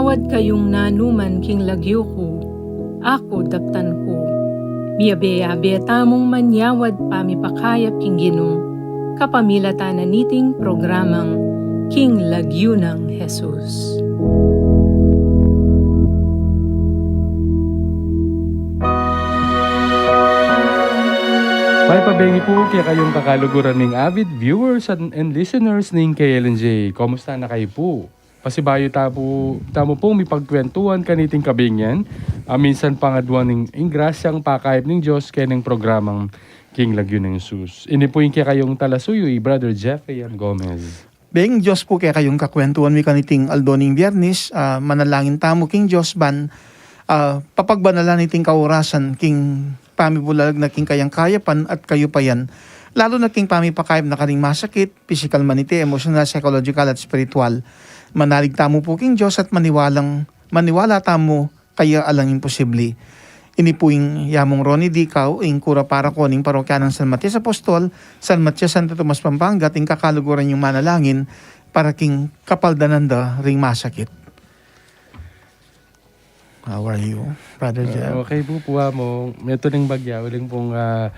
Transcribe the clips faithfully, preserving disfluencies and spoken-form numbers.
Manyawad kayung nanu man king lagyu ku, aku daptan ku. Miyabe-yabe tamung manyawad pamipakayap king Ginu, kapamilatan na niting programang King Lagyu nang Jesus. Mayap a bengi pu kekayung kakaluguran ming avid viewers and, and listeners ning K L N J. Komusta na kayu pu? Pasibayu ta pu, tamu pung mipagkwentuhan kaniting kabing yan, a minsan pangaduan ning, ing grasyang pakayap ning Dios keng programang King Lagyu nang Jesus. Ini pu ing kekayung talasuyu, i Brother Jeffrey M. Gomez. Beng Dios pu kekayung kakwentuhan mi kaniting aldo ning Biyernes, a, manalangin tamu king Dios ban, a, papagbanalan iting kaurasan king pamibulalag na king kayang kayapan at kayupayan, lalu na king pamipakayap na karing masakit, pisikal man iti, emosyonal, psychological, at espiritual. Manalig tamu pu king Dios at maniwalang, maniwala tamu kaya alang imposible. Ini pu ing Yamung Ronnie D. Cao, ing kura paroko ning parokya nang San Matias Apostol, San Matias, Santo Tomas, Pampanga, at ing kakaluguran yung manalangin para king kapaldanan da ring masakit. How are you, Brother Jeff? Ah, okay pu pu, Among. Metung ing bagya, uling pung, ah,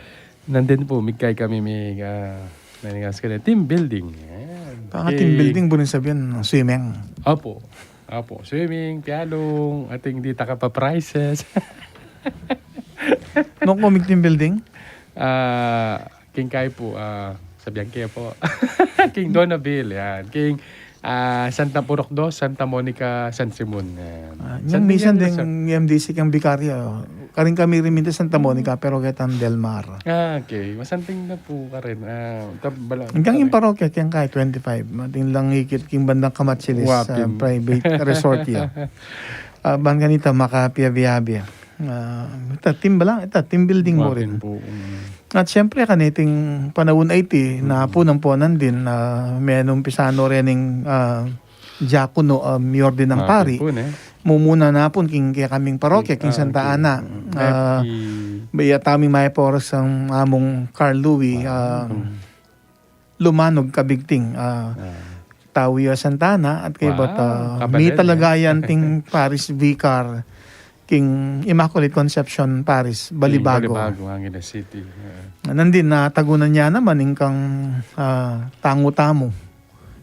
nandin pu, migkay kami mi, ah, naningas ka na, team building. Ayan. Kaya nga team building, buring sabihin, swimming. Opo. Opo. Swimming, pialung, ating di taka pa prizes. Nung ku mig-team building? Ah, king kay pu, ah, sabihan ke pu. King Donaville, yan. King, ah, Santa Purok dos, Santa Monica, San Simon, yan. Ah, San Miguel, minsan ding M D C kang bikarya. Karin kami rin minsan Santa Monica, pero ketang Del Mar. Ah, okay. Masanting na pu karin. Ah, tab-, bala-, hanggang yung parokya, keng kay twenty-five. Mating lang ikit, king bandang Kamachilis, ah, private resort ya. Ah, ban kanita, makapiabi-abi. Ah, ita, team bala, ita, team building mu rin. At siyempre, kaniting panaun a iti, na pu nang ponan din, na menumpisa no rening, ah, diakono, ah, miordinan pari. Mumuna na pu king kekaming parokya, king Santa Ana. Ah, baya taming mayap a oras kang Among Carl Louis, ah, Lumanog, Kabigting, ah, tau ya Santa Ana, at kaybat, ah, mi talaga yan ting parish vicar king Immaculate Conception Parish, Balibago. Balibago, Angeles City. Nandin, natagunan ya naman ing kang, ah, tangu tamu.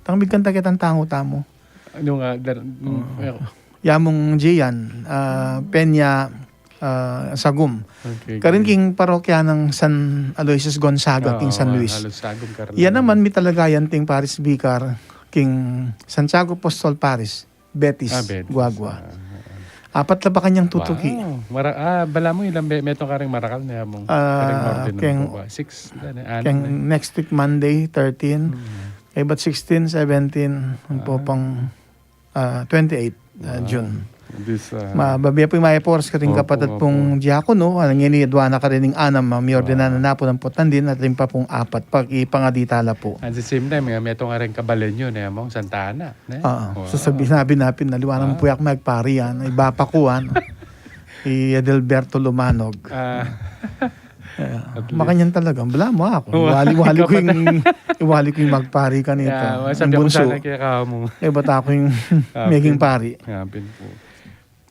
Tang bigkan ta ketang tangu tamu. Ano nga, dar-, mm, eh, Yamung Gian, ah, Peña, ah, Sagum. Okay, karin king parokya nang San Aloysius Gonzaga, king San Luis. Yan naman, mi talaga yan ting parish vicar king Santiago Apostol Parish, Betis, Guagua. Apat la ba kanyang tutuki? Wow. Mara-, ah, bala mu ilang be-, metung karing marakal na Among, ah, karing ordinan keng, six, ano, keng next week, Monday, thirteen. Kaybat sixteen, seventeen, ang popang ah, twenty-eight, ah, June. Mababie pu ing mayap a oras karing kapatad pung diakono, ngeni adua na karin ing anam, ah, miordinan na pu nang potan din, at ing pa pung apat, pag-ipangadi tala pu. At the same time, eh, metung karing kabalen yu, ne, Among, Santa Ana, ne? Oo. Sasabi, sinabi na pin, aliwa naman pu yak magpari yan, iba pa kuan, i Adelberto Lumanog. Ah. Makanyan talaga. Bala mu aku. Iwali, iwali ku ing, iwali ku ing magpari kanita. Ing bunsu. Kaybat aku ing meging pari.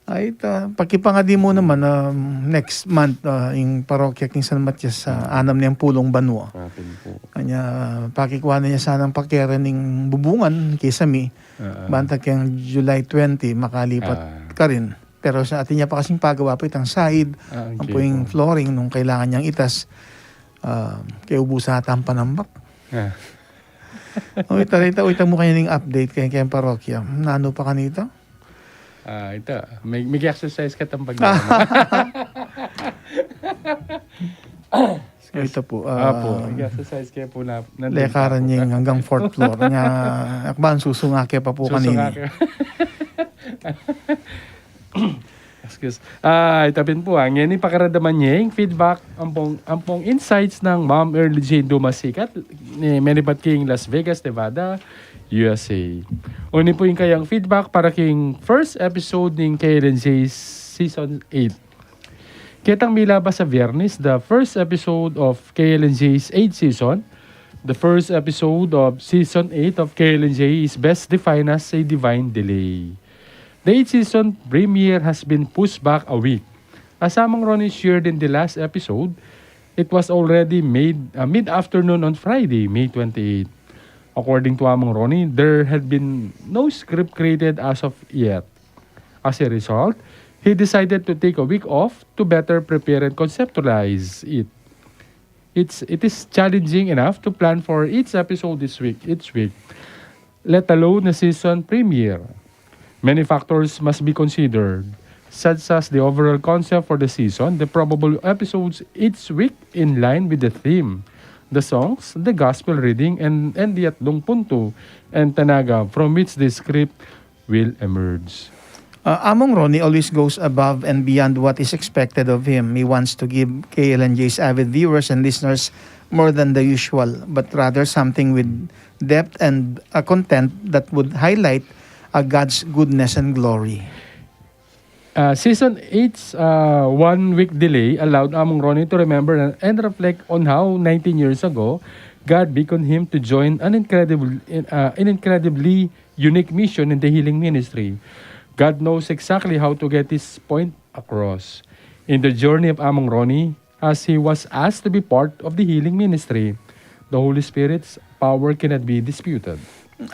Ay, ta, pakipangadi mu naman, um, next month, ah, ing parokya king San Matias, ah, anam na yang pulung banua. Kanya, pakikuanan ya sanang pakera ning bubungan, kesa mi, banta keng July twenty, makalipat karin. Pero sa atin ya pa kasing pagawa pa itang side, ampo ing flooring nung kailangan yang itas, ah, kaya ubusan ata ang panambak. O, ita, ita, ita mu kaya ning update kaya, kaya parokya. Nanu pa kanita? Ah, ita. May, may exercise ka tambag na. Ita pu, ah, exercise ke pu na, lekaran ya ing hanggang fourth floor. Nya, akban susunga ke pa pu kanini. Excuse. Ah, ita pin pu, ah, ngeni pakaradaman ye ing feedback, ampong, ampong insights nang Ma'am Early Jane Dumasikat, ne, menibat king Las Vegas, Nevada, U S A. Ini pu ing kayang feedback para king first episode ning K L N J Season eight. Ketang milabas a Biyernes, the first episode of K L N J's eighth season. The first episode of Season eight of K L N J is best defined as a divine delay. The eighth season premiere has been pushed back a week. As Among Ronnie shared in the last episode, it was already made uh, mid-afternoon on Friday, May twenty-eighth. According to Among Ronnie, there had been no script created as of yet. As a result, he decided to take a week off to better prepare and conceptualize it. It's, it is challenging enough to plan for each episode this week, each week, let alone a season premiere. Many factors must be considered, such as the overall concept for the season, the probable episodes each week in line with the theme, the songs, the gospel reading, and, and the Atlung Punto and Tanaga from which the script will emerge. Uh, Among Ronnie always goes above and beyond what is expected of him. He wants to give K L N J's avid viewers and listeners more than the usual, but rather something with depth and a content that would highlight uh, God's goodness and glory. Uh, season eight's uh, one week delay allowed Among Ronnie to remember and, and reflect on how nineteen years ago God beckoned him to join an incredible, uh, an incredibly unique mission in the healing ministry. God knows exactly how to get his point across. In the journey of Among Ronnie, as he was asked to be part of the healing ministry, the Holy Spirit's power cannot be disputed.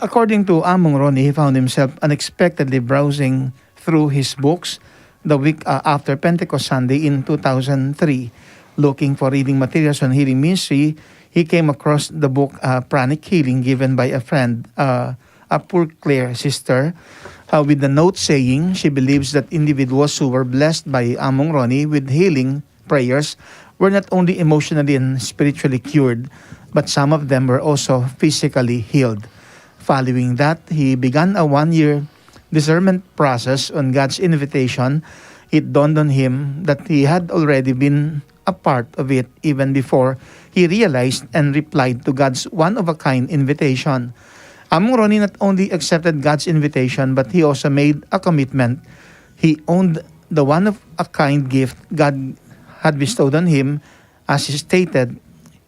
According to Among Ronnie, he found himself unexpectedly browsing through his books the week uh, after Pentecost Sunday in two thousand three. Looking for reading materials on healing ministry, he came across the book uh, Pranic Healing, given by a friend, uh, a Poor Clare sister, uh, with the note saying she believes that individuals who were blessed by Among Ronnie with healing prayers were not only emotionally and spiritually cured, but some of them were also physically healed. Following that, he began a one year discernment process on God's invitation. It dawned on him that he had already been a part of it even before he realized and replied to God's one of a kind invitation. Among Ronnie not only accepted God's invitation, but he also made a commitment. He owned the one of a kind gift God had bestowed on him. As he stated,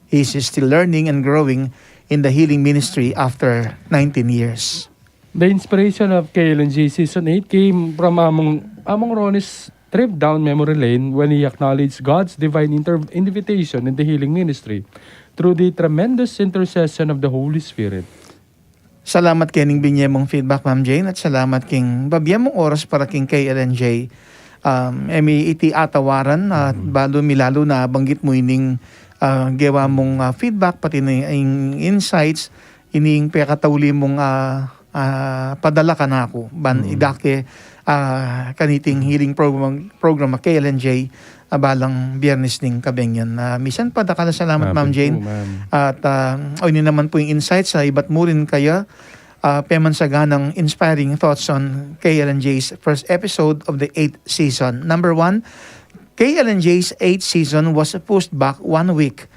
he is still learning and growing in the healing ministry after nineteen years. The inspiration of K L N J Season eight came from Among, Among Ronnie's trip down memory lane when he acknowledged God's divine inter- invitation in the healing ministry through the tremendous intercession of the Holy Spirit. Salamat kening binye mung feedback, Ma'am Jane, at salamat king babie mung oras para king K L N J. Um, e mi iti atawaran, at balu mi lalu na banggit mu ining ah, gewa mung ah, feedback, pati na ing insights, ining pekatauli mung ah, ah, padala kanaku ban idake ah, kaniting healing program, program a K L N J, ah, balang Biyernes ning kabenyan. Ah, misan pa dakal a salamat, Ma'am Jane. At ah, o ini naman pu ing insights a ibat mu rin kaya, ah, pemansaganang inspiring thoughts on K L N J's first episode of the eighth season. Number one, K L N J's eighth season was pushed back one week,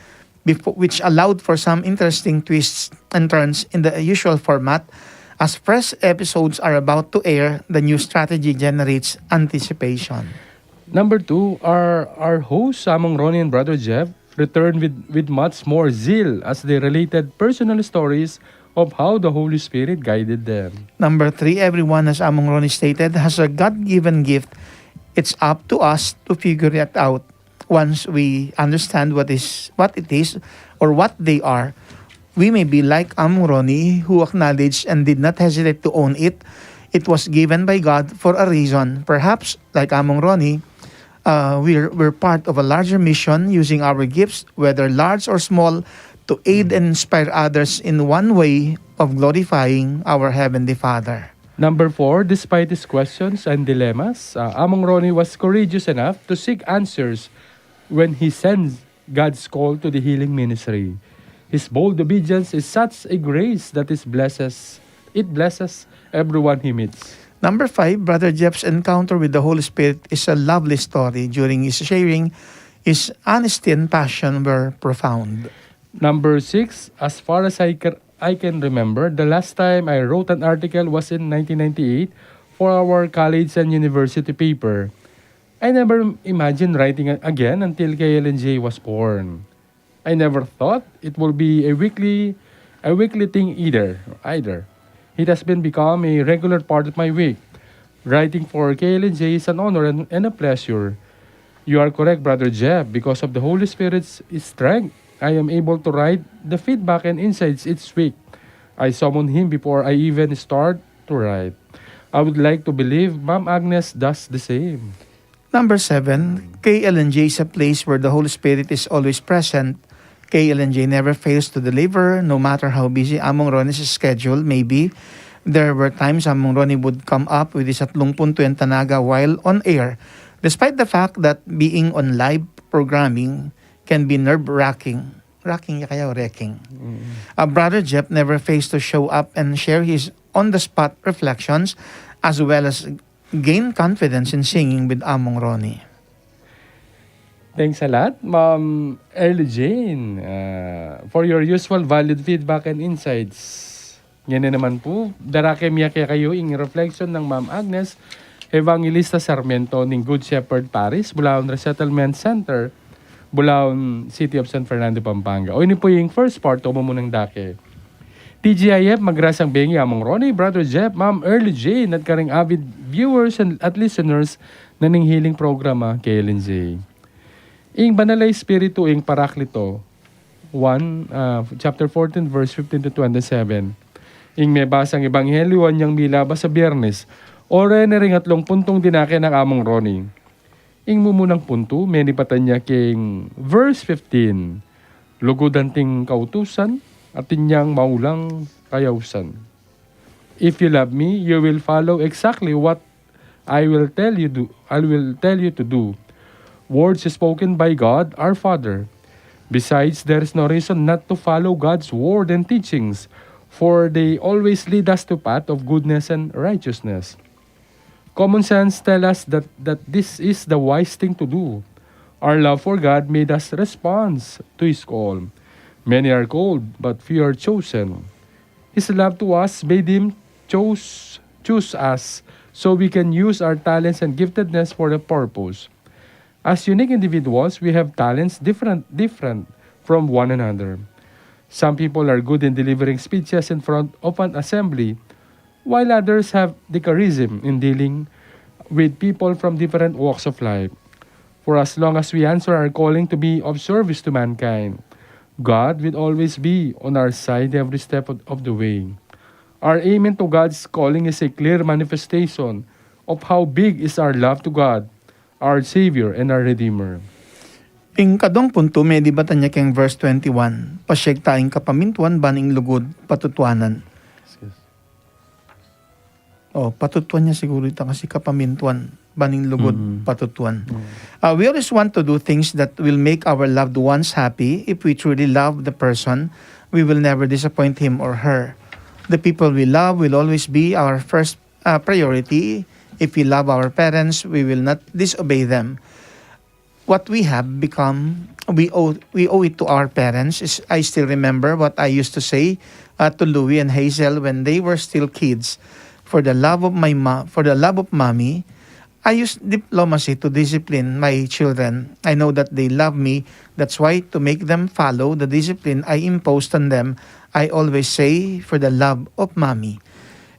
before, which allowed for some interesting twists and turns in the usual format. As fresh episodes are about to air, the new strategy generates anticipation. Number two, our, our hosts, Among Ronnie and Brother Jeff, returned with, with much more zeal as they related personal stories of how the Holy Spirit guided them. Number three, everyone, as Among Ronnie stated, has a God-given gift. It's up to us to figure it out. Once we understand what is, what it is or what they are, we may be like Among Ronnie, who acknowledged and did not hesitate to own it. It was given by God for a reason. Perhaps, like Among Ronnie, uh, we're, we're part of a larger mission, using our gifts, whether large or small, to aid and inspire others in one way of glorifying our Heavenly Father. Number four, despite his questions and dilemmas, uh, Among Ronnie was courageous enough to seek answers when he sensed God's call to the healing ministry. His bold obedience is such a grace that it blesses, it blesses everyone he meets. Number five, Brother Jeff's encounter with the Holy Spirit is a lovely story. During his sharing, his honesty and passion were profound. Number six, as far as I can, I can remember, the last time I wrote an article was in nineteen ninety-eight for our college and university paper. I never imagined writing a- again until K L N J was born. I never thought it will be a weekly, a weekly thing either, either. It has been become a regular part of my week. Writing for K L N J is an honor and, and a pleasure. You are correct, Brother Jeb. Because of the Holy Spirit's strength, I am able to write the feedback and insights each week. I summon him before I even start to write. I would like to believe Ma'am Agnes does the same. Number seven, K L N J is a place where the Holy Spirit is always present. K L N J never fails to deliver, no matter how busy Among Ronnie's schedule may be. There were times Among Ronnie would come up with his Atlung Puntu and Tanaga while on air, despite the fact that being on live programming can be nerve-wracking. Wracking ya kaya o wrecking? Uh, Brother Jep never fails to show up and share his on-the-spot reflections, as well as gain confidence in singing with Among Ronnie. Thanks a lot, Ma'am Early Jane, uh, for your usual valued feedback and insights. Ngeni naman pu, darake mi kekayu ing reflection nang Ma'am Agnes Evangelista Sarmiento ning Good Shepherd Parish, Bulaon Resettlement Center, Bulaon, City of San Fernando, Pampanga. O ini pu ing first part, o mumunang dake. T G I F, magrasang bengi Among Ronnie, Brother Jep, Ma'am Early Jane, at karing avid viewers and at listeners na ning healing programa, K L N J. Ing Banal a Espiritu, ing Paraklito, one, ah, chapter fourteen, verse fifteen to twenty-seven. Ing mebasang ebanghelyo anyang milabas a Biernes, o reni ring atlung puntung dinake nang Among Ronnie. Ing mumunang puntu, menibatan ya king verse fifteen, lugud anting kautusan, atin yang maulang kayausan. If you love me, you will follow exactly what I will tell you do, I will tell you to do. Words spoken by God, our Father. Besides, there is no reason not to follow God's word and teachings, for they always lead us to path of goodness and righteousness. Common sense tell us that, that this is the wise thing to do. Our love for God made us respond to His call. Many are called, but few are chosen. His love to us made Him chose, choose us so we can use our talents and giftedness for a purpose. As unique individuals, we have talents different, different from one another. Some people are good in delivering speeches in front of an assembly, while others have the charism in dealing with people from different walks of life. For as long as we answer our calling to be of service to mankind, God will always be on our side every step of, of the way. Our amen to God's calling is a clear manifestation of how big is our love to God, our Savior, and our Redeemer. Ing kadwang puntu, menibatan ya keng verse twenty-one, pasiag ta ing kapamintuan ban ing lugud patutuanan. O, patutuan ya siguru ita kasi kapamintuan, ban ing lugud patutuan. Uh, we always want to do things that will make our loved ones happy. If we truly love the person, we will never disappoint him or her. The people we love will always be our first, uh, priority. If we love our parents, we will not disobey them. What we have become, we owe, we owe it to our parents. Is, I still remember what I used to say, uh, to Louie and Hazel when they were still kids. For the love of my ma-, for the love of mommy, I use diplomacy to discipline my children. I know that they love me. That's why, to make them follow the discipline I imposed on them, I always say, "For the love of mommy."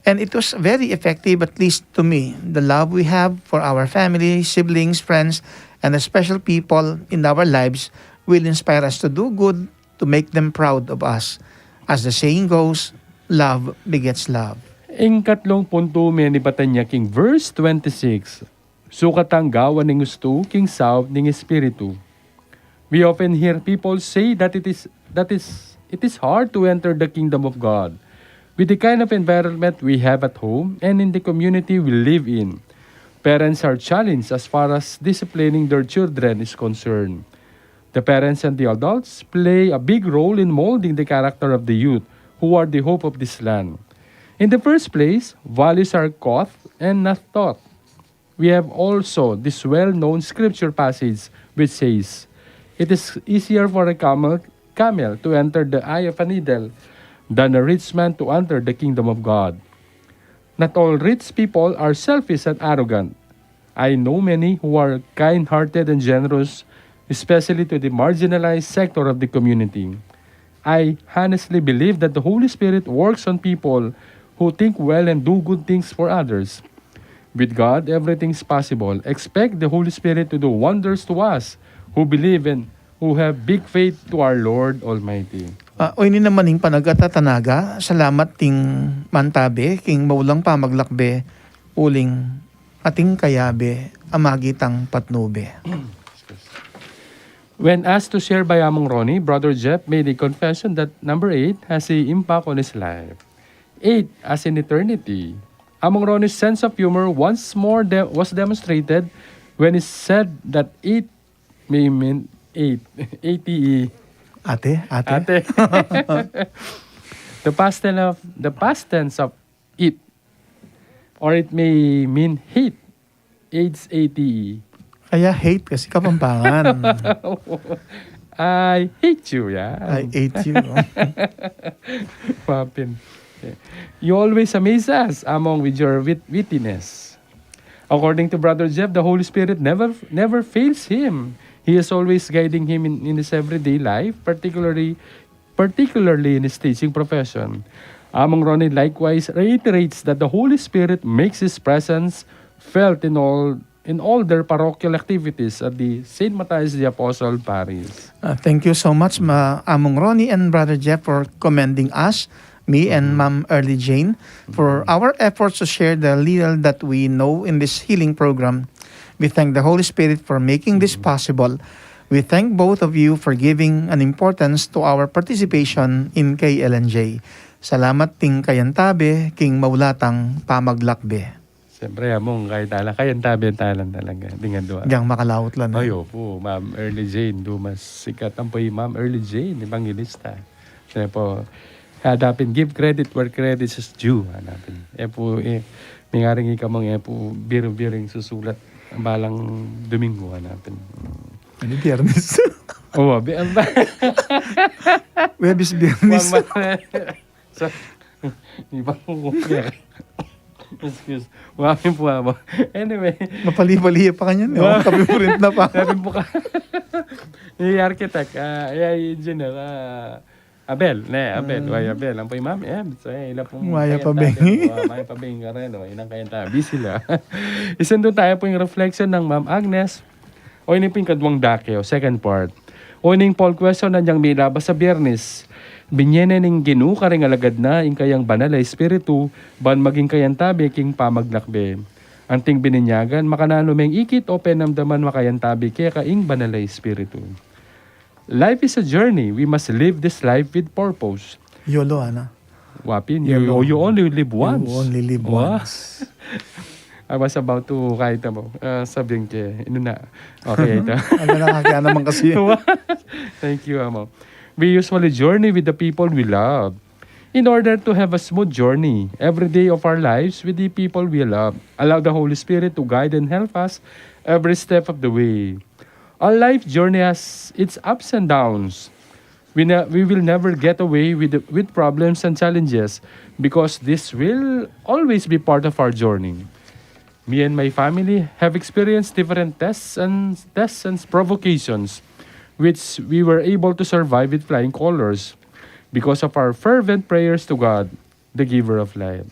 And it was very effective, at least to me. The love we have for our family, siblings, friends, and the special people in our lives will inspire us to do good, to make them proud of us. As the saying goes, love begets love. Ing katlung puntu, menibatan ya king verse twenty-six. Sukat tang gawan ning ustu king saup ning Espiritu. We often hear people say that it is, that is, it is hard to enter the kingdom of God with the kind of environment we have at home and in the community we live in. Parents are challenged as far as disciplining their children is concerned. The parents and the adults play a big role in molding the character of the youth, who are the hope of this land. In the first place, values are caught and not taught. We have also this well-known scripture passage which says, "It is easier for a camel, camel to enter the eye of a needle than a rich man to enter the kingdom of God." Not all rich people are selfish and arrogant. I know many who are kind-hearted and generous, especially to the marginalized sector of the community. I honestly believe that the Holy Spirit works on people who think well and do good things for others. With God, everything's possible. Expect the Holy Spirit to do wonders to us who believe and who have big faith to our Lord Almighty. Ah, o ini naman ing panagtatanaga, salamat ting mantabe, king maulang pamaglakbe, uling ating kayabe, a magitang patnube. When asked to share by Among Ronnie, Brother Jeff made a confession that number eight has a impact on his life. Eight as in eternity. Among Ronnie's sense of humor once more de- was demonstrated when he said that eight may mean eight. A T E. Ate, ate. Ate. The past tense of the past tense of it, or it may mean hate. H A T E. Kaya hate kasi Kapampangan. I hate you, yeah. I hate you. Mapin. You always amaze us, Among, with your wit- wittiness. According to Brother Jeff, the Holy Spirit never never fails him. He is always guiding him in, in his everyday life, particularly particularly in his teaching profession. Among Ronnie likewise reiterates that the Holy Spirit makes his presence felt in all in all their parochial activities at the Saint Matthias the Apostle Parish. Uh, thank you so much, Ma- Among Ronnie and Brother Jeff, for commending us, me and Ma'am Early Jane, for our efforts to share the little that we know in this healing program. We thank the Holy Spirit for making this possible. We thank both of you for giving an importance to our participation in K L N J. Salamat ting kayantabe king maulatang pamaglakbe. Siyempre, Among, kaya tala, kayantabe talan talaga. Di nga dua. Diyang makalaut lang, eh. Ay, opo, Ma'am Early Jane, dumas sikat. Ampo i Ma'am Early Jane, evangelista. Kaya po, hanapin, give credit where credit is due. Hanapin. E po, e, mingaring ika mang e po, biru-biring susulat. Ang balang Domingo, hanapin. Ini Biyernes. Oo, bi- ang ba- Webis, Biyernes. Mama- Sa- Iba po. Excuse. Mami po ako. Anyway. Mapali-pali pa kanyan, eh. Mami- Kapiprint na pa. Sabi po ka. Yung architect, ah, yung engineer, ah, Abel, ne, Abel, why Abel? Ang po yung mami, eh, so, eh, ila pong Maya pa beng. Maya pa beng ka rin, oh, inang kayang tabi sila. Isunod tayo po yung reflection ng Ma'am Agnes. O ini pin kadwang dake, o second part. O ining poll question na niyang milabas sa Biyernes. Binye ne ning Ginu karing alagad na ing kayang Banal a Espiritu, ban maging kayantabi king pamaglakbe. Anting bininyagan, makananu meng ikit o penamdaman makayantabi keka ing Banal a Espiritu. Life is a journey. We must live this life with purpose. Yolo, ana. Wapin, you, you only live once. You only live once. I was about to kahit ano, ah, sabihin ke, inu na. Okay, ito. Ano na, kaya naman kasi. Thank you, Amo. We usually journey with the people we love. In order to have a smooth journey every day of our lives with the people we love, allow the Holy Spirit to guide and help us every step of the way. Our life journey has its ups and downs. We, ne- we will never get away with, the- with problems and challenges because this will always be part of our journey. Me and my family have experienced different tests and tests and provocations, which we were able to survive with flying colors because of our fervent prayers to God, the giver of life.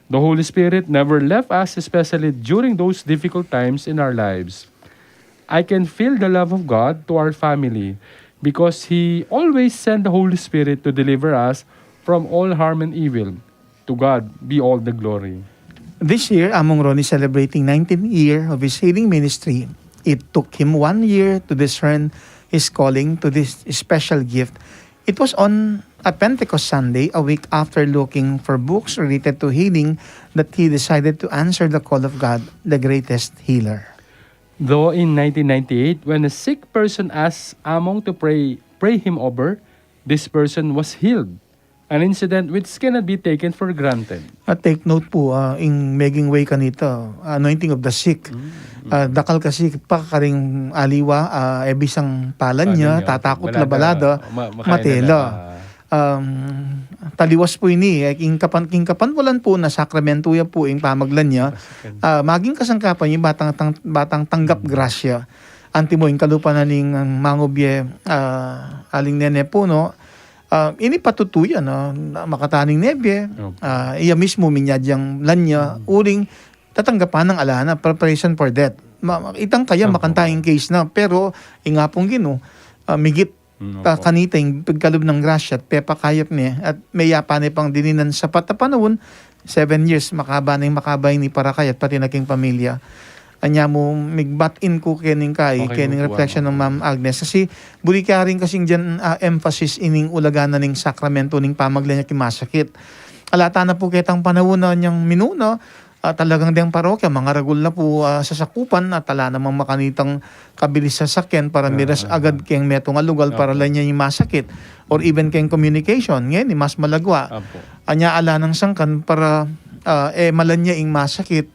The Holy Spirit never left us, especially during those difficult times in our lives. I can feel the love of God to our family because He always sent the Holy Spirit to deliver us from all harm and evil. To God be all the glory. This year, Among Ronnie celebrating nineteenth year of his healing ministry. It took him one year to discern his calling to this special gift. It was on a Pentecost Sunday, a week after looking for books related to healing, that he decided to answer the call of God, the greatest healer. Though in nineteen ninety-eight, when a sick person asked Among to pray, pray him over, this person was healed. An incident which cannot be taken for granted. At take note po, ah, ing making way kanita, anointing of the sick. Mm, mm. Ah, dakal kasi pa karing aliwa, ah, e bisang palan nya, tatakut la balada, ma- matela. Um, taliwas po ini, eh, king kapan, king kapanwalan po na sakramento ya po ing pamaglan nya, ah, maging kasangkapan ing batang, tang, batang tanggap grasya. Antimo ing kalupa na ning, ah, mangubye, ah, aling nene po, no? Ah, ini patutuyan, no? Na makataning nebie, ah, iya mismo minyadyang lanya, uling tatanggapan nang ala na, preparation for death. Ma-, ma-, itang kaya, ah, makanta ing case na, pero ing Apung Ginu, ah, migit, mm, ta-, opo, kanita ing pigkalub nang grasya at pepakayap ne, at meyapa ne pang dininan sapat a panaun, seven years, makaba ne, makaba ini para kaya at pati na king pamilya. Anya mu, migbat-in ku kening kai, okay, kening reflection nang Ma'am Agnes. Kasi buri kaya rin kasing dyan, ah, emphasis ining ulaga na ning sakramento ning pamagla nia king masakit. Ala tana pu ketang panaun na nyang minuna, ah, talagang deng parokya, mangaragul na pu, ah, sasakupan at ala namang makanitang kabilis sasakyan para miras agad keng metung a lugal para la nia ing masakit. Or even keng communication, ngeni mas malagwa. Anya ala nang sangkan para, ah, e, mala nia ing masakit.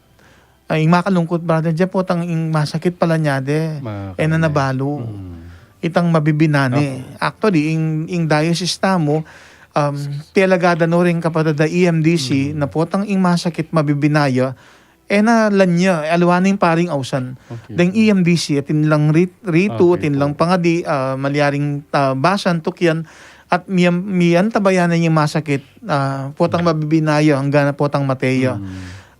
Ay, ing makalungkut, brother Jeff, potang ing masakit pala nia de. E na nabalu. Itang mabibina ne. Actually, ing, ing diocese tamu, um, telagada no ring kapatad a E M D C, na potang ing masakit mabibina ya, e na la nia, e aliwa na ing paring ausan. Okay. Deng E M D C, atin lang rit-, ritu, atin lang pangadi, ah, malyaring, ah, basan, tukyan, at miyan, miyan tabayan na ing masakit, ah, potang mabibina ya, angga na potang mate ya.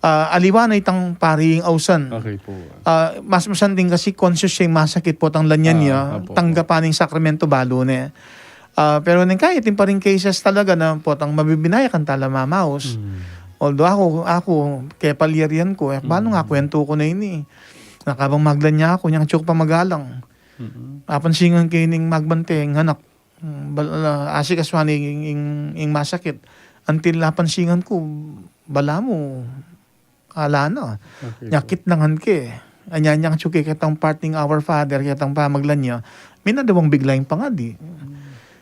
Ah, aliwa na itang paring ausan. Okay po. Ah, mas masanting kasi conscious ya ing masakit, potang la nia, tanggapan ing sakramento balu ne. Ah, pero neng kai, atin pa ring cases talaga na potang mabibina ya kanta la mamaus. Although aku, aku, kepalyarian ku, e, banu nga kwentu ku na ini. Nakabang magla nia aku, nyang atiu ku pang magalang. Apansingan ke ning magbante, ing anak. Mm, bal-, ala, asikasuan ing, ing, ing masakit. Until apansingan ku, balamu, ala na. Okay. Nyakit na ngan ke. Anya, nyang atiu ke ketang part ning Our Father, ketang pamagla nia. Minadawang bigla ing pangadi.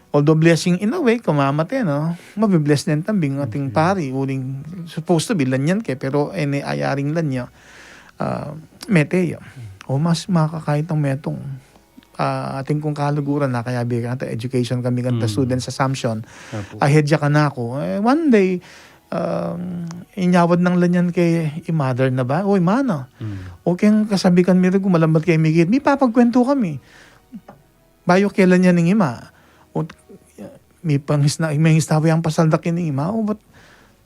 Although blessing in a way, kung mamate, no? Mabibless ne tambing ating pari, uling supposed to be la nian ke, pero e ne ayaring la nia, ah, mete ya. O mas makakait ang metung. Ah, atin kung kaluguran na, kaya bika ta education kami kanta students assumption. Ahead ya kanaku. E, one day, um, inyawad nang la nian ke i mother na ba? O, i mana. O keng kasabikan mi rugu, malambat ke migit. Mipapagkwentu kami. Bayu ke la nian ning ima. O, mipangisna, mengisna yang pasaldak ini, ima, o, ba't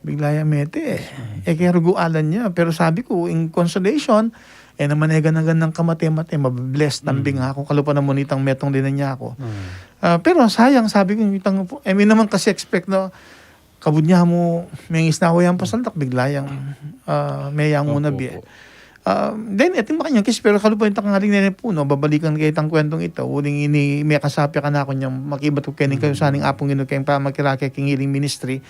bigla yang mete, e? E, kaya rugu alan ya. Pero sabi ku, in consolation, e naman e gana-ganang kamate-mate, mabibless tambing aku, kalupa na mu nitang metung dinan ya aku. Ah, pero sayang, sabi ku, itang, e, mi naman kasi expect na, kabud nya mu, mengisna yang pasaldak, bigla yang, ah, meyangu na bie. Ah, then, atin makanyan case, pero kalupa itang ngaling nene puno, babalikan ke itang kwentong ita, uling ini mekasapi kanaku nyang makibat ku keni kayu saning Apung Ginu keng pamakirake king healing ministry.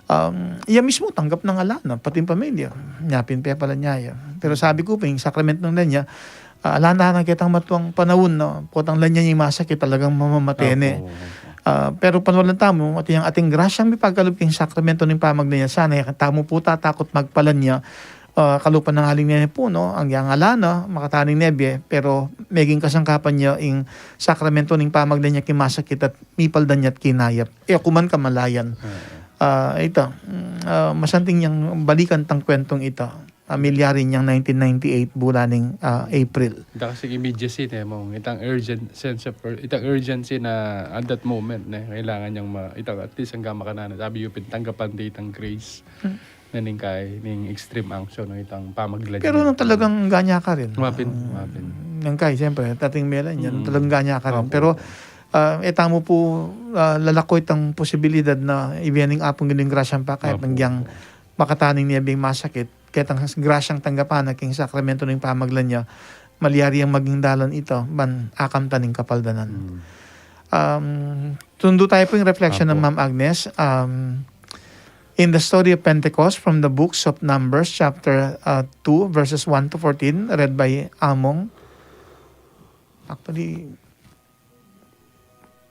Um, iya mismu tanggap nang ala na, pati ing pamilya. Nya pin pepala nia ya. Pero sabi ku pa, ing sakramentu na nia, ah, ala na ketang matuang panaun na potang la nia ing masakit, talagang mamamate ne. Ah, pero paniwalan tamu, atin yang ating grasyang mipagkalub king sakramentu ning pamagna nia, sana e tamu pu tatakut magpalan ya, ah, kalupa nang aling nene puno, agyang ala na, makataning ne bie, pero meging kasangkapan ya ing sakramentu ning pamagna nia king masakit at mipaldan ya't kinayap. E kuman kamalayan. Ah, ita, mm, ah, masanting yang balikan tang kwentong ita. Ah, milyari yang nineteen ninety-eight, bulan ning, ah, April. Ita kasi immediacy, ne, mong itang urgent sense of ur-, itang urgency na at that moment, ne, kailangan yang ma-, itang at least anggang makanana. Sabi yu pin, tanggapan de itang grace na ning kai, ning extreme unction, no, itang pamagla. Pero nung talagang ganya ka rin. Mapin, ah, mapin. Nung kai, siyempre, tating melan yan, nung talagang ganya ka rin. Opo. Pero, ah, e tamu pu, ah, lalako itang posibilidad na ibie ning Apung Ginu ing grasyang pakayap, opo, nang yang makataning nia bing masakit, ketang grasyang tanggapan na king sakramentu ning pamagla nia, malyari yang maging dalan ita, ban akamtan ing kapaldanan. Um, tundu tayo pu ing reflection ng Ma'am Agnes. Um, in the story of Pentecost from the books of Numbers, chapter, uh, two, verses one to fourteen, read by Among. Actually,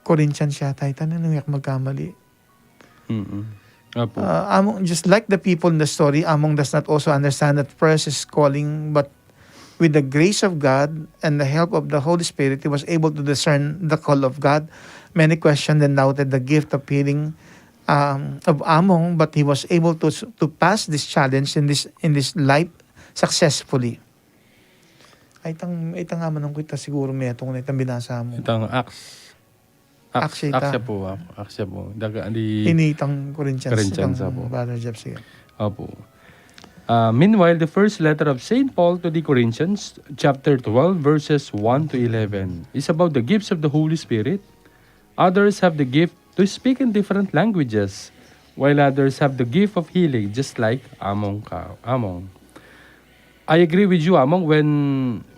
Corinthians yata ita, nung di aku magkamali. Mm-mm. Opo. Uh, Among, just like the people in the story, Among does not also understand that first his calling, but with the grace of God and the help of the Holy Spirit, he was able to discern the call of God. Many questioned and doubted the gift of healing, um, of Among, but he was able to, to pass this challenge in this, in this life successfully. Ay, itang, itang amanung ku ita siguru metung na itang binasa mu. Itang Acts. Acts, Acts ita. Acts ya pu, ah, Acts ya pu. Daga, di ini itang Corinthians, Corinthians, itang opo. Brother Jeff, sige. Opo. Uh, meanwhile, the first letter of Saint Paul to the Corinthians, chapter twelve, verses one to eleven, is about the gifts of the Holy Spirit. Others have the gift to speak in different languages, while others have the gift of healing, just like Among ka, Among. I agree with you, Among, when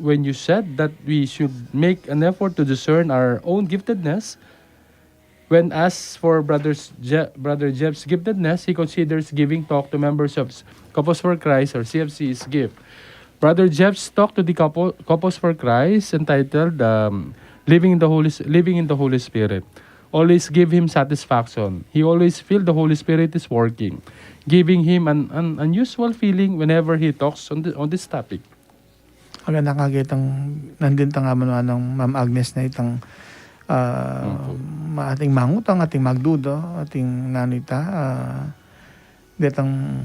when you said that we should make an effort to discern our own giftedness. When asked for Brother's Je- Brother Jeff's giftedness, he considers giving talk to members of s- Couples for Christ or C F C's gift. Brother Jeff's talk to the couple, Couples for Christ, entitled, um, "Living in the Holy S- Living in the Holy Spirit," always give him satisfaction. He always feel the Holy Spirit is working, giving him an, an unusual feeling whenever he talks on, the, on this topic. Maganda ka kitang nandin tang amanuan nang Ma'am Agnes na itang, ah, Opo. ma-, ating mangutang, ating magduda, ating nanita, ah, detang,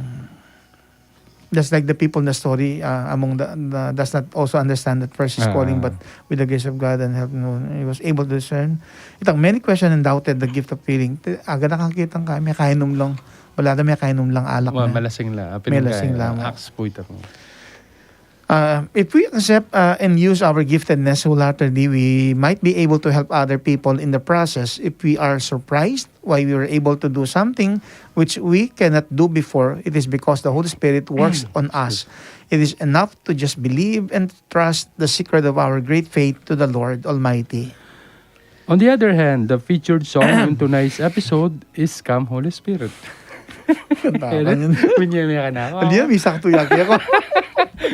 just like the people in the story, ah, among the, the, does not also understand that first is calling, Ah. but with the grace of God and help, no, he was able to discern. Itang many question and doubted the gift of healing. Te-, aga na kakitang ka, mekainum lang. Wala na, mekainum lang alak Wa, na. Malasing la. Apin Malasing ka, la, ma. Acts po ita po. Uh, if we accept, uh, and use our giftedness wholeheartedly, we might be able to help other people in the process. If we are surprised why we were able to do something which we cannot do before, it is because the Holy Spirit works on us. It is enough to just believe and trust the secret of our great faith to the Lord Almighty. On the other hand, the featured song in tonight's episode is Come, Holy Spirit. Kanta Ano? Ka niyan. Minyeme ka na ako. Hindi, may sakto yan. Kaya ko.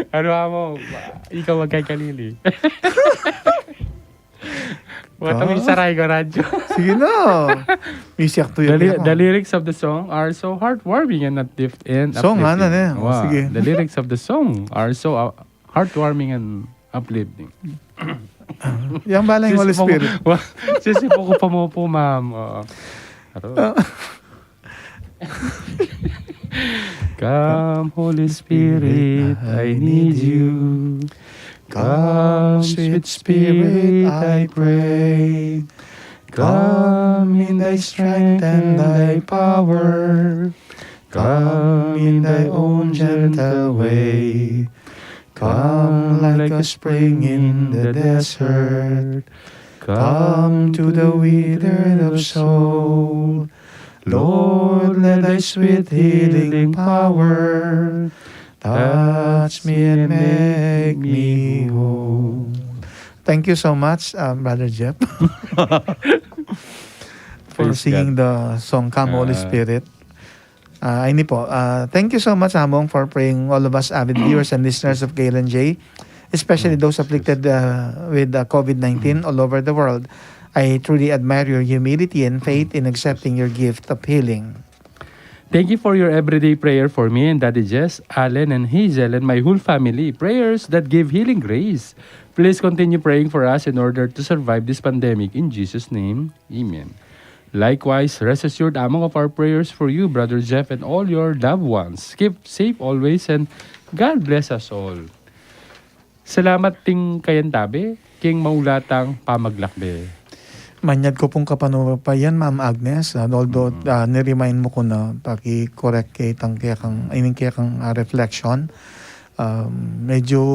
Ano ka mo? Ikaw magkakalili. Wata mo Ah. Saray ko radyo. Sige na. May sakto yan. The, li- kaya ko. The lyrics of the song are so heartwarming and uplift- and Song, uplifting. Ano na yan? Wow. Sige. The lyrics of the song are so uh, heartwarming and uplifting. Yang balang Holy Spirit. Sisipo ko pa mo po, ma'am. Oo. Aro. Ah. Come, Holy Spirit, I need you. Come, sweet Spirit, I pray. Come in thy strength and thy power. Come in thy own gentle way. Come like a spring in the desert. Come to the withered of soul. Lord, let thy sweet healing power touch me and make me whole. Thank you so much, uh, Brother Jeff, for Praise singing God. The song Come, Holy Ah. Spirit. Uh, ini po. Uh, thank you so much, Among, for praying all of us avid viewers and listeners of K L N J, especially Mm, those afflicted, uh, with, uh, covid nineteen all over the world. I truly admire your humility and faith in accepting your gift of healing. Thank you for your everyday prayer for me and Daddy Jess, Allen and Hazel, and my whole family. Prayers that give healing grace. Please continue praying for us in order to survive this pandemic. In Jesus' name, amen. Likewise, rest assured, Among, of our prayers for you, Brother Jeff, and all your loved ones. Keep safe always, and God bless us all. Salamat king kayantabe, king maulatang pamaglakbe. Manyad ku pung kapanupayan, Ma'am Agnes, and although, Mm. ah, ni-remind mu ku na paki-correct kaya itang kekang, ining kekang, ah, reflection, ah, medyo,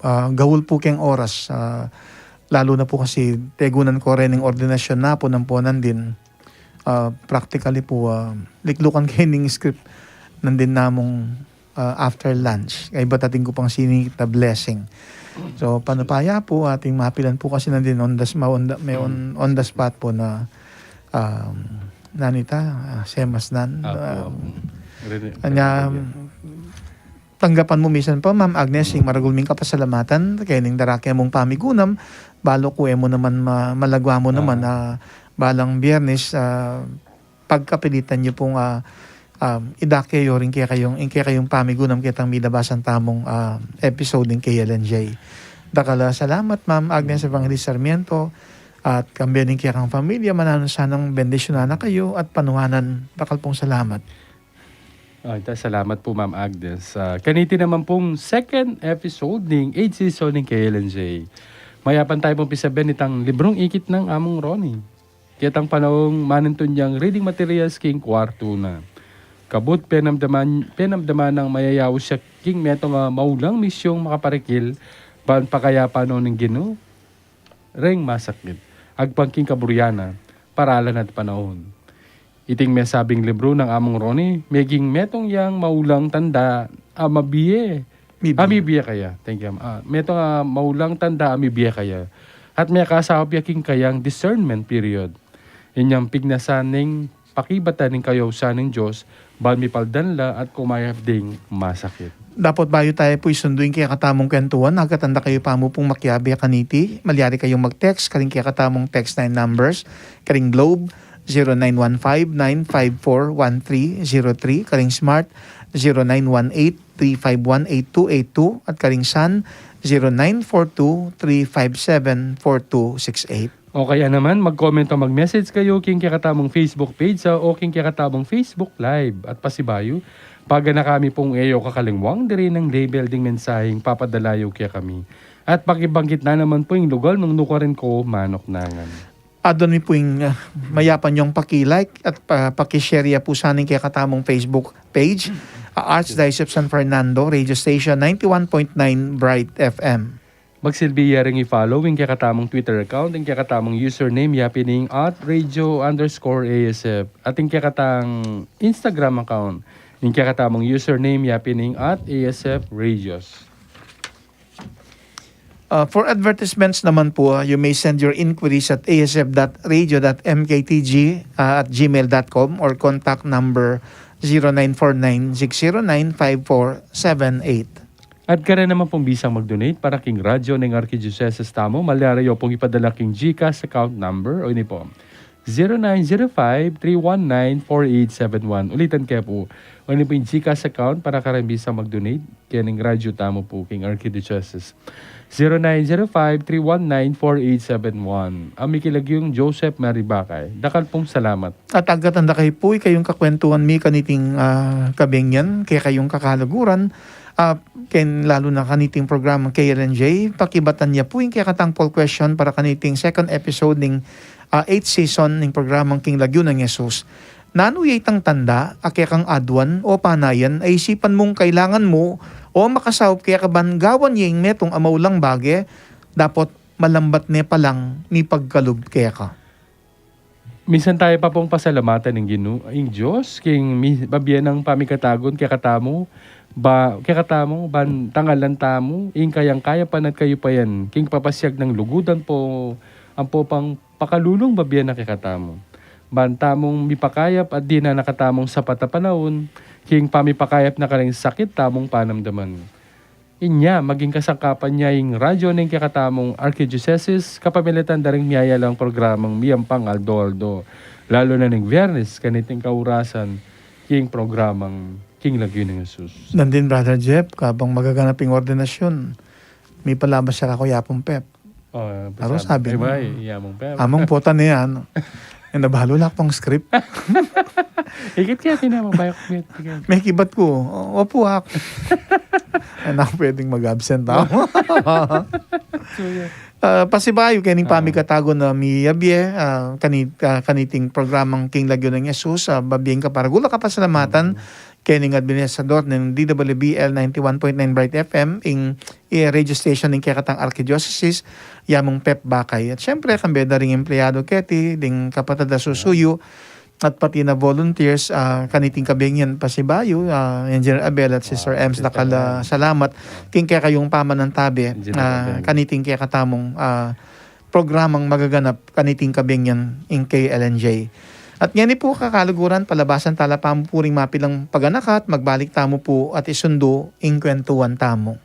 ah, gaul pu keng oras, ah, lalu na pu kasi tegunan ku reng ordinasyun na pu nang pu nandin, ah, practically pu, ah, liklukan ke ning script nandin namung, ah, after lunch. Kaybat atin ku pang sinikit a blessing. So, panupaya pu, atin mapilan pu kasi nandin on the s-, ma-, on the, may on, on the spot pu na, um, nanita, ah, semas nan, Apo, um, apo. Rin-, anya, rin-, tanggapan mu misan pa, Ma'am Agnes, ing maragul ming kapasalamatan, keni ning darake mung pamigunam, balu ku e mu naman ma-, malagwa mu naman, Ah. ah, balang Biyernes, ah, pagkapilitan yu pung, ah, um, idake yu ring kekayung, ing kekayung pamigunam ketang midabasan tamung, ah, episode ning K L N J. Dakal a salamat, Ma'am Agnes Evangelista Sarmiento, at kambe ning kekang pamilya, mananu sanang bendisyunan na kayu at panuhanan. Dakal pung salamat. Ah, ita, salamat pu, Ma'am Agnes. Ah, kaniti naman pung second episode ning eighth season ning K L N J. Mayapan tayu pung pisabian itang librung ikit nang Among Ronnie. Ketang panaung manintun yang reading materials king kwartu na. Kabud penamdaman, penamdaman nang mayayaus ya king metung a maulang misyung makaparikil ban pakayapan no ning Ginu reng masakit. Agpang king kaburuan na, paralan at panaun. Iting mesabing libru nang Among Ronnie, meging metung yang maulang tanda a mabie. Mibie. Ah, mibie kaya. Thank you. Ah, metung a maulang tanda a mibie kaya. At mekasaup ya king kayang discernment period. Inyang pignasan ning pakibatan ning kayausan ning Dios, ban mipaldan la at kumayap ding masakit. Dapot bayu tamu pu isundu ing kekatamung kwentuan, agkatan da kayu pa mu pung makiabe kaniti, malyari kayung mag-text karing kekatamung text line numbers, karing Globe, zero nine one five nine five four one three zero three, karing Smart, zero nine one eight three five one eight two eight two, at karing Sun, zero nine four two three five seven four two six eight. O kaya naman, mag-comment o mag-message kayu king kekatamung Facebook page, ah, o king kekatamung Facebook Live. At pasibayu, pagana kami pung e yu kakalingwan diri nang label ding mensaheng papadala yu kekami. At pakibanggit na naman pu ing lugal nung nukarin ko manuknangan. Adwan mi pu ing, ah, mayap yung paki-like at pa-, paki-share ya pu sana ing kekatamung Facebook page, ah, Archdiocese of San Fernando Radio Station, ninety-one point nine Bright F M. Magsilbi ya ring i-follow ing kekatamung Twitter account, ing kekatamung username ya pin ing at radio underscore A S F, at ing kekatang Instagram account, ing kekatamung username ya pin ing at A S F Radios. Uh, for advertisements naman po, uh, you may send your inquiries at A S F dot radio dot M K T G, uh, at gmail dot com or contact number zero nine four nine six zero nine five four seven eight. At karelang naman pung bisang mag-donate para king radyo ning Arkidiyosese tamu, malyari yu pung ipadala king GCash account number, o ini po, zero nine zero five three one nine four eight seven one. Ulitan ke pu, o ini pu ing GCash account para karing bisang mag-donate kening radyo tamu pu king Arkidiyosese. Zero nine zero five three one nine four eight seven one. Ang mikilagyung Joseph Maribakay. Dakal pung salamat. At agkatan da kayu pu, ikayung kakwentuan mi kaniting, ah, kabeng yan, kekayung kakaluguran, ah, ken lalu na kaniting programang K L N J, pakibatan ya pu ing kekatang poll question para kaniting second episode ning, ah, eighth season ning programang King Lagyu nang Jesus. Nanu ya itang tanda a kekang adwan o panayan a isipan mung kailangan mu o makasaup keka ban gawan ya ing metung a maulang bage, dapot malambat ne palang mipagkalub keka? Minsan tamu pa pung pasalamatan ing Ginu, ing Dios, king mi-, mabie nang pamikatagun kekatamu, ba, kekatamu, ban tangalan tamu ing kayang kayapan at kayupayan, king papasiag nang lugud ampo, ampo pang pakalulung mabie na kekatamu. Ban tamung mipakayap at dinan na katamung sapat a panaun, king pamipakayap na karing sakit tamung panamdaman. Inya, maging kasangkapan ya ing radyo ning kekatamung Archdiocese, kapamilatan da ring miyayalang programang miyampang aldo-aldo, lalu na ning Biyernes, kaniting kaurasan, king programang King Lagyu nang Jesus. Nandin, Brother Jeff, kabang magaganap ing ordinasyon, mipalabas ya kaku i Apung Pep. O, aro, pasabi, sabi, ay, nu, bay, iya mung pera. Amung pota niyan. Ing nabalu, ala ku pang script. Ikit kaya tinamang bayok met. Mekibat ku. O, opu, aku. Ay, naku, pwedeng mag-absent ako. So, yeah. Ah, pasibayu, kening, ah, pamikatagun a miyabie, ah, kani-, ah, kaniting programang King Lagyu nang Jesus, ah, babie ing kaparagul a kapasalamatan, mm, kening administrador ning D W B L ninety-one point nine Bright F M, ing, eh, radio station ning kekatang Archdiocese, i Among Pep Bakay. At syempre, kambe da ring empleyado keti, ding kapatad a susuyu, at pati na volunteers, ah, kaniting kabeng yan pasibayu, ah, Engineer Abel at Sister, ah, Ems, Sister Dakal, ah, Ems, salamat king kekayung pamanantabe, Engineer, ah, Abel, kaniting kekatamung, ah, programang magaganap kaniting kabeng yan ing K L N J. At ngeni pu, kakaluguran, palabasan tala pa mu pu ring mapilang paganakat, magbalik tamu pu at isundu ing kwentuan tamu.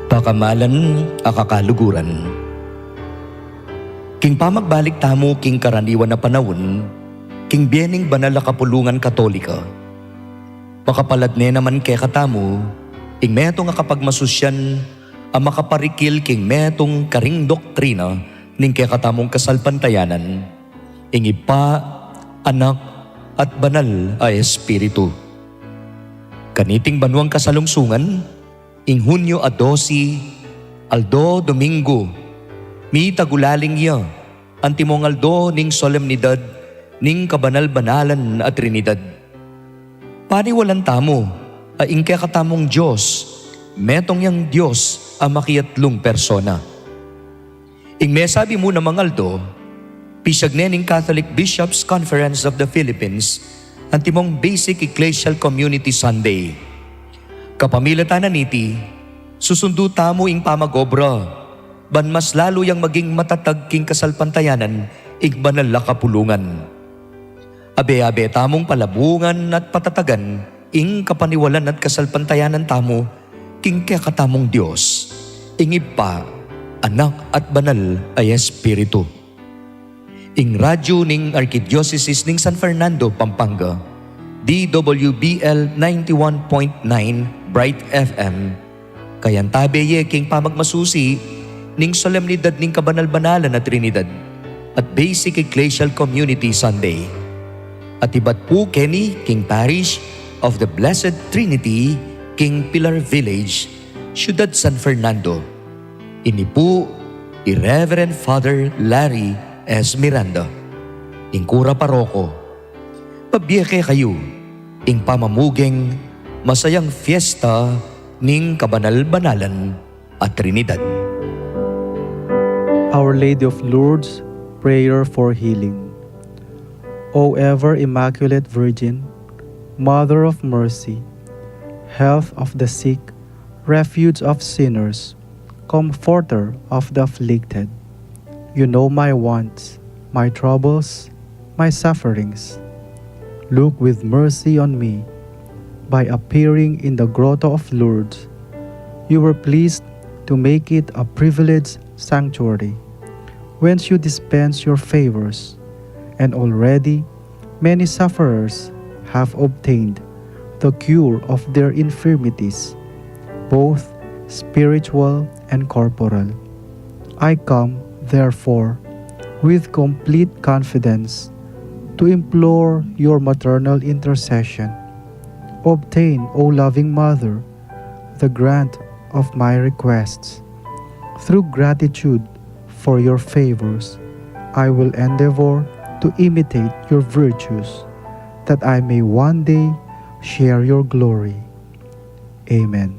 Pakamalan a kakaluguran. King pamagbalik tamu king karaniwan a panaun, king bie ning banal a kapulungan Katolika, makapalad ne naman kekatamu ing metung a kapagmasusyan a makaparikil king metung karing doktrina ning kekatamung kasalpantayanan, ing Ibpa, Anak, at Banal a Espiritu. Kaniting banuang kasalungsungan, Ing Hunyo a dose, aldo Domingo, mitagulaling ya antimong aldo ning solemnidad ning kabanal-banalan a Trinidad. Paniwalan tamu a ing kekatamung Dios, metung yang Dios a makiatlung persona. Ing mesabi mu namang aldo, pisyag ne ning Catholic Bishops' Conference of the Philippines antimong Basic Ecclesial Community Sunday. Kapamilatan na niti, susundu tamu ing pamag-obra, ban mas lalu yang maging matatag king kasalpantayanan ing banal a kapulungan. Abe-abe tamung palabungan at patatagan ing kapaniwalan at kasalpantayanan tamu king kekatamung Dios, ing Ibpa, Anak, at Banal a Espiritu. Ing radyu ning Arkidiosesis ning San Fernando, Pampanga, D W B L ninety-one point nine Bright F M, kayantabe ye king pamagmasusi ning solemnidad ning kabanal-banalan a Trinidad at Basic Ecclesial Community Sunday. At ibat pu keni king Parish of the Blessed Trinity king Pilar Village, Syudad San Fernando. Ini pu i Reverend Father Larry S. Miranda, ing kura paroko. Pabie kekayu ing pamamuging masayang fiesta ning kabanal-banalan a Trinidad. Our Lady of Lourdes, prayer for healing. O ever Immaculate Virgin, Mother of Mercy, Health of the sick, Refuge of sinners, Comforter of the afflicted, you know my wants, my troubles, my sufferings. Look with mercy on me. By appearing in the Grotto of Lourdes, you were pleased to make it a privileged sanctuary, whence you dispense your favors, and already many sufferers have obtained the cure of their infirmities, both spiritual and corporal. I come, therefore, with complete confidence to implore your maternal intercession. Obtain, O loving Mother, the grant of my requests. Through gratitude for your favors, I will endeavor to imitate your virtues, that I may one day share your glory. Amen.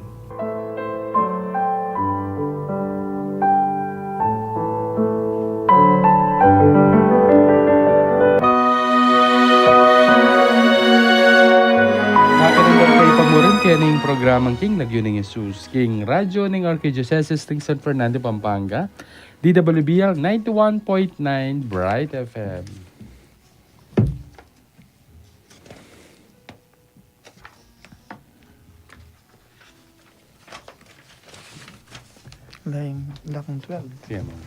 Makanandar kayu pa murin keni king programang King Lagyu ning Jesus, king radyu ning Arkidiosesis ning San Fernando, Pampanga, D W B L ninety-one point nine Bright F M. Line, lakang twelve. Sige, ma'am.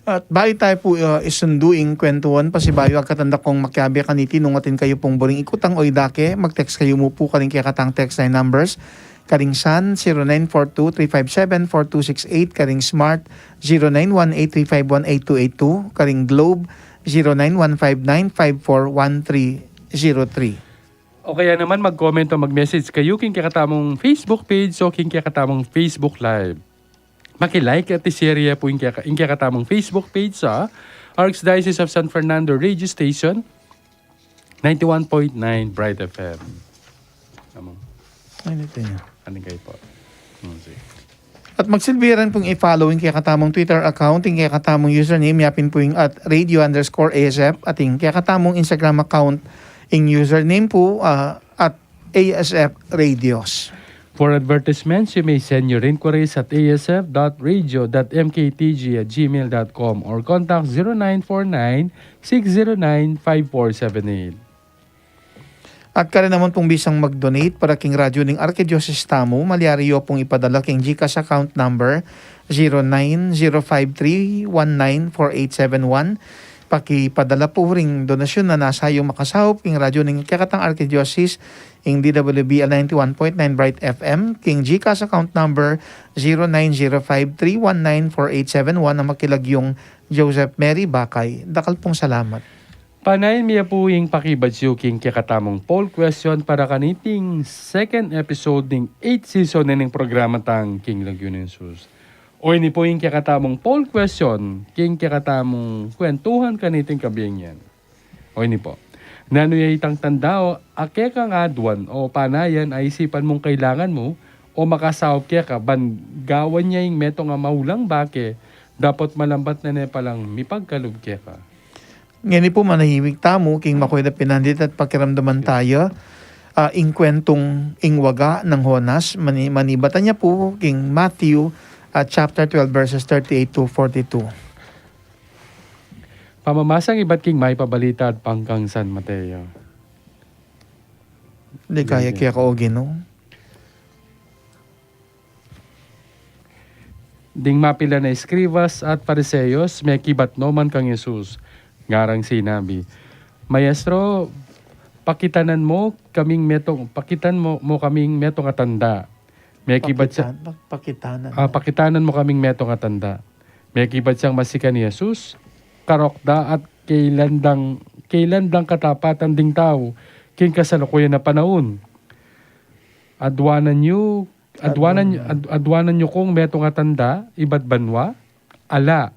At bayu tayu pu, uh, isundu ing kwentuhan, pasibayu agkatan da kung makiabe kaniti nung atin kayu pung buring ikutang o idake, mag-text kayu mu pu karing kekatang text line numbers, karing Sun, zero nine four two three five seven four two six eight, karing Smart, zero nine one eight three five one eight two eight two, karing Globe, zero nine one five nine five four one three zero three. O kaya naman mag-comment o mag-message kayu king kekatamung Facebook page o king kekatamung Facebook Live. Maki-like at i-share pu ing keka-, ing kekatamung Facebook page sa Archdiocese of San Fernando Radio Station, ninety-one point nine Bright F M. Among. Ay, nito niya. Aning kayu po. Hmm, sige. At magsilbi rin pung i-follow ing kekatamung Twitter account, ing kekatamung username, yapin pu ing at radio underscore A S F, at ing kekatamung Instagram account, ing username pu, ah, at A S F Radios. For advertisements, you may send your inquiries at A S F dot radio dot M K T G at gmail dot com or contact zero nine four nine, six zero nine, five four seven eight. At karin naman pung bisang mag-donate para king radyu ning Arkidiosis tamu, malyari yu pung ipadala king GCash account number zero nine zero five three one nine four eight seven one. Pakipadala pu ring donasyun a nasa yung makasaup king radyu ning kekatang Arkidiosis, ing D W B L ninety-one point nine Bright F M, king GCash account number zero nine zero five three one nine four eight seven one, a makilagyung Joseph Mary Bakay. Dakal pung salamat. Panayan mi ya pu ing pakibat yu king kekatamung poll question para kaniting second episode ning eighth season na ning programa tang King Lagyu ning Sus. O ini pu ing kekatamung poll question king kekatamung kwentuhan kaniting kabieng yan. O ini pu. Nanu ya itang tanda o a kekang aduan o panayan a isipan mung kailangan mu o makasaup keka ban gawan ya ing metung a maulang bake dapot malambat na ne palang mipagkalub keka? Ngeni pu manahimik tamu king makuya a pinandit at pakiramdaman tayu, ah, ing kwentung ing waga nang Jonas, mani-, manibatan ya pu king Matthew, ah, chapter twelve, verses thirty-eight to forty-two. Pamamasang ibat king Mayap a Balita at pangkang San Mateo. Di kaya keka, o Ginu. Ding mapilan a eskribas at Pariseyos mekibat no man kang Jesus, ngarang sinabi, "Maestro, pakitanan mo kaming metung, pakitan mo, mo kaming metung a tanda." Mekibat siya, Pakitan-, pa-, pakitanan ah, mo. "Pakitanan mo kaming metung a tanda." Mekibat siyang masikan i Jesus, karok da at kailan dang, kailan dang katapatan ding tau king kasalukuyan a panaun. Aduanan yu, aduanan, Aduanan. ad-, aduanan yu kung metung a tanda ibat banua? Ala.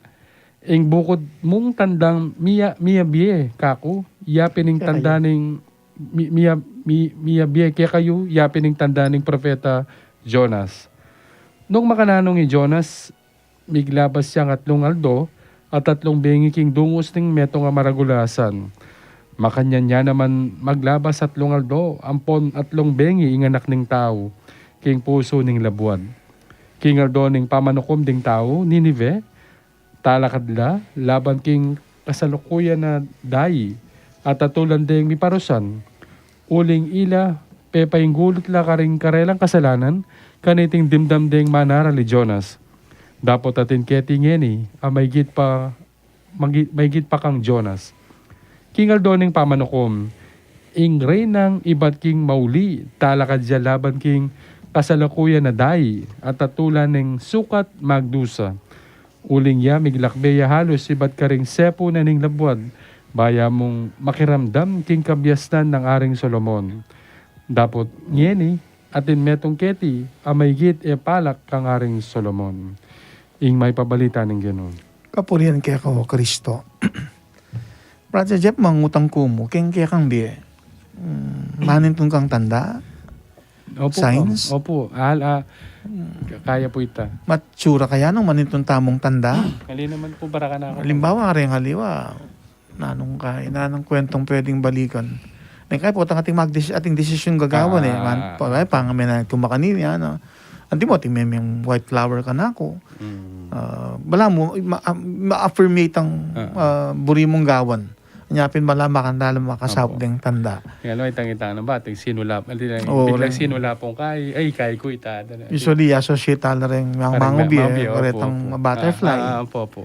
Ing bukud mung tandang mia-, miabie kaku, ya pin ing tanda ning, mi-, mia-, mi-, miabie kekayu, ya pin ing tanda ning propeta Jonas. Nung makananu i Jonas, miglabas yang atlung aldo at atlung bengi king dungus ning metung a maragul a asan. Makanyan ya naman maglabas atlung aldo ampon atlung bengi ing Anak ning Tau king pusu ning labuad. King aldo ning pamanukum ding tau Ninive, talakad la laban king kasalukuyan a dayi at atulan deng miparusan. Uling ila, pepainggulut la karing karelang kasalanan, kaniting dimdam deng manaral i Jonas. Dapot atin keti ngeni a maigit pa, magi-, maigit pa kang Jonas. King aldo ning pamanukum, ing Reynang ibat king mauli, talakad ya laban king kasalukuyan a dayi at atulan ning sukat magdusa. Uling ya miglakbe ya halus ibat karing sepu na ning labuad, baya mung makiramdam king kabiasnan nang Aring Solomon. Dapot ngeni, atin metung keti a maigit e palak kang Aring Solomon. Ing Mayap a Balita ning Ginu. Kapurian keka, o Kristo. Brother Jeff, mangutang ku mu, keng kekang bie, mm, manintun kang tanda? Opo, signs? Opo. Al-, ah, Hmm. Kaya pu ita. Matsura kaya nung manintun tamung tanda? Ali naman pu, barakan aku. Alimbawa, kareng aliwa, nanung kaya, nanung kwentong pwedeng balikan? Neng kaya pu, ating magdesi-, ating desisyon gagawan, e. Ah. Man, pa-, ay, pangamin na tumakan ini, ano. Antimo, ating memeng white flower kanaku. Mm. Ah, balamu, ma-, ma-affirmate ang, ah, buri mung gawan. Nya pin balamu makananu la makasaup deng tanda. Apo. Kaya lo, itang, itang, ano ba, ating sinulap, ating, oo, biglang sinulap pung kay, ay, kay ku ita, ano, usually, associate tala reng mang-, parang mangubie, mangubie, opo, karetang butterfly. Ah, ah, opo, opo.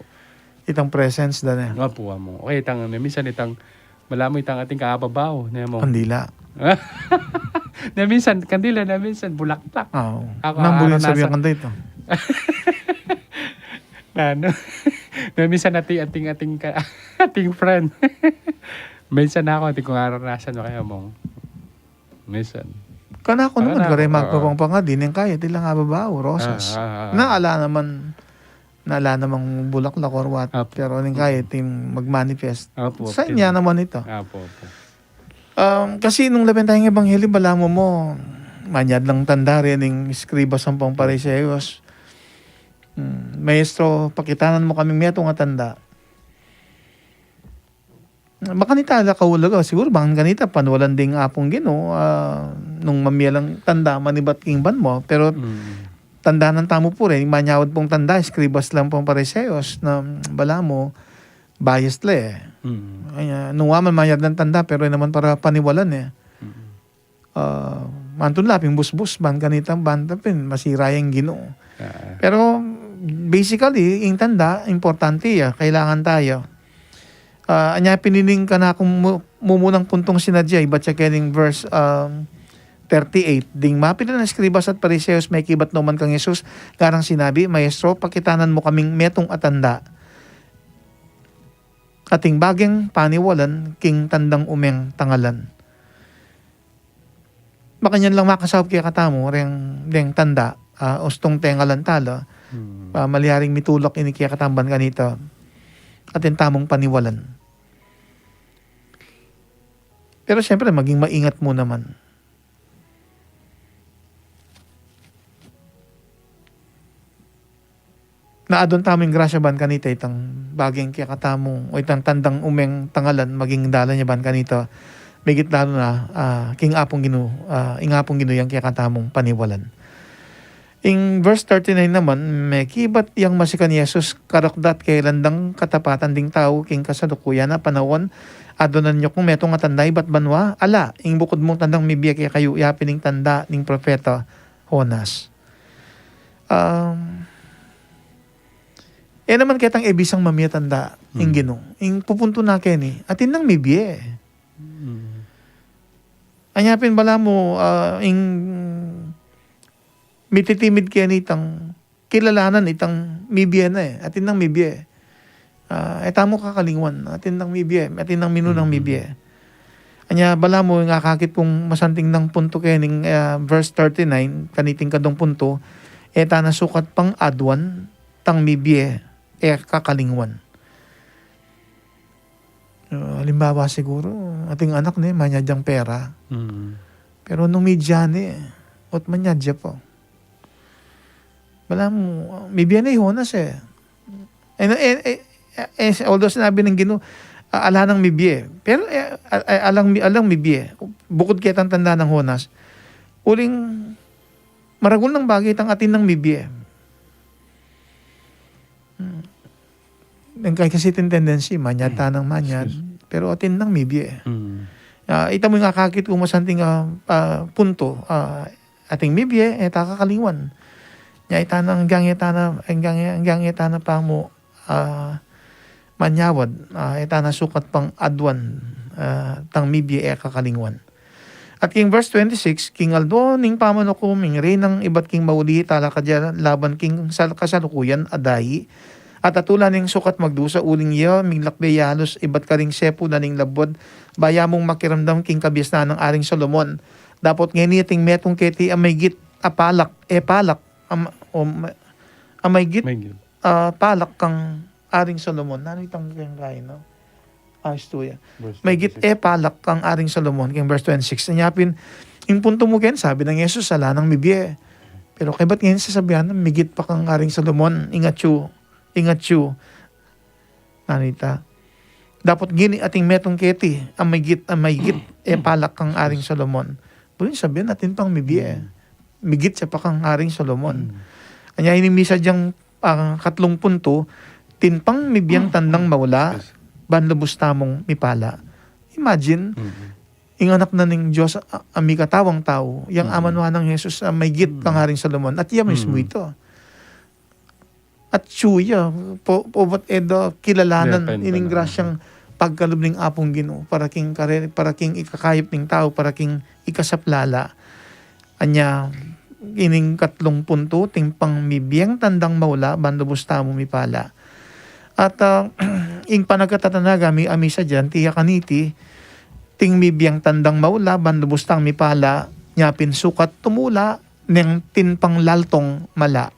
Itang presence da ne. Opo, amo. Okay, itang, minsan itang, balamu itang ating kababaw, ne mo. Kandila. Ne minsan, kandila, ne minsan, bulaklak. Oo. Aku, nang buri araw sabi nasa ang kanda ito. Nanu? Ne minsan ating, ating, ating ka-, ating friend. Minsan aku, ating kung naranasan mo kaya mong. Minsan. Kanaku naman, kanaku, kare magpapang pangadi, neng kaya, tilang ababaw, rosas. Ah, ah, ah. Na ala naman, na ala namang bulaklak or what. Apo. Pero neng kaya, ting mag-manifest. Apo, sa inya naman ito. Apo, apo. Um, kasi nung labi tayang ebanghelyo, balamu mo, manyad lang tanda rin ning eskribas ampong Pariseyos. Hmm, "Maestro, pakitanan mo kaming metung a tanda." Makanita la kaulaga, siguru, bang kanita, paniwalan ding Apung Ginu, ah, nung mamie lang tanda, manibat king banua, pero tandanan tamu pu rin, manyawad pung tanda, eskribas lang pung Pariseyos, na balamu, bias la, e. Mm. Ay, ah, nung wa man manyad lang tanda, pero naman para paniwalan, e. Mm. Ah, mantun la pin busbus, ban kanita, ban ta pin, masira yang Ginu. Ah. Pero, basically, ing tanda, importante ya, kailangan taya. Ah, anya pin ining kanaku mu-, mumunang puntung sinadya, ibat ya kening verse, um, thirty-eight, ding mapilan a eskribas at Pariseyos mekibat no man kang Jesus, ngarang sinabi, "Maestro, pakitanan mo kaming metung a tanda." ating bageng paniwalan king tandang umeng tangalan. Makanyan lang makasaup kekatamu reng, reng tanda, ah, ustung tengalan tala, hmm, ah, malyaring mitulak ini kekatamu ban kanita atin tamung paniwalan. Pero siyempre, maging maingat mu naman. Na adwan tamu ing grasya ban kanita itang bageng kekatamung, o itang tandang umeng tangalan, maging dalan ya ban kanita, migit lalu na, ah, king Apung Ginu, ah, ing Apung Ginu yang kekatamung paniwalan. Ing verse thirty-nine naman, mekibat yang masikan Jesus, karakdat kailan dang katapatan ding tau king kasalukuyan a panaun, adwanan yu kung metung a tanda ibat banua, ala, ing bukud mung tandang mibie kekayu, yapin ing tanda ning propeta Jonas. Um, e naman ketang e bisang mamie tanda ing, hmm, Ginu. Ing pupuntu na keni, atin nang mibie. Hmm. Anya pin balamu, ah, ing mititimid keni itang kilalanan itang mibie na e. Atin nang mibie. Ah, e tamu kakalingwan. Atin nang mibie. Atin nang minunang, mm, mibie. Anya balamu ing akakit kung masanting nang puntu kening, ah, verse thirty-nine, kaniting kadung puntu, e tana sukat pang adwan tang mibie, e kakalingwan. Ah, alimbawa siguru, ating anak ne, manyad yang pera. Mm. Pero nung media ne, ot manyad ya pa. Balamu, mibie ne i Jonas e. E, e, e, e, although sinabi ning Ginu, ah, ala nang mibie. Pero, e, a-, a-, alang mi-, alang mibie. Bukud ketang tanda nang Jonas. Uling maragul nang bagay itang atin nang mibie. Hmm. Ing kekatang tendency, manyad, hmm, tanang manyad, excuse, pero atin nang mibie. Hmm. Ah, ita mu ing akakit kung masanting, ah, ah, puntu, ah, ating mibie, e ta kakalingwan. Nya ita nang anggang e tana, anggang e, anggang e tana pa mu, ah, manyawad, ah, e tana sukat pang adwan, ah, tang mibie e kakalingwan. At king verse twenty-six, king aldo ning pamanukum ning Reynang ibat king mauli, talakad ya laban king sal-, kasalukuyan a dayi, at atula neng sukat magdusa uling ya miglakbe ya halus ibat karing sepu na ning labuad, ba ya mung makiramdam king kabiasnan nang Aring Solomon. Dapot ngeni ating metung keti a maygit a palak, e palak, am-, o ma-, a maygit, maygit, ah, palak kang Aring Solomon. Nanu itang keng kain, no? Ah, istu ya. Verse twenty-six. Maygit e palak kang Aring Solomon, keng verse twenty-six. Nya pin, ing puntu mu ken, sabi nang Jesus, ala nang mibie. Pero kaybat ngeni sasabian, migit pa kang Aring Solomon, ing atyu, ing atyu. Nanu ita? Dapot ngeni ating metung keti a maygit, a maygit e palak kang Aring Solomon. Buri nang sabian, atin pang mibie. Hmm. Migit ya pa kang Aring Solomon. Hmm. Anya ini misa yang, ah, katlung puntu, atin pang mibieng tandang maula, yes, ban lubus tamung mipala. Imagine, mm-hmm, ing anak na ning Dios a, a mikatawang tau, yang, mm-hmm, amanuan nang Jesus a maygit, mm-hmm, kang Aring Solomon. At iya mismu, mm-hmm, ita. At siya, po, po, ba't e da kilalanan, depende ining na, grasyang pagkalub ning Apung Ginu, para king kare-, para king ikakayap ning tau, para king ikasaplala. Anya, ining katlung puntu, atin pang mibieng tandang maula, ban lubus tamu mipala. At, ah, ing panagkatatanagan mi, a misa dian, tiyak kaniti, atin mibieng tandang maula, ban lubus tang mipala, nya pin sukat tumula, neng atin pang laltong mala.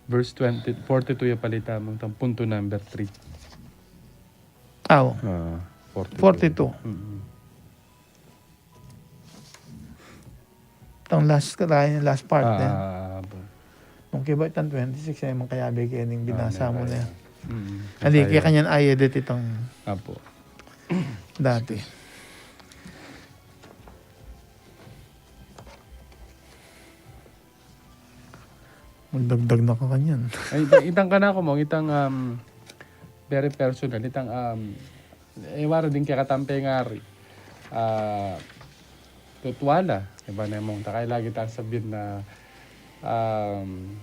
Verse twenty, forty-two ya pala itang punto number three. Aw. Ah, forty-two. Forty-two. Mm-mm. Itang last, kalain, last part na yan. Ah, apo. Nung kiba itang twenty-six, ay mang kayabe kaya ning binasa mu na yan. Ah, meron. Mm-mm. Ali, kaya kanyan ay edit itang dati. Apo. Magdagdag na ka kanyan. Ay, ita-, itang kanaku, Mong, itang, um, very personal, itang, um, e, wari ding kekatang pengari. Ah, tutuala, iba na, Mong, ta kaya lagi tang sabian na, um,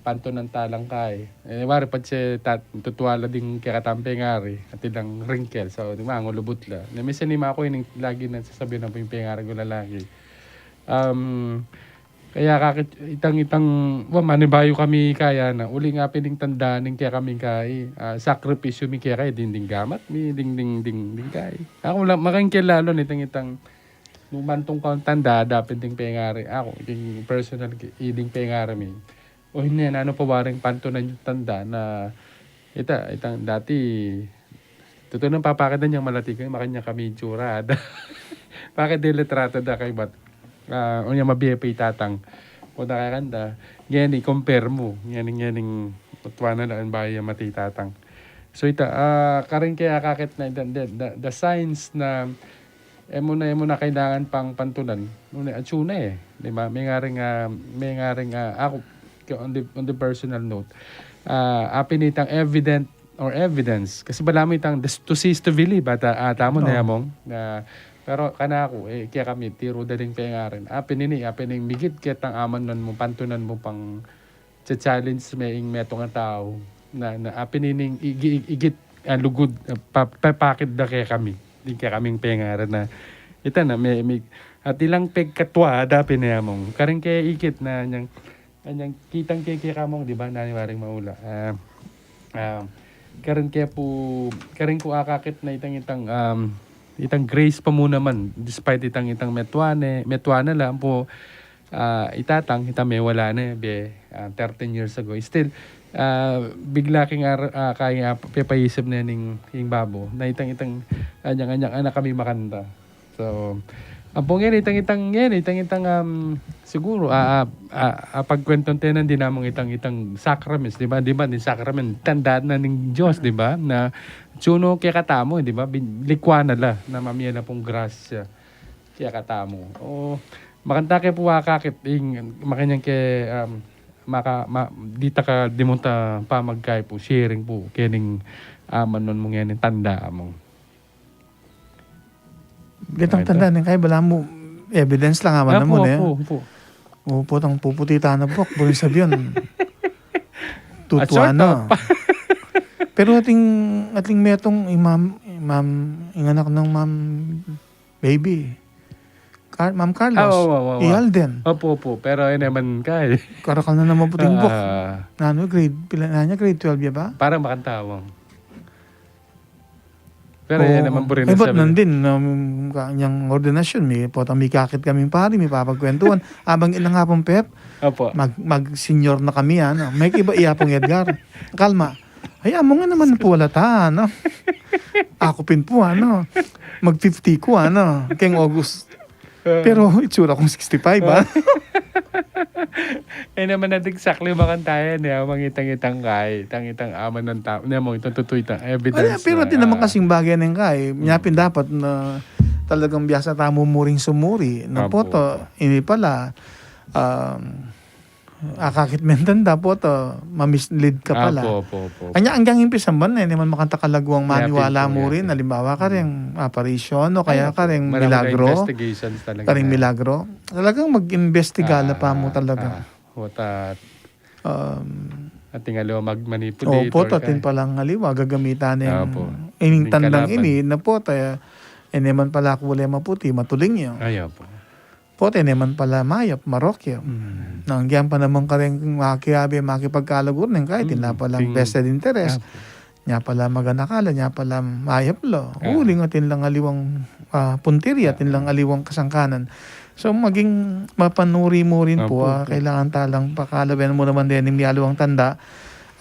pantunan talang kai. E, wari patse tat-, tutuala ding kekatang pengari, atin lang ringkel, so, di ba, ngulubut la. Na minsan, ima ku ining lagi nang sasabian na pu ing pengari kung lalaki. Um, Kaya kakit itang, itang, wa, manibayu kami kaya na. Uli nga pin ing tanda ning kekami kai, ah, sakripisyu mi keka, ding, ding gamat mi, ding, ding, ding, ding kai. Aku lang, makanyan ke lalu nitang, itang, nung mantung kang tanda, dapin ding pengari. Aku, ding personal, ki-, ding pengari mi. O, ini, nanu pa waring pantunan ing tanda na, ita, itang dati, tutu nang papakit da niyang malati kami, makanyan kami itsura da. Bakit ding litrato da kaybat? Ah, unya mabie pa i tatang. Punta kaya kanda, ngeni, compare mu. Ngeni, ngeni, utwa na lang bayu ya mati i tatang. So, ita, ah, karin ke akakit na, the, the, the, the signs na, e mu na, e mu na kailangan pang pantunan. Nune, atsu na e. Di ba? Mengaring, ah, mengaring, ah, aku, on the, on the personal note, ah, apin itang evident or evidence. Kasi balamu itang des-, to see is to believe, ata, ata mu na, oo, yamong. Na, pero kanaku, e, kekami, tiru da ding pengarin. Apin ini, apin ing migit ketang amanuan mu, pantunan mu pang cha-challenge me ing metung a tau. Na, na apin ining igi-, ig-, igit, ah, lugud, ah, pa-, papakit da kekami. Ding kekaming pengarin na. Ita na, me, me, at ilang pegkatwa, dapin ne yamong. Karin ke ikit na, nyang, nyang kitang ke, kekamong, di ba, nani waring maula. Ah, ah, karin ke pu, karin ku akakit na itang, itang, um, itang grace pa mu naman, despite itang, itang metua ne, metua na la pu, ah, i tatang, ita mewala ne, bie, ah, thirteen years ago. Still, ah, bigla king ar-, ah, kaya pepaisip ne ning, ning babo. Na itang, itang, anyang, anyang, anak kami makanta. So, ampong ngeni, itang, itang, ngeni, itang, itang, um, siguru, ah, ah, ah, ah, pagkwenton te nandin namung itang, itang sacraments, di ba? Di ba, ning sacrament, tanda na ning Dios, di ba? Na, tsuno kekatamu, di ba? Bin-, likwa na la, na mamie na pung grasya kekatamu. O, makanta ke pu akakit, ing, makanyan ke, um, maka-, ma-, di ta ka dimunta pamagkai pu, sharing pu, kening, ah, amanuan mu ngening tanda mu. Detang tanda ning kai, balamu, evidence lang amanuan mu, ne? Opo, opo. Opo, tang puputi tana buak, buring sabian. Tutua na. Pero ating, ating metung, i Ma'am, i Ma'am, ing anak nang Ma'am Baby. Car-, Ma'am Carlos. Ah, wa, wa, wa, wa. I Alden. Opo, opo. Pero e naman kai. Karakal na naman puting buak. Ah. Nanu, grade, pila na niya? Grade twelve ya ba? Parang makanta, wang. Pero e naman pu rin, e, ba't nandin, um, kanyang ordinasyon, mi, potang mikakit kaming pari, mipapagkwentuhan. Abang ina nga pong Pep, opo, mag-, mag-senior na kami, ano. May iba iya pong Edgar. Kalma. Ay, amo nga naman pu, wala ta, ano. Aku pin pu, ano. Mag-fifty ku, ano. Keng August. Pero itsura kung sixty-five, ah. E naman nating sakli makantayan, e, amang itang-itang kai, itang-itang amanuan tau, ne, amang itang tutu itang evidence. Pero atin naman kasing bagay neng kai, nya pin dapat na talagang biasa tamu muring sumuri, na poto, ini pala, um, akakit meng tanda, poto, ma-mislead ka pala. Opo, opo, opo. Anya, anggang impisan ban, e naman makanta kalaguang maniwala mu rin, alimbawa, kareng aparisyon o kaya kareng milagro. Ay, opo. Marami na investigations talaga. Kareng milagro. Talagang mag-imbestiga la pa mu talaga. Ah, ah, what a, um, atin aliwa mag-manipulate, opo, or atin palang aliwa gagamitan neng, opo, ining tandang ini, na poto, e, e naman pala kule maputi, matuling ya. Ay, opo. Poto, e naman pala mayap, marokyo. Mm. Nang gyan pa naman kareng makiabe, makipagkalaguan neng kai, atin la palang vested interest. Nya pala maganaka la, nya pala mayap la. Uling atin lang aliwang, ah, puntirya, atin lang aliwang kasangkanan. So, maging mapanuri mu rin pu, ah, kailangan ta lang pakalawen mu naman dening mialiwang tanda.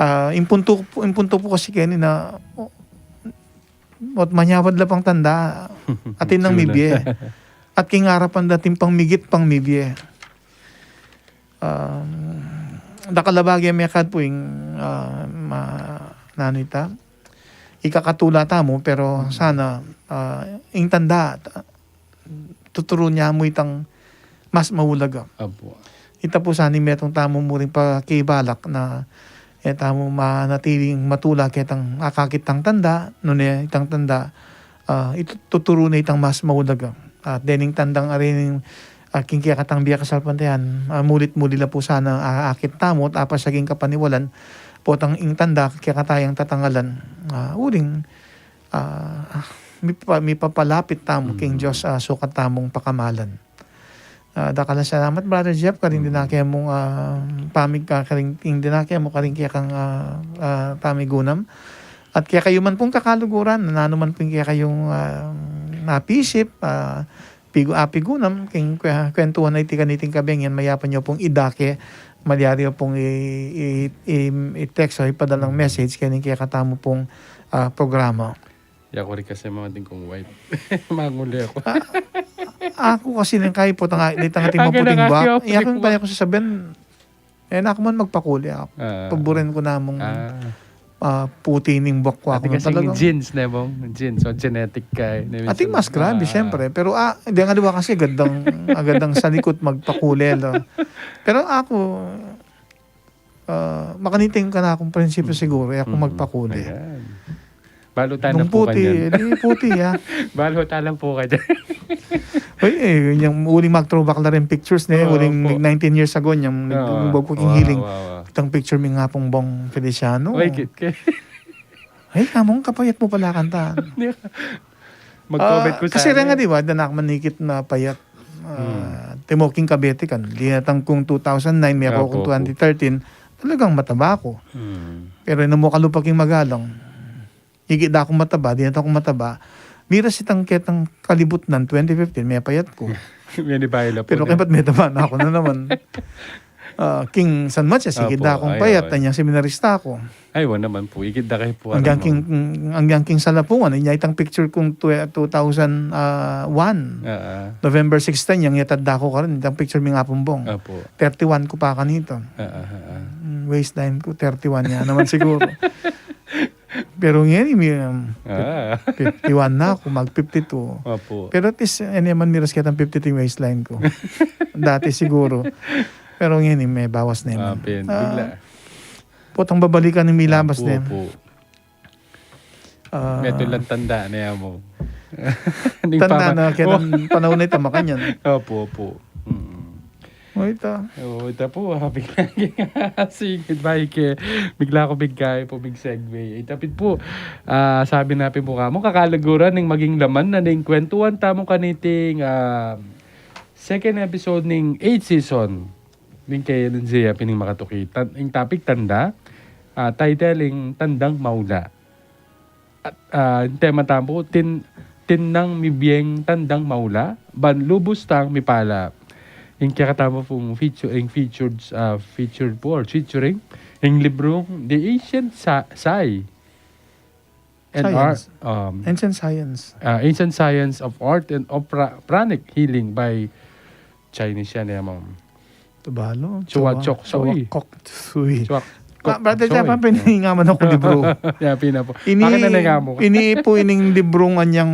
Ah, ing puntu, ing puntu pu kasi keni na, o, ot manyawad la pang tanda, atin nang mibie. At king arapan da atin pang migit pang mibie. Um, dakal a bage mekad pu ing, ah, ma-, nanu ita? Ikakatula tamu, pero sana, ah, ing tanda, tuturu ne mu itang mas maulaga. Opo. Ita pu sana ing metung tamu muring pakibalak na, e, tamu manatiling matula ketang akakit tang tanda, nune itang tanda, ah, itu-, tuturu ne itang mas maulaga. At dening tandang ari ning, ah, king kekatang bie kasalpantayanan, ah, mulit-muli la pu sana, ah, akit tamu, at apasa king kapaniwalan, potang ing tanda, kekatayang tatangalan, ah, uling, ah, mipa-, mipapalapit tamu king Dios, ah, sukat tamung pakamalan. Ah, dakal a salamat, Brother Jeff, karing dinake mung, ah, pamig-, ah, karing, ing dinake mu karing kekang, ah, ah, pamigunam. At kekayu man pung kakaluguran, nanu man pung kekayung, ah, napisip, ah, pigu-, ah, pigunam, king kwe-, kwentuhan a iti kaniting kabeng yan, mayap yu pung idake, malyari yu pung i-, i-, i-, i-text o ipadalang message, keng kekatamu pung, ah, programa. Yaku rin kasi, mga ding kung wife. Manguli aku. Ah, aku kasi neng kaipot ang, itang ating maputing buak. Yaku rin pala aku sasabihan, eh, naku man magpakuli aku. Ah. Paburen ku namung, ah, puti ning buak ku. Ati kasi talagang jeans, ne, Bong? Jeans, o genetic ka, eh. Ating mas grabe, siyempre. Pero, ah, di nga diwa kasi agad dang, agad dang sa likut magpakuli, lo. Pero aku, ah, makaniting kanakung prinsipyo siguro, e aku magpakuli. Ayan. Balu ta na pu kanyan. Nung puti, eh, di puti, ah. Balu ta lang pu kanyan. Uy, eh, yung uling mag-throwback la rin pictures ne, uling nineteen years ago, yung nag-, nag-, king healing. Itang picture mi nga pung Bong Feliciano. Uy, kit ke. Ay, kamung kapayat mu pala kanta. Mag-comment ku sana. Kasi rin nga, di ba, danak manikit na payat. Ah, timo king kabete kan. Dinatang kung two thousand nine, mi ako kung twenty thirteen, talagang mataba ku. Pero nung mukalupa king magalang, ikit da kung mataba, dinatang kung mataba. Miras itang ketang kalibutnan, twenty fifteen, mepayat ku. Pero kaya ba't metaba na aku na naman? Ah, king San Mathias, ikit da kung payat, anyang seminarista ku. Ay, wa naman pu. Ikit da kayu pu. Anggang king, anggang king Salapungan, inya itang picture kung twe-, two thousand one. November sixteen, yang yatad da ku karin, itang picture mi nga pung Bong. Thirty-one ku pa kanita. Mm, waistline ku, thirty-one ya naman siguro. Pero ngeni, mi, um, fif-, fifty-one na aku, mag fifty-two. Pero at least, e naman miras ketang fifty-two waistline ku. Dati siguro. Pero ngeni, mebawas naman. Ah, bigla. Potang babalikan ning milabas ne. Meto lang tanda ne mu. Tanda na, ketang panaun na ita makanyan. Opu, opu. Mm. O, ita. O, ita pu, ah, bigla. Sige, bye ke. Bigla ku bigay pu, mig-segue. Ita pin pu, ah, sabi na pin pu kamu, kakaluguran ning maging laman na ning kwentuhan tamu kaniting, ah, second episode ning eighth season. Ning kaya ning Zia pin ning makatukitan. Ing topic tanda, ah, title ing Tandang Maula. At, ah, ing tema tamu, tin-, Tinnang Mibieng Tandang Maula, Ban Lubus Tang Mipala. Ing kekatamu pung feature, ing featured, ah, featured pu, or featuring, ing librung The Ancient Sa-, Sai and Art, um, Ancient Science. Ah, Ancient Science of Art and of Pra-, Pranic Healing by Chinese yan, eh, ma'am. Tuvalu, Chua Chua-, Chok Sui. Chua Kok Sui. Chua Kok Sui. Ah, brother, siya pa piningaman aku libru. Ya, pina po. Ini, akin na nga mo. Ini po ining librung anyang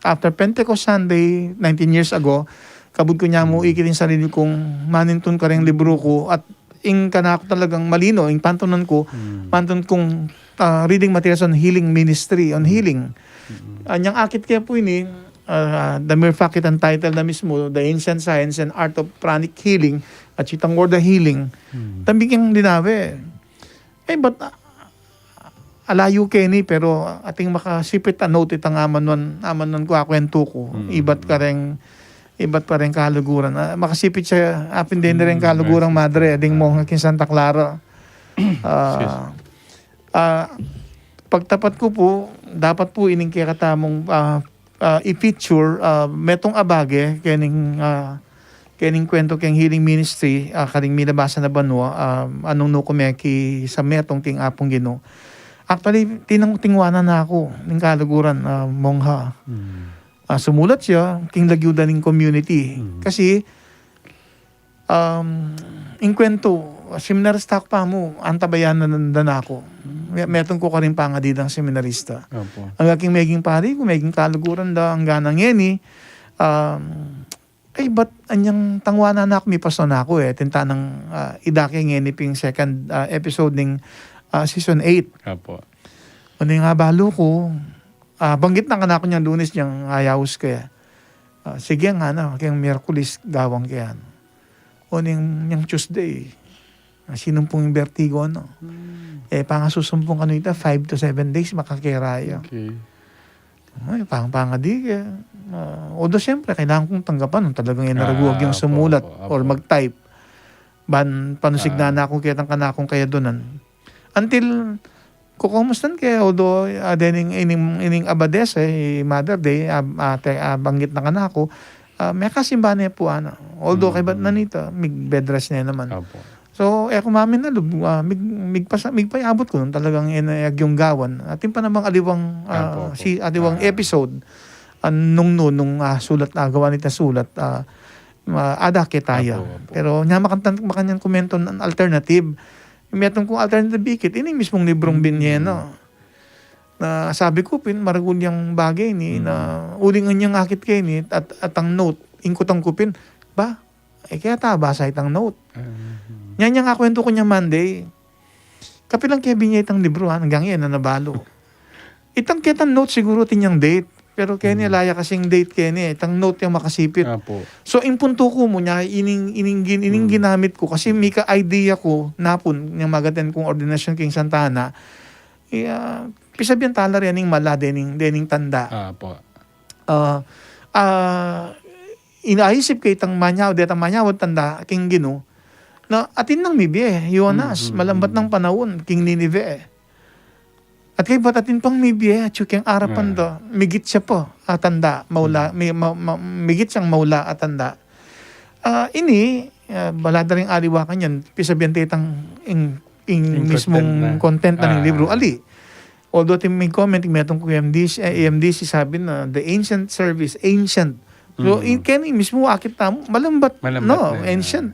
after Pentecost Sunday, nineteen years ago, kabud ku nya mu ikit ing sarili kung manintun kareng libru ku at ing kanaku talagang malino, ing pantunan ku, pantun kung, ah, reading materials on healing ministry, on healing. Anyang akit ke pu ini, ah, the mere fact itang title na mismu, The Ancient Science and Art of Pranic Healing, at itang word na healing, tambing yang linawe. Eh, but, ah, alayu keni, pero ating makasipit a note itang amanuan, amanuan ku, akwentu ku. Ibat kareng, ibat pa reng kaluguran. Ah, makasipit siya, apin din reng kaluguran, madre, ding mongha king Santa Clara. Ah, ah, pagtapat ku pu, dapat pu ining kekatamung, ah, ah, i-feature, ah, metung a bage, kening, ah, kening kwentu keng healing ministry, ah, karing milabasan a banua, ah, anung nuku me ki sa metung king Apung Ginu. Actually, tinang-, tingwanan na ku ning kaluguran, ah, mongha. Ah, sumulat siya king lagyu da ning community. Kasi, um, ing kwentu, seminarista ku pa mu, antabayan na, na, na ku. Me-, metung ku karing pangadi dang seminarista. Angga king meging pari ku, meging kaluguran da, angga na ngeni, um, ay, ba't anyang tangwanan na ku, mipaso na ku, eh. Tintanang, ah, idake ngeni ping second, ah, episode ning, ah, season eight. Opu. Uling abalu ku, ah, banggit na kanaku nyang Lunes nyang ayaus ke. Ah, sige, ngana, keng Miyerkules gawan ke yan. Uling nyang Tuesday, ah, sinumpung ing bertigo, no? Eh, pangasusumpung kanu ita, five to seven days, makakera ya. Okay. Ay, pang-, pangadi ke. Ah, although, siyempre, kailangan kong tanggapan nung talagang e na ragu agyang sumulat or mag-type. Ban panusignan na kung ketang kanakung kayadunan. Until, kukumustan ke, although, ah, dening ining, ining abades, e, Mother Day, ah, ah, te-, ah, banggit na kanaku, ah, mekasimba ne pu, ana. Although, kaybat na nita, mig-bed rest ne naman. So, e ku maminalub, ah, mig-, migpasa-, migpayabut ku nung talagang e na agyang gawan. Atin pa namang aliwang, ah, si-, aliwang episode. Ah, nung, nung, nung, ah, sulat, ah, gawa nita sulat, ah, ma-, ada ke taya. Pero nya makanyan, makanyan kumentu ng alternative. Metung kung alternative ikit, ini mismung librung binye na. Na sabi ku pin, maragul yang bage ini, na uling anyang akit ke ini, at, at ang note, ingkutan ku pin, ba, e kaya ta basa itang note. Nya, nyang akwentu ku nya Monday, kapilan ke binye itang libru, ha, anggang e na nabalu. Itang ketang note siguru atin yang date. Pero keni, ala ya kasing date keni, itang note yang makasipit. So, ing puntu ku mu nya, ining, ining gin-, ining ginamit ku, kasi mika idea ku, napun, nyang mag-attend kung ordinasyon king Santa Ana, iya, pisabian tala rening mala, dening, dening tanda. Ah, ah, inaisip ke itang manyaw, detang manyaw a tanda, king Ginu, na atin nang mibie, Yonas, malambat nang panaun, king Ninive. At kaybat atin pang mibie, atyu keng arapan da, migit ya pa a tanda, maula, mi-, ma-, ma-, migit yang maula a tanda. Ah, ini, ah, bala da ring aliwa kanyan, pisabian te itang ing, ing mismung content na ning libru. Ali. Although atin mig-comment, metung ku M D C, e, M D C sabi na, the ancient service, ancient. So, in, keni mismu akit tamu, malambat, no, ancient.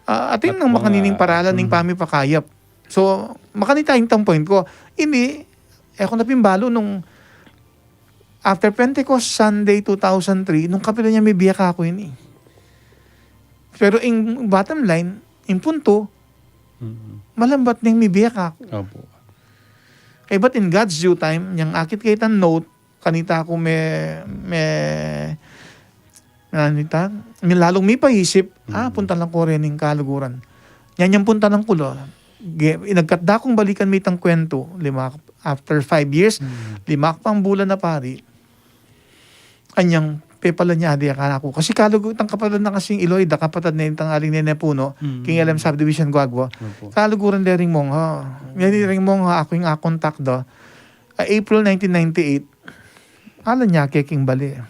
Ah, atin nang makanining paralan ning pamipakayap. So, makanita ing point ku. Ini, e ku na pin balu nung after Pentecost Sunday two thousand three, nung kapilan yang mibie kaku ini. Pero ing bottom line, ing puntu, malambat neng mibie kaku. Kaybat in God's due time, nyang akit ke itang note, kanita ku me-, me-, kanita, lalung mipaisip, ah, puntalan ku reng kaluguran. Nyanyang puntalan ku la, ge-, inagkat da kung balikan mi itang kwentu, lima, after five years, lima pang bulan na pari. Anyang pepala nya de kanaku. Kasi kaluguran, itang kapatad na kasing Iloy, da kapatad na itang Aling Nene Puno, king L M Subdivision Guagua. Kaluguran de ring mongha. Ngeni ring mongha, aku ing akontak da. Ah, April nineteen ninety-eight, ala nya ke king bale.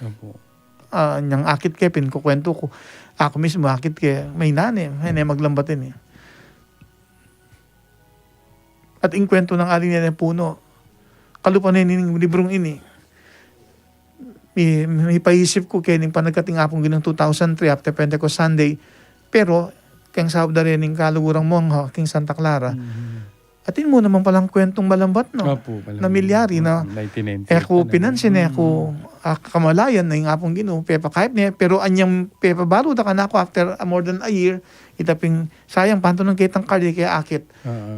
Ah, nyang akit ke, pin kukwentu ku. Aku mismu akit ke, maina ne, maina maglambat ini. At ing kwentu nang Aling Nene Puno, kalupa ne ning librung ini. Mi-, mipaisip ku keni panagkat ing Apung Ginung two thousand three after Pentecost Sunday. Pero, keng saup da rening kalugurang mongha, king Santa Clara. Atin mu naman palang kwentung malambat, no? Na milyari na. E ku pinansin, e ku, ah, kamalayan na ing Apung Ginu, pepakayap ne, pero anyang pepabalu da kanaku after, ah, more than a year, ita pin, sayang, pantu nang ketang card, e ke akit.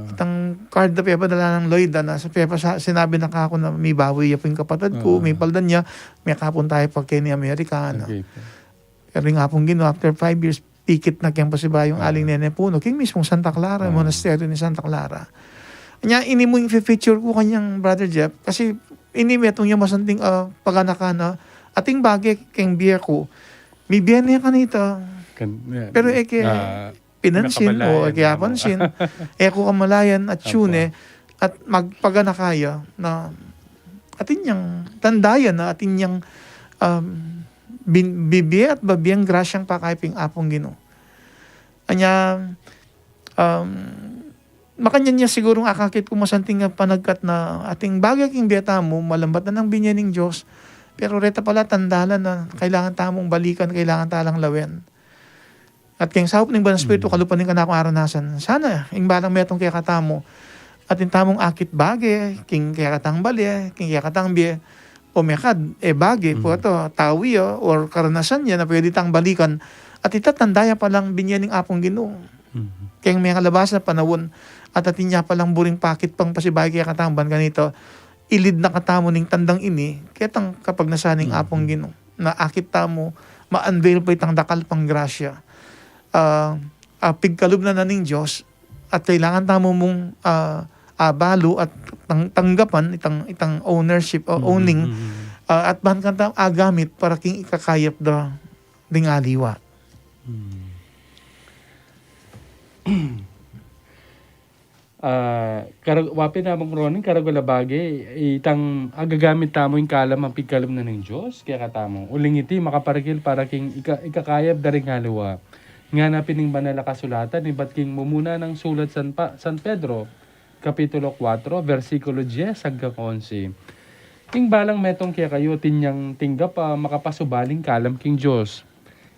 Itang card na pepadala nang Lloyd, ah, na sa pepa-, sa-, sinabi na kaku na mibawi ya pu ing kapatad ku, mipaldan ya, mekapun taya pa keni Amerika, no? Pero ing Apung Ginu, after five years, pikit na keng pasibayung Aling Nene Puno, king mismung Santa Clara, monasteryo ning Santa Clara. Nya, ini mu ing fe-feature ku kanyang, Brother Jeff, kasi ini metung yang masanting, ah, paganakan na, ating bage keng bie ku, mibie ne kanita. Pero e ke pinansin, o e ke apansin, e ku kamalayan at tune, at magpaganaka ya na atin yang tanda ya na atin yang, um, bin-, bibie at babieng grasyang pakayap ing Apung Ginu. Anya, um, makanyan ya sigurung akakit ku masanting a panagkat na ating bage king bie tamu, malambat na nang binye ning Dios, pero reta pala tanda la na kailangan tamung balikan, kailangan talang lawen. At keng saup ning Banal Espiritu, kalupa ning kanakung aranasan. Sana, ing balang metung kekatamu, atin tamung akit bage, king kekatang bale, king kekatang bie, o mekad, e bage, pu ato, tau ya, or karanasan ya na pwede tang balikan, at ita tanda ya palang binye ning Apung Ginu. Keng mengalabas a panaun, at atin ya palang buring pakit pang pasibayu kekatamu ban kanita, ilid na katamu ning tandang ini, ketang kapagnasan ning Apung Ginu. Na akit tamu, ma-unveil pa itang dakal pang grasya. Ah, ah, pigkalub na na ning Dios, at kailangan tamu mung, ah, abalu at tang-, tanggapan itang, itang ownership o owning ah, at ban kanita agamit para king ikakayap da ding aliwa. Hmm. Ah, karag-, wa pin, Among Ronin, karagul a bage, itang agagamit tamu ing kalam a pigkalub na ning Dios kekatamu. Uling iti makaparikil para king ika-, ikakayap da ring aliwa. Ngana pin ning Banal a Kasulatan, ibat king mumuna nang sulat San Pa-, San Pedro, Kapitulo kuwatro, bersikulo dyes anggang onse. Ing balang metung kekayu, atin yang tinggap a makapasubaling kalam king Dios.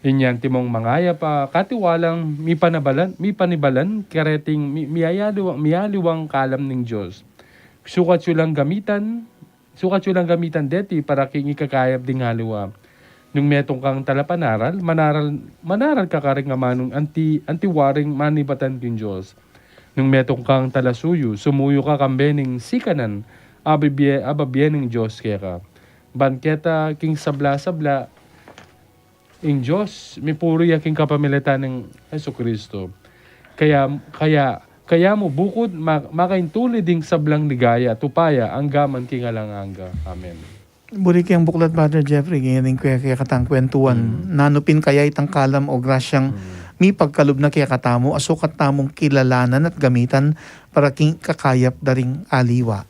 Inya antimong mangayap a katiwalang mipanabalan, mipanibalan, kareting mi-, miyayaliwang, miyaliwang kalam ning Dios. Sukat yu lang gamitan, sukat yu lang gamitan deti para king ikakayap ding aliwa. Nung metung kang talapanaral, manaral, manaral ka karing amanung anti-, antiwaring manibatan king Dios. Nung metung kang talasuyu, sumuyu ka kambe ning sikanan a bibie, a bibie ning Dios keka. Ban keta king sabla-sabla, ing Dios, mipuri ya king kapamilatan nang Jesucristo. Kaya, kaya, kaya mu bukud ma-, makaintulid ing sablang ligaya at upaya angga man king alang angga. Amen. Buri keng buklat, Father Jeffrey, ganyan ing kaya, kaya katang kwentuan. Hmm. Nanu pin kaya itang kalam o grasyang Hmm. mipagkalub na kekatamu, a sukat tamung kilalanan at gamitan para king kakayap da ring aliwa.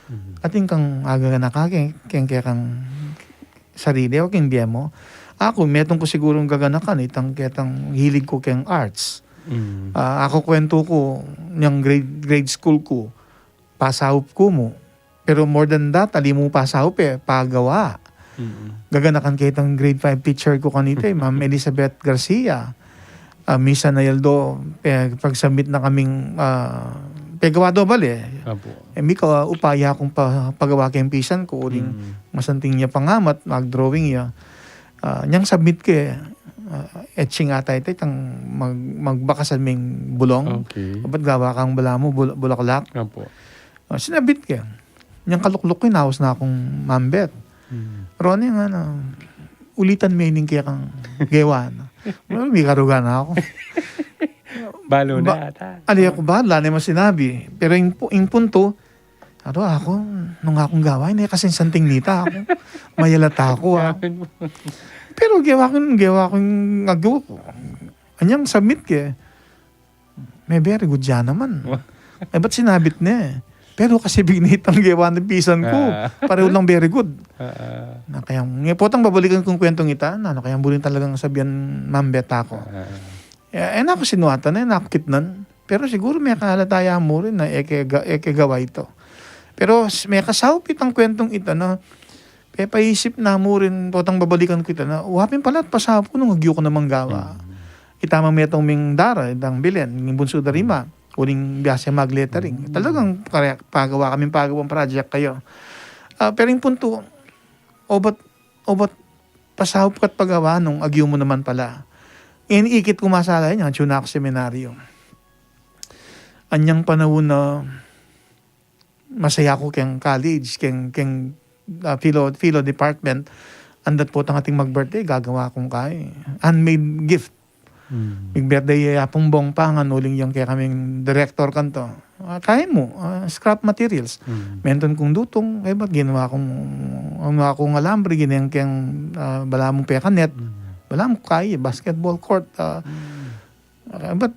Mhm. Atin kang agaganaka keng, keng kekang sarili o keng bie mu. Aku, metung ku sigurung gaganakan itang ketang hilig ku keng arts. Mm. Ah, aku kwentu ku, nyang grade, grade school ku, pasaup ku mu. Pero more than that, ali mu pasaup e, pagawa. Mm. Gaganakan ketang grade five teacher ku kanita e, Ma'am Elizabeth Garcia. Ah, misan a aldo, pe-, pag-submit na kaming, ah, pegawa do bale. Apo. E, mika upaya kung pa-, pagawa keng pisan ku, uling Mm. masanting ya pangamat, mag-drawing ya. Ah, nyang submit ke, ah, etching ata ita, itang mag-, magbakasan ming bulong. Okay. Dapat gawa kang balamu, bul-, bulaklak. Apo. Ah, sinabit ke. Nyang kalukluk ku, inaus na kung mambet. Hmm. Ronnie, ngana, ulitan me ining kekang gewa na. Well, mikaruga na aku. Balu na Ba-, ata. Ali aku ba, ala ne man sinabi. Pero ing pu-, ing punto, aro aku, nung akung gawa, e ne kasanting nita aku. Mayalata aku, ah. Pero gewa ku, gewa ku ing agyu ku. Anyang submit ke. Me very good ya naman. E, ba't sinabit ne? Pero kasi binitang gewa ning pisan ku. Ah. Pareho lang very good. Ah, ah. Na kaya, nge potang babalikan kung kwentong ita, na, na kaya buling talagang sabihan mambet aku. Ah, ah. E, e na ku sinuatan, e na ku kitnan. Pero siguro mekahalata ya mu rin na e ke ga-, e ke gawa ita. Pero s-, mekasaup itang kwentong ita na pepaisip na mu rin, potang babalikan ku ita na, wa pin pala at pasaup ku nung agyu ku namang gawa. Mm. Ita mang metung ming dara, itang Belen, ing bunsu da rima, uling biasa maglettering. Mm. Talagang pare-, pagawa kaming pagawang project kayu. Ah, pero ing punto, obat, obat pasaup ka't pagawa nung agyu mu naman pala. Ini ikit ku masala yan, atyu na ku seminaryo. Anyang panaun na masaya ku keng college, keng, keng, ah, philo, philo department, andat potang ating mag-birthday, gagawa kung kay handmade gift. Hmm. Mig-birthday ya pung Bong Pangan, uling yang kekaming director kanto. Ah, kaya mu, ah, scrap materials. Hmm. Mentan kung dutung, e ba't ginawa kung, ginawa kung alambre, gineng keng, ah, balamu pekanet, Hmm. balamu kay basketball court, ah, Hmm. Ah, ba't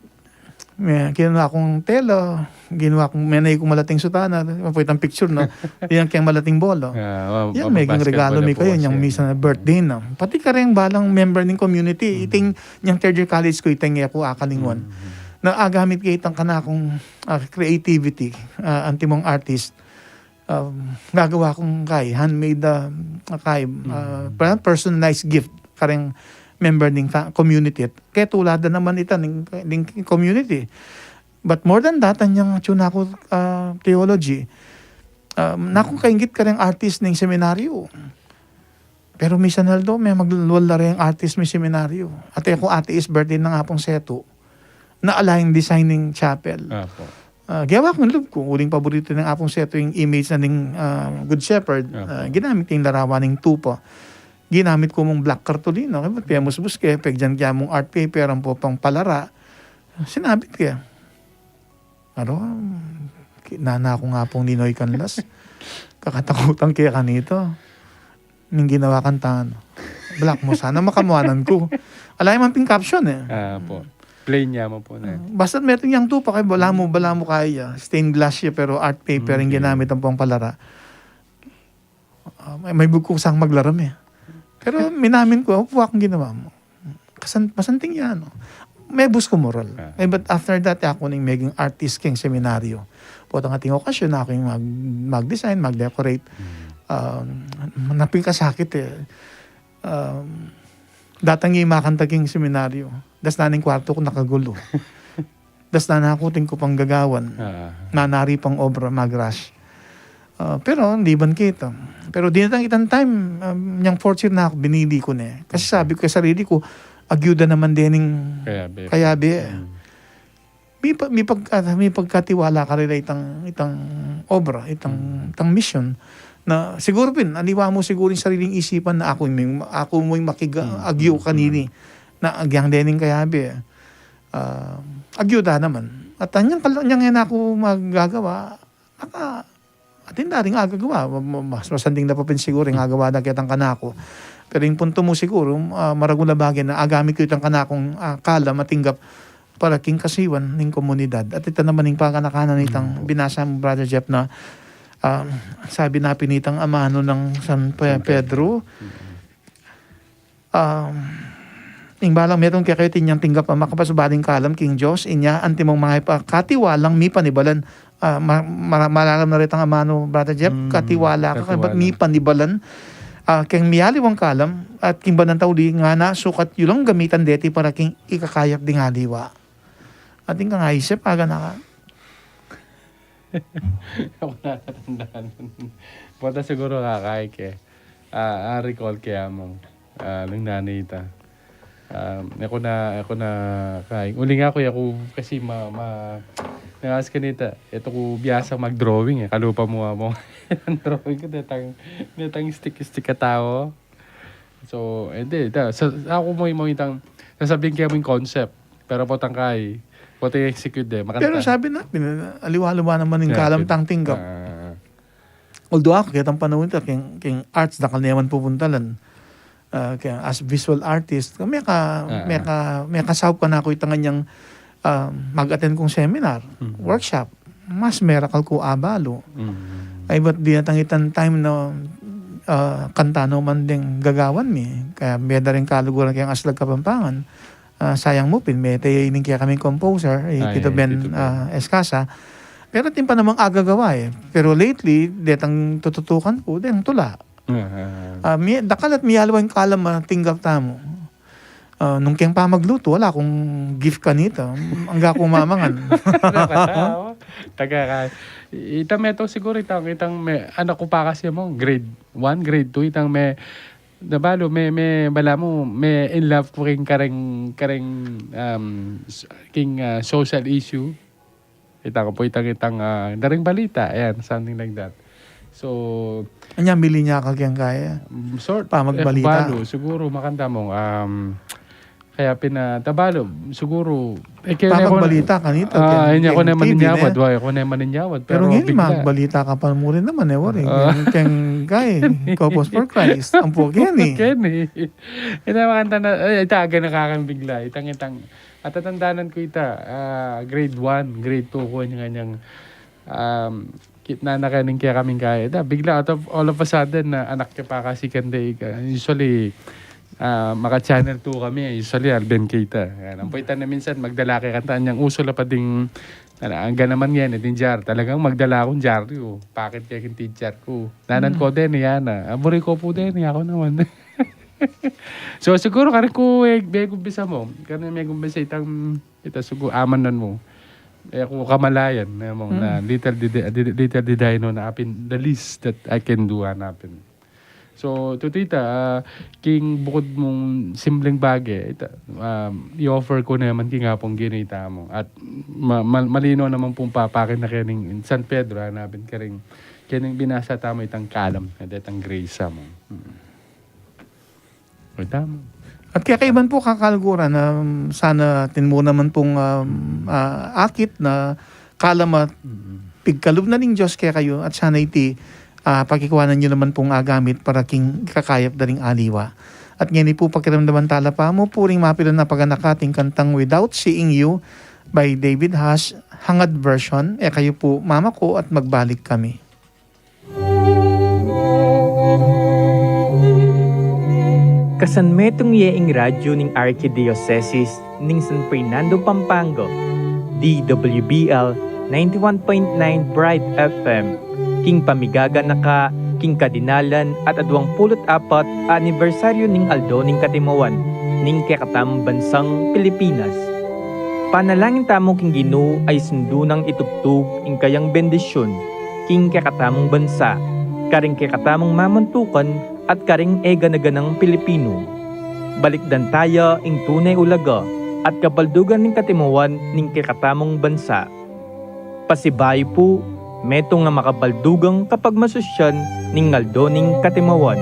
me-, kinuha kung tela, ginawa kung menay kung malating sutana, mapuwit ang picture, no? Yan keng malating bolo. Ah, ma-, yan, meging regalo mi kayu, yang misan a birthday, no? Pati kareng balang member ning community, Mm. iting, yang third year college ku, iting e ku akalinguan. Mm. Na agamit ke itang kanakung, ah, creativity, ah, antimong artist. Um, gagawa kung kay handmade, ah, kay, ah, Mm. pa-, personalized gift kareng member ning fa-, community. Ketulad na naman ita ning, ning community. But more than that, anyang atyu na ku, ah, theology. Um, naku kaingit kareng artist ning seminaryo. Pero misan aldo, me maglual la reng artist mi seminaryo. At e ku ateis birthday nang Apung Setu. Na ala ing design ning chapel. Apo. Ah, gewa kung lub ku, uling paboritu nang Apung Setu ing image na ning, ah, Good Shepherd. Apo. Ah, ginamit ing larawan ning tupa. Ginamit ku mung black cartolina. Kaya pemusbus ke, pegyan ke mung art paper, ampo pang palara. Sinabit ke. Aro, ki-, nana ku nga pung Ninoy Canlas. Kakatakutan ke kanita. Ing ginawa kang tana. Black mo, sana makamuanan ku. Ala ya man pin caption e. Ah, po. Plain ya mo po na. Basta metung yang tupa kay balamu, balamu kaya. Stained glass ya, pero art paper ing ginamit ampong palara. Ah, may, may bugku sang maglaram e. Pero minamin ku, "Opu, akung ginawa mu." Kasan-, masanting ya, no? Mebus ku moral. Ah. Eh, but after that, aku ning meging artist keng seminaryo. Potang ating okasyon, aku ing mag-, mag-design, mag-decorate. Um, napin kasakit e. Um, datang ya ing makanta keng seminaryo. Das na ning kwartu ku nakagulu. Das na naku ting ku pang gagawan. Ah. Nanari pang obra, mag-rush. Ah, pero, liban kita. Pero dinatang itang time, um, nyang fourth year na aku, binili ku ne. Kasi sabi ku keng sarili ku, agyu da naman dening kayabe. Kayabe. May pa-, may pag-, ah, may pagkatiwala ka rila itang, itang obra, itang, itang misyon. Na siguro pin, aliwa mu siguro ing sariling isipan na aku mu ing, aku mu ing makiga-, agyu kanini. Na agyang dening kayabe. Ah, agyu da naman. At anyang kal-, anyang yan aku magagawa, maka-, atin da ring agagawa. Ma-, ma-, mas masanting na pa pin siguro ing agawa da ketang kanaku. Pero ing puntu mu siguro, ah, maragul a bage na agamit ku itang kanakung, ah, kalam a tinggap para king kasiwan ning komunidad. At ita naman ing pakanakanan nitang binasa mu, Brother Jeff, na, ah, sabi na pin nitang amanu nang San Pe-, Pedro, Um, ing balang metung kekayu atin yang tinggap a makapasubaling kalam king Dios, inya antimong mangayap a katiwalang mipanibalan. Ah, ma-, mara-, malalam na retang amanu, Brother Jeff, katiwala ka, katiwala. Mipanibalan. Ah, keng miyaliwang kalam, at king bandang tauli, ngana sukat yu lang gamitan deti para king ikakayap ding aliwa. Atin kang aisip, aga na ka. Aku na tatandaan. Pota siguro kakayi ke. Ah, ah, recall ke among, ah, nung nanita. Ah, aku na, aku na kay. Uling aku, aku kasi ma-, ma-, nangas kanita. Ito ku biyasa mag-drawing e. Kalupa mu among. Ang drawing ku, detang, detang stick-stick a tau. So, indi, ita, sa, aku mu, mu itang, sasabing ke mu ing concept. Pero potang kay, potang execute de, makanta. Pero sabi na, pin-, aliwa-aliwa naman ing kalam tang tinggap. Ah. Although aku, ketang panaun ita, keng, keng arts, dakal ne man pupuntalan. Ah, kaya as visual artist, meka, meka, mekasaup kanaku itang anyang, ah, mag-attend kung seminar, workshop, mas merakal ku abalu. Ay, ba't dinatang itang time na, ah, kanta no man ding gagawan mi? Kaya meda ring kaluguran keng Aslag Kapampangan. Ah, sayang mu pin, mete ining kekaming composer, i Tito Ben, ah, Escasa. Pero atin pa namang agagawa e. Pero lately, detang tututukan ku, deng tula. Ah, mi-, dakal at miyaliwang kalam a tinggap tamu. Ah, nung keng pamaglutu, ala kung gift kanita. Angga ku mamangan. Taga ka. Ita metung siguro itang, itang me-, anak ku pa kasi mu, grade one, grade two, itang me-, na balu, me-, me-, balamu, me-in love ku king kareng, kareng, um, s-, king, ah, social issue. Ita ku pu itang, itang, ah, daring balita, ayan, something like that. So, anya, mili nya ka keng kaya? Mm, sort, pamagbalita. Balu, siguro, makanta mu, um, kaya pina-, ta balu, siguro, e, kaya pamagbalita kanita, ah, keng, keng T V ne. Wa, aku ne man inyawad, pero ngeni, bigla. Magbalita ka pa mu rin naman e, wari. Ah. Keng, keng kay, Couples for Christ, ampo keni. Keni. Ita makanta na, e, ita aga na kakang bigla, itang, itang, Atatandanan ku ita, ah, grade one, grade two ku, anyang, anyang, um, kitnan na keni king kekaming kaya. Da, bigla, out of, all of a sudden, na anak ke pa kasi kanda, ika-, usually, ah, maka-channel two kami, usually, Alvin Keita. Yan, ampo ita na minsan, magdala ke kanta, anyang uso la pa ding, ala, angga naman ngeni, ding dyaryu. Talagang magdala kung dyaryu, pakit ke king teacher ku. Nanan ku deni, yana. Ah, buri ku pu deni, aku naman. So, siguro, kareng ku, e, megumpisa mu. Kareng megumpisa itang, ita, siguro, amanan mu. E, aku kamalayan, e, mu, na little did, did, little did I know na apin, the least that I can do, ana pin. So, tutu ita, ah, king bukut mung simpleng bage, ita, um, i-offer ku naman king Apung geni tamu. At ma-, ma-, malino naman pung papakin na kening San Pedro, ana pin, kareng, kening binasa tamu itang kalam, at itang grace mu. Hmm. At kaya kaiban pu kakaluguran na, um, sana atin mu naman pung, um, ah, akit na kalam a pigkalub na ning Dios kekayu at sana iti, ah, pakikuanan yu naman pung agamit para king kakayap da ring aliwa. At ngeni pu, pakiramdaman tala pa mu pu ring mapilan a paganaka ning kantang Without Seeing You by David Haas, Hangad version. E kayu pu mamako at magbalik kami. Kasanmetung ye ing radyu ning Arkidiosesis ning San Fernando, Pampanga, D W B L ninety-one point nine Bright F M, king pamigaganaka king kadinalan at aduang pulu't apat a anibersaryu ning Aldo ning Katimuan ning kekatamung bansang Pilipinas. Panalangin tamu king Ginu a isundu nang itubtub ing kayang bendisyun king kekatamung bansa, karing kekatamung mamantukan at karing e gana-ganang Pilipinu. Balikdan taya ing tune ulaga at kabaldugan ning katimuan ning kekatamung bansa. Pasibayu pu, metung a makabaldugang kapagmasusyan ning Aldo ning Katimuan.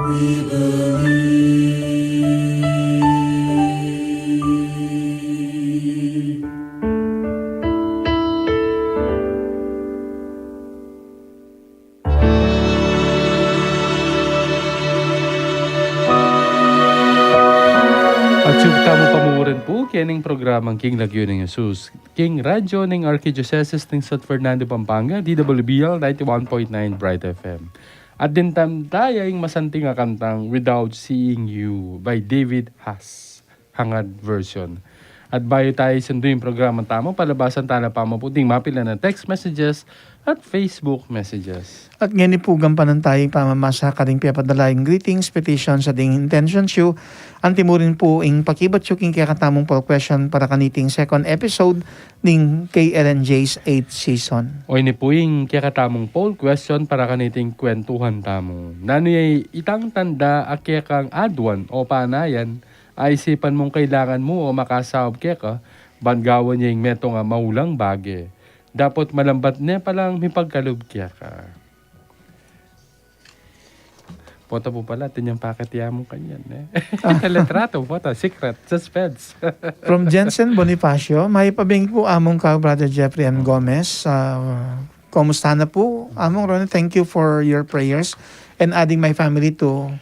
We believe. At sugpo tamu pa mu rin pu kening programang King Lagyu ning Jesus, king radyo ning Arkidyosesis ning San Fernando, Pampanga, D W B L ninety-one point nine Bright F M. At dinan taya ing masanting a kantang Without Seeing You by David Haas, Hangad version. At bayu taya isundu ing programa tamu, palabasan tala pa mu pu ding mapilan a text messages at Facebook messages. At ngeni pu, gampanan taya ing pamamasa karing pepadala ing greetings, petitions, at ing intentions yu. Anti mu rin pu ing pakibat yu king kekatamung poll question para kaniting second episode ning K L N J's eighth season. O ini pu ing kekatamung poll question para kaniting kwentuhan tamu. Nanu ya itang tanda a kekang aduan o panayan a isipan mung kailangan mu o makasaup keka, ban gawan ya ing metung a maulang bage? Dapot malambat ne palang mipagkalub keka. Pota pu pala, atin yang packet ya mung kanyan, eh. Litrato, pota, secret, suspense. From Jensen Bonifacio, mayap a bengi pu among kau, Brother Jeffrey M. Gomez. Ah, kumusta na pu, Among Ronnie? Thank you for your prayers and adding my family to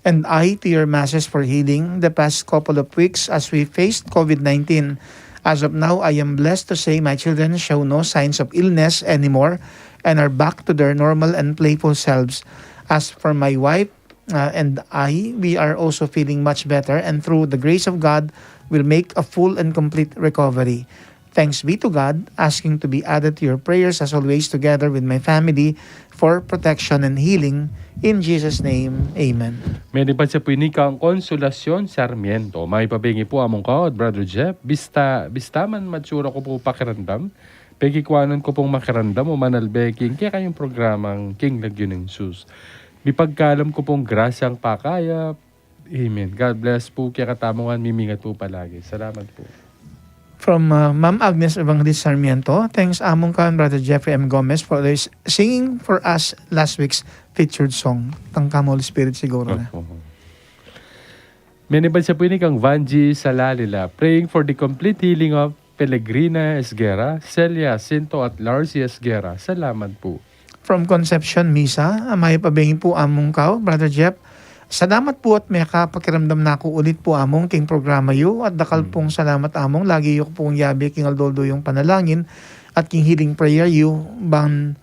and I to your masses for healing the past couple of weeks as we faced COVID nineteen. As of now, I am blessed to say my children show no signs of illness anymore and are back to their normal and playful selves. As for my wife, uh, and I, we are also feeling much better, and through the grace of God, will make a full and complete recovery. Thanks be to God, asking to be added to your prayers as always, together with my family, for protection and healing. In Jesus' name, amen. Menibat ya pu ini kang Consolacion Sarmiento. Mayap a bengi pu among kau at Brother Jeff. Bista, bista man matsura ku pu pakiramdam, pekikuanan ku pung makiramdam o manalbe king kekayung programang King Lagyu ning Jesus. Mipagkalam ku pung grasyang pakayap. Amen. God bless pu kekatamu ngan, mimingat pu palagi. Salamat pu. From, uh, Ma'am Agnes Evangelist Sarmiento, thanks among kau and Brother Jeffrey M. Gomez for always singing for us last week's featured song. Tangka mu Holy Spirit siguru na. Opo. Menibat ya pu ini kang Vanji Salalila, praying for the complete healing of Pelegrina Esguerra, Celia Jacinto at Larcy Esguerra. Salamat pu. From Concepcion Misa, mayap a bengi pu among kau, Brother Jeff. Salamat pu at mekapakiramdam na ku ulit pu among king programa yu, at dakal pung salamat among lagi yu ku pung yabe king aldo-aldo yung panalangin at king healing prayer yu, ban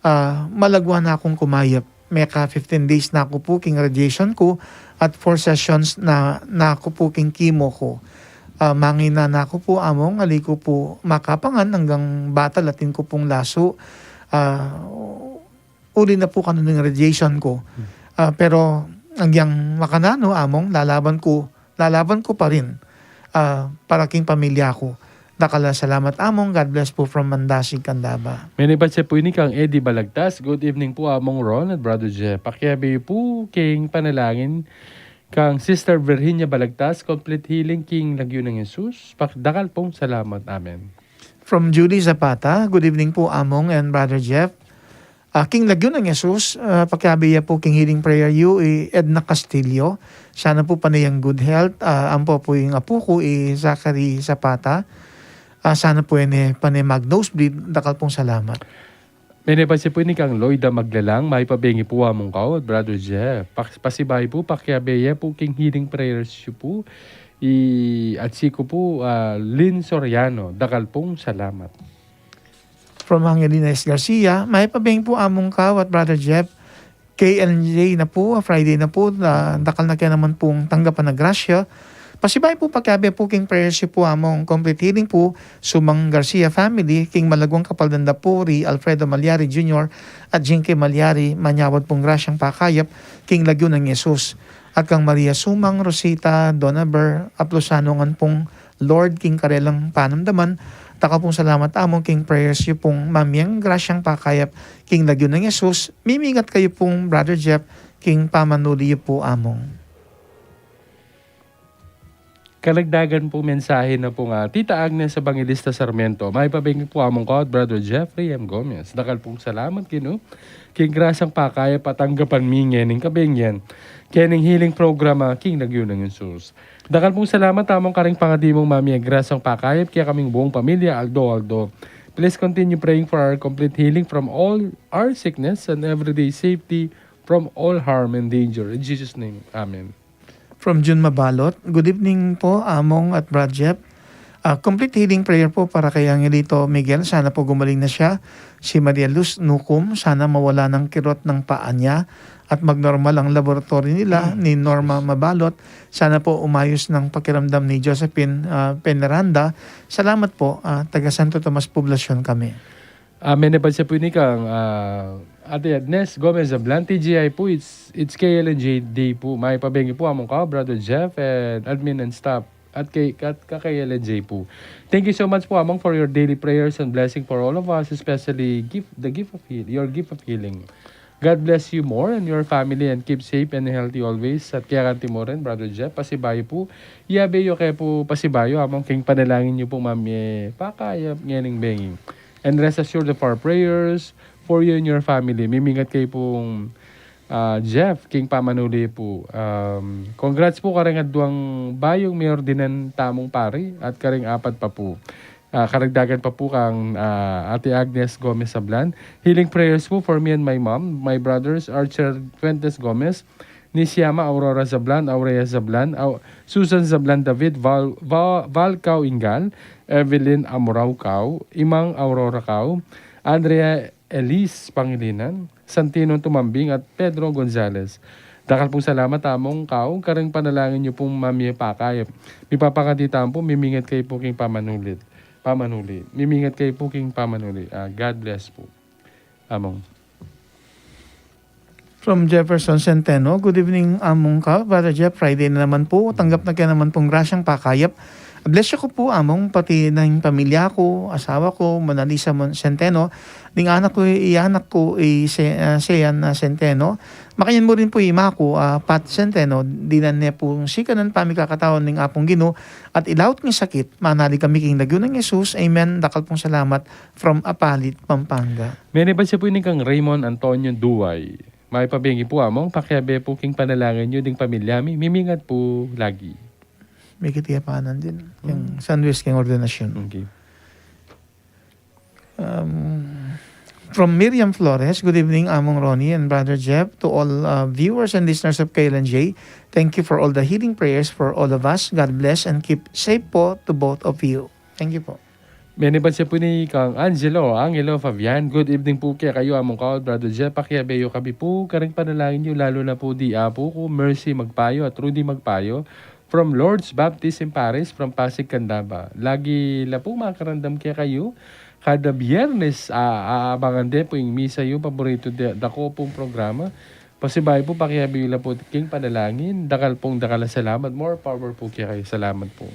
ah, malagwa na kung kumayap. Meka fifteen days na ku pu king radiation ku at four sessions na, na ku pu king chemo ku. Ah, mangina na ku pu among ali ku pu makapangan anggang batal atin ku pung lasu. Ah, uli na pu kanu ning radiation ku. Ah, pero agyang makananu among lalaban ku lalaban ku pa rin, ah, para king pamilya ku. Dakal a salamat among. God bless pu from Mandasig, Candaba. Menibat ya pu ini kang Eddie Balagtas. Good evening pu among Ron at Brother Jeff. Pakiabe yu pu king panalangin kang Sister Virginia Balagtas, complete healing king lagyu nang Jesus. Pak-, dakal pung salamat. Amen. From Julie Zapata, good evening pu among and Brother Jeff. Ah, king lagyu nang Jesus, ah, pakiabe ya pu king healing prayer yu i Edna Castillo. Sana pu pane yang good health. Ah, ampo pu ing apu ku i Zachary Zapata. Ah, sana pu ene pane mag nosebleed. Dakal pung salamat. Menibat ya pu ini kang Loida Maglalang, mayap a bengi pu among kau at Brother Jeff. Pas-, pasibayu pu, pakiabe ya pu king healing prayers yu pu i atsi ku pu, ah, Lynn Soriano. Dakal pung salamat. From Angelina S. Garcia, mayap a bengi pu among kau at Brother Jeff. K L N J na pu, Friday na pu, ah, dakal na ke naman pung tanggapan a grasya. Pasibayu pu, pakiabe pu king prayers yu pu among complete healing pu, Sumang Garcia family, king malagwang kapaldan da pu ri Alfredo Malyari Junior at Jinky Malyari, manyawad pung grasyang pakayap king lagyu nang Jesus. At kang Maria Sumang, Rosita, Donna Ber, aplusan ngan pung Lord king karelang panamdaman. Dakal pung salamat among king prayers yu pung mamyang grasyang pakayap king lagyu nang Jesus. Mimingat kayu pung Brother Jeff king pamanuli yu pu among. Karagdagan pung mensahe na pu kang Tita Agnes Evangelista Sarmiento. Mayap a bengi pu Among Kau at Brother Jeffrey M. Gomez. Dakal pung salamat, Ginu, king grasyang pakayap a tanggapan mi ngening kabengi, kening healing programa king lagyu nang Jesus. Dakal pung salamat Among karing pangadi mung mamie grasyang pakayap kekaming buung pamilya aldo-aldo. Please continue praying for our complete healing from all our sickness and everyday safety from all harm and danger. In Jesus' name, amen. From June Mabalot, "Good evening po, Among at Brad Jeff. Ah, complete healing prayer po para kay Angelito Miguel. Sana po gumaling na siya. Si Maria Luz Nucum, sana mawala ng kirot ng paa niya at magnormal ang laboratory nila ni Norma Mabalot. Sana po umayos ng pakiramdam ni Josephine, ah, Peneranda. Salamat po, ah, taga Santo Tomas Poblacion kami." Ah, menebad siya pu ini kang, ah, Ate Agnes Gomez Ablan, T G I pu, it's, it's K L N J day pu. Mayap a bengi pu Among Kau, Brother Jeff, and admin and staff. At kay, at ka K L N J pu. Thank you so much pu Among for your daily prayers and blessing for all of us, especially gift, the gift of heal, your gift of healing. God bless you more and your family and keep safe and healthy always. At kaya kanti mo rin, Brother Jeff, pasibayu pu. Iyabe yu ke pu pasibayu Among king panalangin yu pung mamie pakayap ngening bengi. And rest assured of our prayers for you and your family. Mimingat kayu pung, ah, Jeff, king pamanuli pu. Um, congrats pu karing aduang bayung miordinan tamung pari at karing apat pa pu. Ah, karagdagan pa pu kang, ah, Ate Agnes Gomez Sablan. Healing prayers pu for me and my mom, my brothers, Archer Fuentes Gomez, Nisiama Aurora Sablan, Aurea Sablan, Au-, Susan Sablan David, Val, Val, Val Cao Ingal, Evelyn Amorao Cao, Imang Aurora Cao, Andrea Elise Pangilinan, Santino Tumambing, at Pedro Gonzales. Dakal pung salamat Among Kau, karing panalangin yu pung mamie pakayap. Mipapakatita pu, mimingat kayu pu king pamanuli. Pamanuli. Mimingat kayu pu king pamanuli. Ah, God bless pu. Among. From Jefferson Centeno, "Good evening, Among Kau. Brother Jeff, Friday na naman po. Tanggap na kaya naman pong grasyang pakayap. Bless you ko po, Among, pati na yung pamilya ko, asawa ko, Mona Lisa Mon-, Centeno, ding anak ko, i anak ko, i Se-, ah, Sean, ah, Centeno. Makanyan mo rin po, ima ko, ah, Pat Centeno, dinan ne po sikanan pamikakatawan ning Apung Ginu, at ilaut ning sakit, manali kami king lagyu nang Jesus. Amen. Dakal pong salamat." From Apalit, Pampanga. Menebad siya pu ini kang Raymond Antonio Duay. Mayap a bengi pu Among, pakiabe pu king panalangin yu ding pamilya mi, mimingat pu lagi. May kitiyapanan din. Yung San Luis king ordinasyon. Okay. Um, from Miriam Flores, "Good evening, Among Ronnie and Brother Jeff. To all, uh, viewers and listeners of K L N J, thank you for all the healing prayers for all of us. God bless and keep safe po to both of you." Thank you po. Menebad siya pu ini kang Angelo, Angelo Fabian. "Good evening pu kekayu, Among Kau, Brother Jeff. Pakiabe yu kami pu karing panalangin yu, lalu na pu di apu ku, Mercy Magpayo at Rudy Magpayo, from Lourdes Baptist in Paris, from Pasig, Candaba. Lagi la pu makarandam kekayu. Kada Biyernes, a, aabangan de pu ing misa yu, paborito de, da ku pung programa. Pasibayu pu, pakiabe yu la pu king panalangin. Dakal pung dakal a salamat. More power pu kekayu. Salamat pu."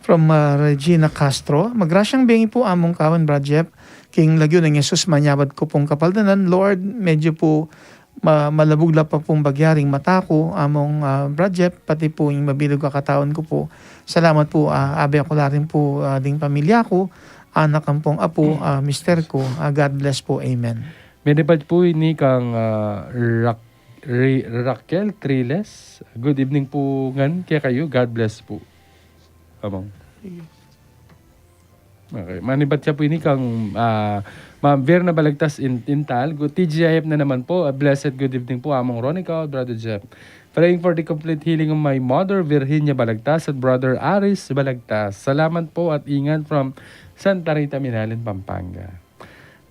From, uh, Regina Castro, "Magrasyang bengi pu Among Kau and Brad Jeff. King lagyu nang Jesus, manyawad ku pung kapaldanan. Lord, medyo pu ma-, malabug la pa pung bagyaring mata ku, Among, ah, Brad Jeff, pati pu ing mabilug a katawan ku pu. Salamat pu, ah, abe ku la rin pu, ah, ding pamilya ku, anak ampong apu, ah, mister ku. Ah, God bless pu. Amen." Menebad pu ini kang, ah, Ra-, Ra-, Raquel Triles. "Good evening pu ngan kekayu. God bless pu." Among. Sige. Okay. Menebad siya pu ini kang, ah, Ma'am Verna Balagtas in, Intal. Good, T G I F na naman po. A blessed good evening po, Among Ronica, Brother Jeff. Praying for the complete healing of my mother, Virginia Balagtas, at Brother Aris Balagtas. Salamat po at ingat from Santa Rita, Minalin, Pampanga.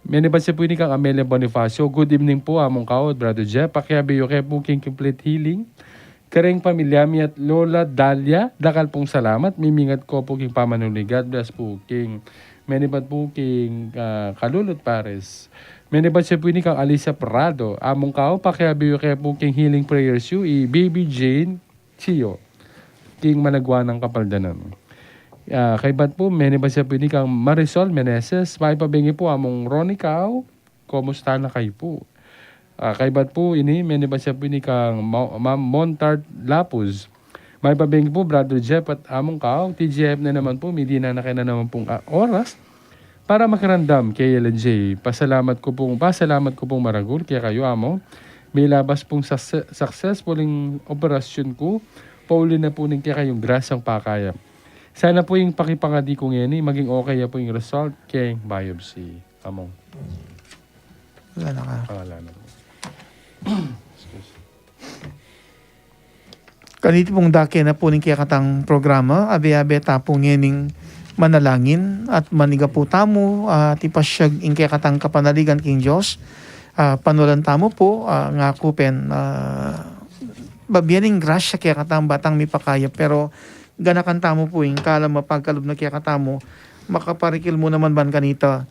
Menebad siya pu ini kang Amelia Bonifacio. Good evening po, Among Kau at Brother Jeff. Pakiabe yu ke pu king complete healing karing pamilya mi at Lola Dalia, dakal pung salamat, mimingat ko pu king pamanuli. God bless pu king, menebad pu king, ah, Kalulut Paris. Menebad siya pu ini kang Alicia Prado. Among Kau, pakiabe yu ke pu king healing prayers yu, i Baby Jane Chio. King Managua nang Kapaldanan. Ah, kaybat pu, menebad siya pu ini kang Marisol Meneses. Mayap a bengi pu, Among Ronnie Kau. Kumusta na kayu pu? Ah, kaybat pu ini, menebad siya pu ini kang Ma-, Ma'am Montart Lapuz. Mayap a bengi pu, Brother Jeff at Among Kao. T G I F na naman pu, midinan na kaya na naman pung, ah, oras para makiramdam kay Ellen J. Pasalamat ku pung, pasalamat ku pung maragul kekayu, Among. Milabas pung success-, successful ing operasyun ku, pauli na pu ning kekayung grasyang pakayap. Sana pu ing pakipangadi ku ngeni, maging okay ya pu ing result keng biopsy, Among. Wala na ka. Ah, wala na pu. Excuse. Kaniti pung dake na pu ning kekatang programa, abe-abe ta pu ngening manalangin at manigapu tamu, ah, at ipasyag ing kekatang kapanaligan king Dios. Ah, panulan tamu pu, ah, ngaku pin, ah, bibie ning grasya kekatamu ba tang mipakayap, pero ganakan tamu pu ing kalam a pagkalub na kekatamu, makaparikil mu naman ban kanita,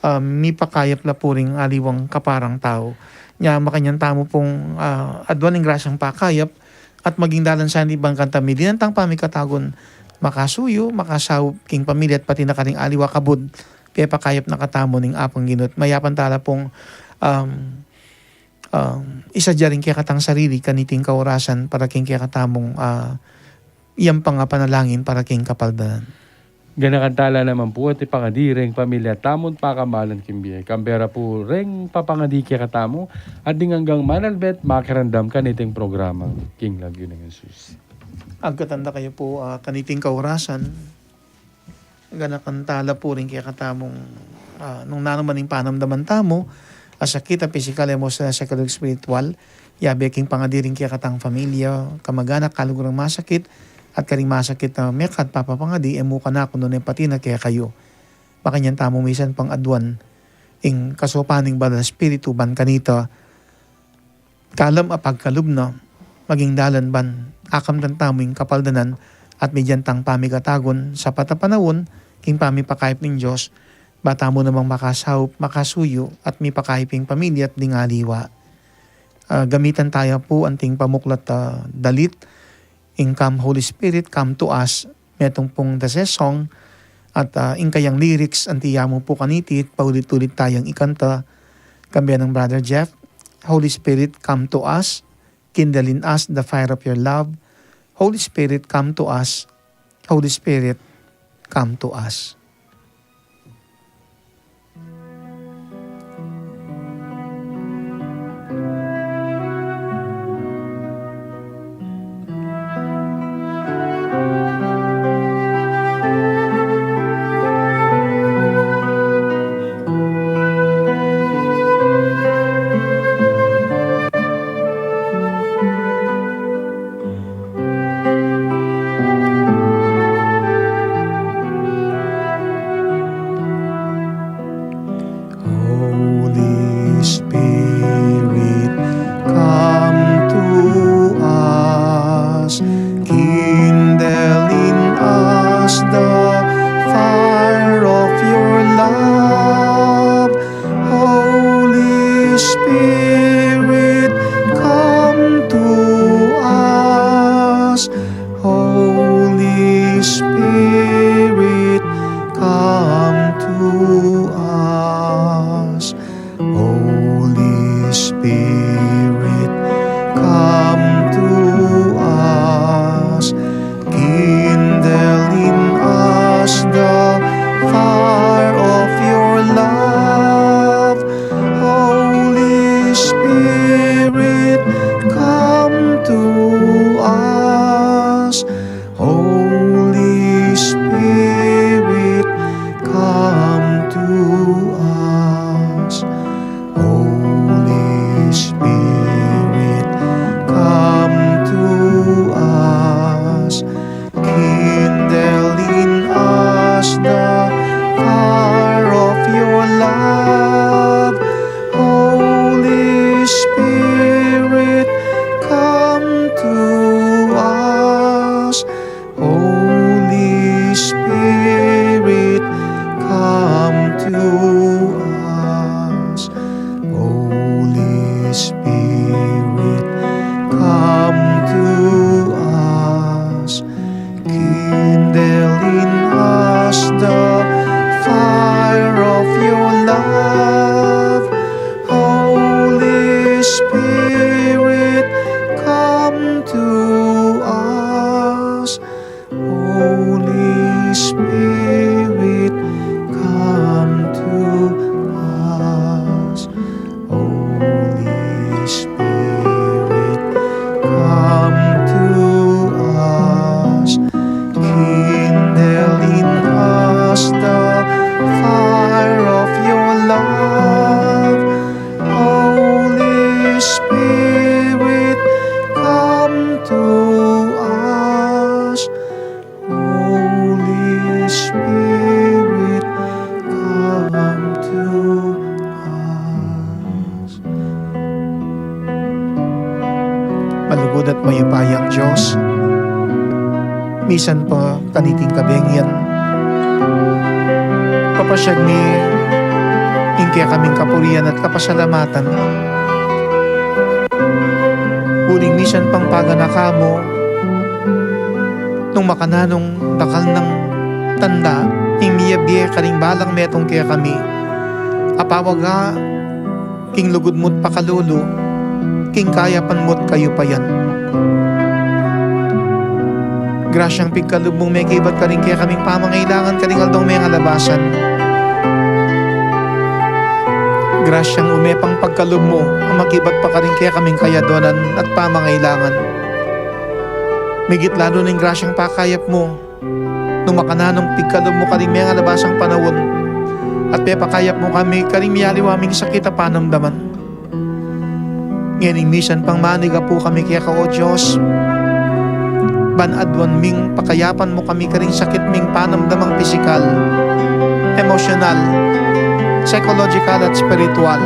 ah, mipakayap la pu ring aliwang kaparang tau. Nya makanyan tamu pung, ah, aduan ing grasyang pakayap at maging dalan sana di ban kanta midinan tang pamikatagun makasuyu, makasaup king pamilya at pati na karing aliwa kabud pepakayap na katamu ning Apung Ginu. Mayapan tala pung, um, um, isadia ring kekatang sarili kaniting kaurasan para king kekatamung, ah, yang pangapanalangin para king kapaldanan. Ganakan tala naman pu at ipangadi reng pamilya tamu't pakamalan king bie. Kambe ra pu reng papangadi kekatamu at ding anggang manalbe at makiramdam kaniting programa king lagyu nang Jesus. Agkatan da kayu pu, ah, kaniting kaurasan. Ganakan tala pu ring kekatamung, ah, nung nanu man ing panamdaman tamu, a sakit a pisikal, emosyonal, psychological, espiritual, yabe king pangadi ring kekatang pamilya, kamaganak, kaluguran masakit, at karing masakit a mekad papapangadi, e mu kanaku nune pati na kekayu. Makanyan tamu misan pang aduan ing kasaupan ning Banal a Espiritu ban kanita, kalam a pagkalub na, maging dalan ban akamtan tamu ing kapaldanan at medyang tang pamikatagun sapat a panaun king pamipakayap ning Dios, ba tamu namang makasaup, makasuyu, at mipakayap ing pamilya at ding aliwa. Ah, gamitan taya pu anting pamuklat a dalit, ing Come Holy Spirit, Come to Us, metung pung the song, at, ah, ing kayang lyrics, anti ya mu pu kaniti, paulit-ulit tayang ikanta, kambe nang Brother Jeff. Holy Spirit, come to us, kindle in us the fire of your love. Holy Spirit, come to us. Holy Spirit, come to us. Dios, misan pa kaniting kabengian, papasyag mi ing kekaming kapurian at kapasalamatan. Uling misan pang paganaka mu, nung makananung dakal nang tanda ing miyabie karing balang metung kekami, apawaga king lugud mu't pakalulu, king kayapan mu't kayupayan. Grasyang pigkalub mung mekibat karing kekaming pamangailangan karing aldong mengalabasan. Grasyang ume pang pagkalub mu a makibat pa karing kekaming kayaduanan at pamangailangan. Migit lalu ning grasyang pakayap mu, nung makananung pigkalub mu karing mengalabasang panaun, at pepakayap mu kami karing miyaliwa ming sakit a panamdaman. Ngening misan pang manigapu kami keka, O Dios, ban aduan ming pakayapan mu kami karing sakit ming panamdamang pisikal, emosyonal, psychological, at spiritual.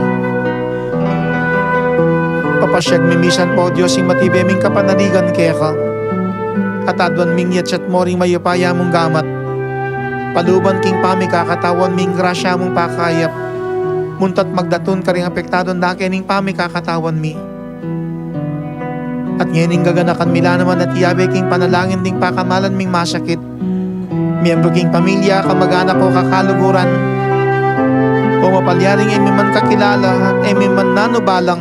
Papasyag mi misan pa, O Dios, ing matibe ming kapanaligan keka, at aduan ming yatsat mu ring mayupaya mung gamat. Paluban king pamikakatawan mi ing grasya mung pakayap, munta't magdatun karing apektadung dake ning pamikakatawan mi. At ngening gaganakan mi la naman at iyabe king panalangin ding pakamalan ming masakit, miyembru king pamilya, kamag-anak o kakaluguran, o mapalyaring e mi man kakilala, e mi man nanu balang.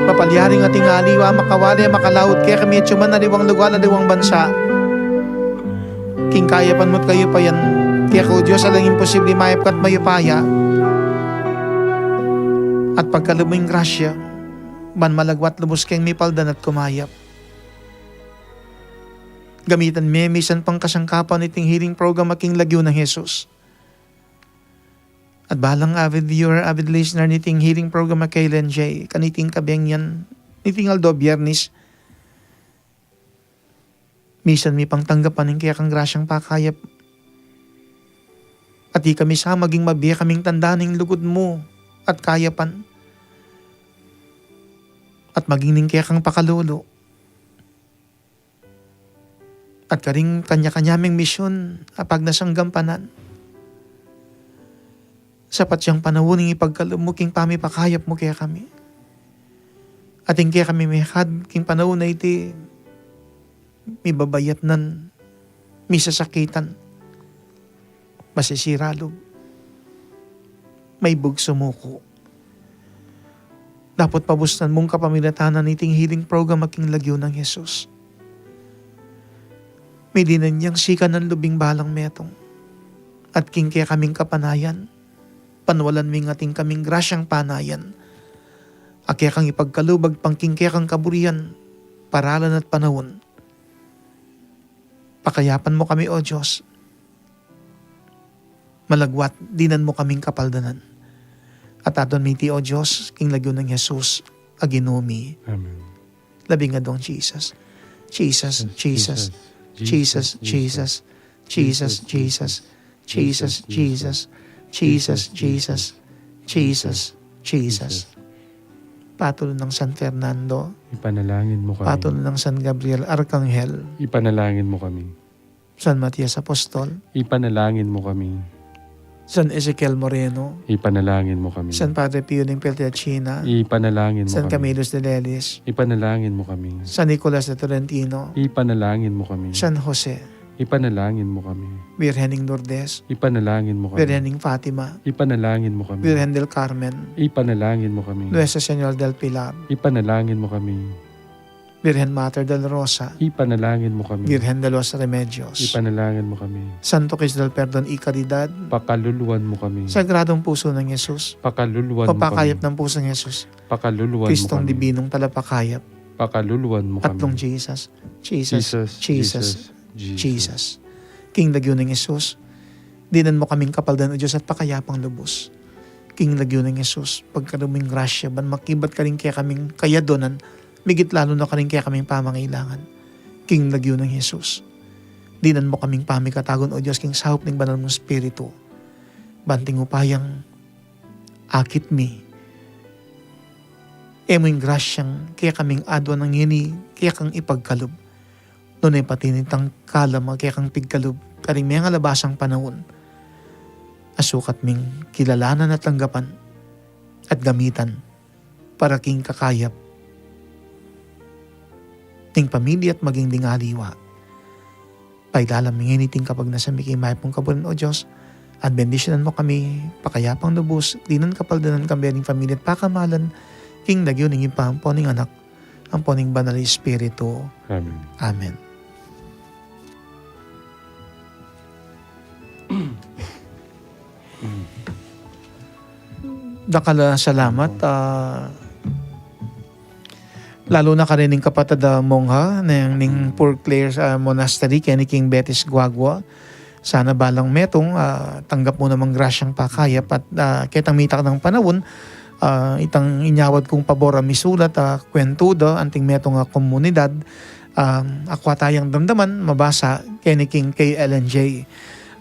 Mapalyaring ating aliwa makawali, makalaut kekami atyu man aliwang lugal, aliwang bansa. King kayapan mu't kayupayan, keka, O Dios, alang imposible, mayap ka't mayupaya. At pagkalub mu ing grasya ban malagwat lubus keng mipaldan at kumayap. Gamitan me misan pang kasangkapan niting healing program a king lagyu nang Jesus. At balang avid viewer, avid listener niting healing program a K L N J, kaniting kabengian niting aldo Biyernes, misan mi pang tanggapan ing kekang grasyang pakayap. At ikami sa maging mabie kaming tanda ning lugud mu at kayapan, at maging ning kekang pakalulu. At karing kanya-kanya ming misyun a pagnasang gampanan, sapat yang panaun ing ipagkalub mu king pamipakayap mu kekami. At ing kekami mihad king panaun a iti, mibabayatnan, misasakitan, masisira lub, maibug sumuku. Dapot pabustan mung kapamilatan niting healing program a king lagyu nang Jesus, midinan yang sikanan lub ing balang metung. At king kekaming kapanayan, panwalan ming ating kaming grasyang panayan a kekang ipagkalub agpang king kekang kaburian, paralan at panaun. Pakayapan mu kami, O Dios. Malagwat, dinan mu kaming kapaldanan. At aduan mi iti, O Dios, king lagyu nang Jesus a Ginu mi. Amen. Labing adwang Jesus. Jesus, Jesus, Jesus, Jesus, Jesus, Jesus, Jesus, Jesus, Jesus, Jesus, Jesus, Jesus, Jesus, Jesus. Patulu nang San Fernando. Ipanalangin mu kami. Patulu nang San Gabriel Arkanghel. Ipanalangin mu kami. San Matias Apostol. Ipanalangin mu kami. San Ezekiel Moreno. Ipanalangin mu kami. San Padre Pio ning Pietrelcina. Ipanalangin mu kami. San Camilo Sdeles. Ipanalangin mu kami. San Nicolas de Tolentino. Ipanalangin mu kami. San Jose. Ipanalangin mu kami. Birhen ning Lourdes. Ipanalangin mu kami. Birhen ning Fatima. Ipanalangin mu kami. Birhen del Carmen. Ipanalangin mu kami. Nuestra Señora del Pilar. Ipanalangin mu kami. Birhen Mater Dolorosa. Ipanalangin mu kami. Birhen de los Remedios. Ipanalangin mu kami. Santo Cristo del Perdon y Caridad. Pakaluluan mu kami. Sagradong Puso ng Jesus. Pakaluluan mu kami. Papakayap ng Pusong Jesus. Pakaluluan mu kami. Kristong Dibinong Talapakayap. Pakaluluan mu kami. Atlung Jesus. Jesus, Jesus, Jesus, Jesus, Jesus. Jesus. King lagyu nang Jesus, dinan mu kaming kapaldan, O Dios, at pakayapang lubus. King lagyu nang Jesus, pagkalub mung grasya ban makibat karing kekaming kayaduanan, migit lalu na karing kekaming pamangailangan. King lagyu nang Jesus, dinan mu kaming pamikatagun, O Dios, king saup ning Banal mung Espiritu, ban king upayang akit mi, e mu ing grasyang kekaming aduan ngeni kekang ipagkalub. Nune pati nitang kalam a kekang pigkalub karing mengalabasang panaun, a sukat ming kilalanan at tanggapan at gamitan para king kakayap ning pamilya at maging ding aliwa. Pailalam mi ngeni iting kapagnasan mi king mayap mung kaburen, O Dios, at bendisyunan mu kami, pakayapang lubus, dinan kapaldanan kambe ning pamilya at pakamalan, king lagyu ning Ibpa, ampo ning Anak, ampo ning Banal a Espiritu. Amen. Amen. Dakal a salamat, ah, lalu na karin ning kapatad a mongha ning, ning Poor Clares, ah, Monastery, keni king Betis Guagua. Sana balang metung, ah, tanggap mu namang grasyang pakayap at, ah, ketang mitakdang panaun, ah, itang inyawad kung pabor a misulat, ah, kwentu da anting metung a komunidad, ah, akwa tayang damdaman, mabasa, keni king K L N J.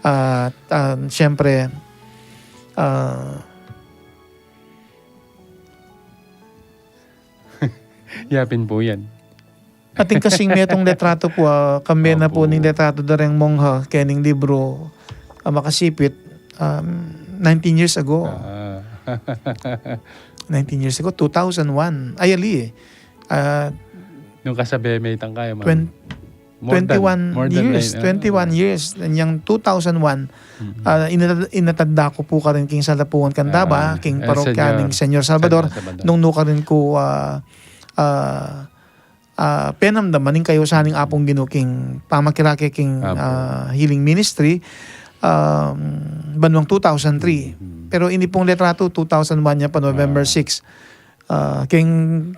Ah, at, ah, siyempre, ah, Yapin pu yan. Atin kasing metung litrato pu, ah, kambe na pu ning litrato da reng mongha, kening libro, ah, makasipit, um, nineteen years ago. Ah. Nineteen years ago, two thousand one. Ay, ali eh. Ah, nung kasabe me itang kaya, ma'am. Twen-, More than, twenty-one more than years, nine, ah. Twenty-one years. Yang two thousand one, ah, inata-, inatanda ku pu karin king salapungan kanda ba, king parokya ning Señor Salvador, nung nukarin ku, ah, ah, ah, penamdaman ing kayusan ning Apung Ginu king pamakirake king, ah, healing ministry, um, banwang two thousand three. Pero ini pung litrato, two thousand one ya pa, November six. Ah, keng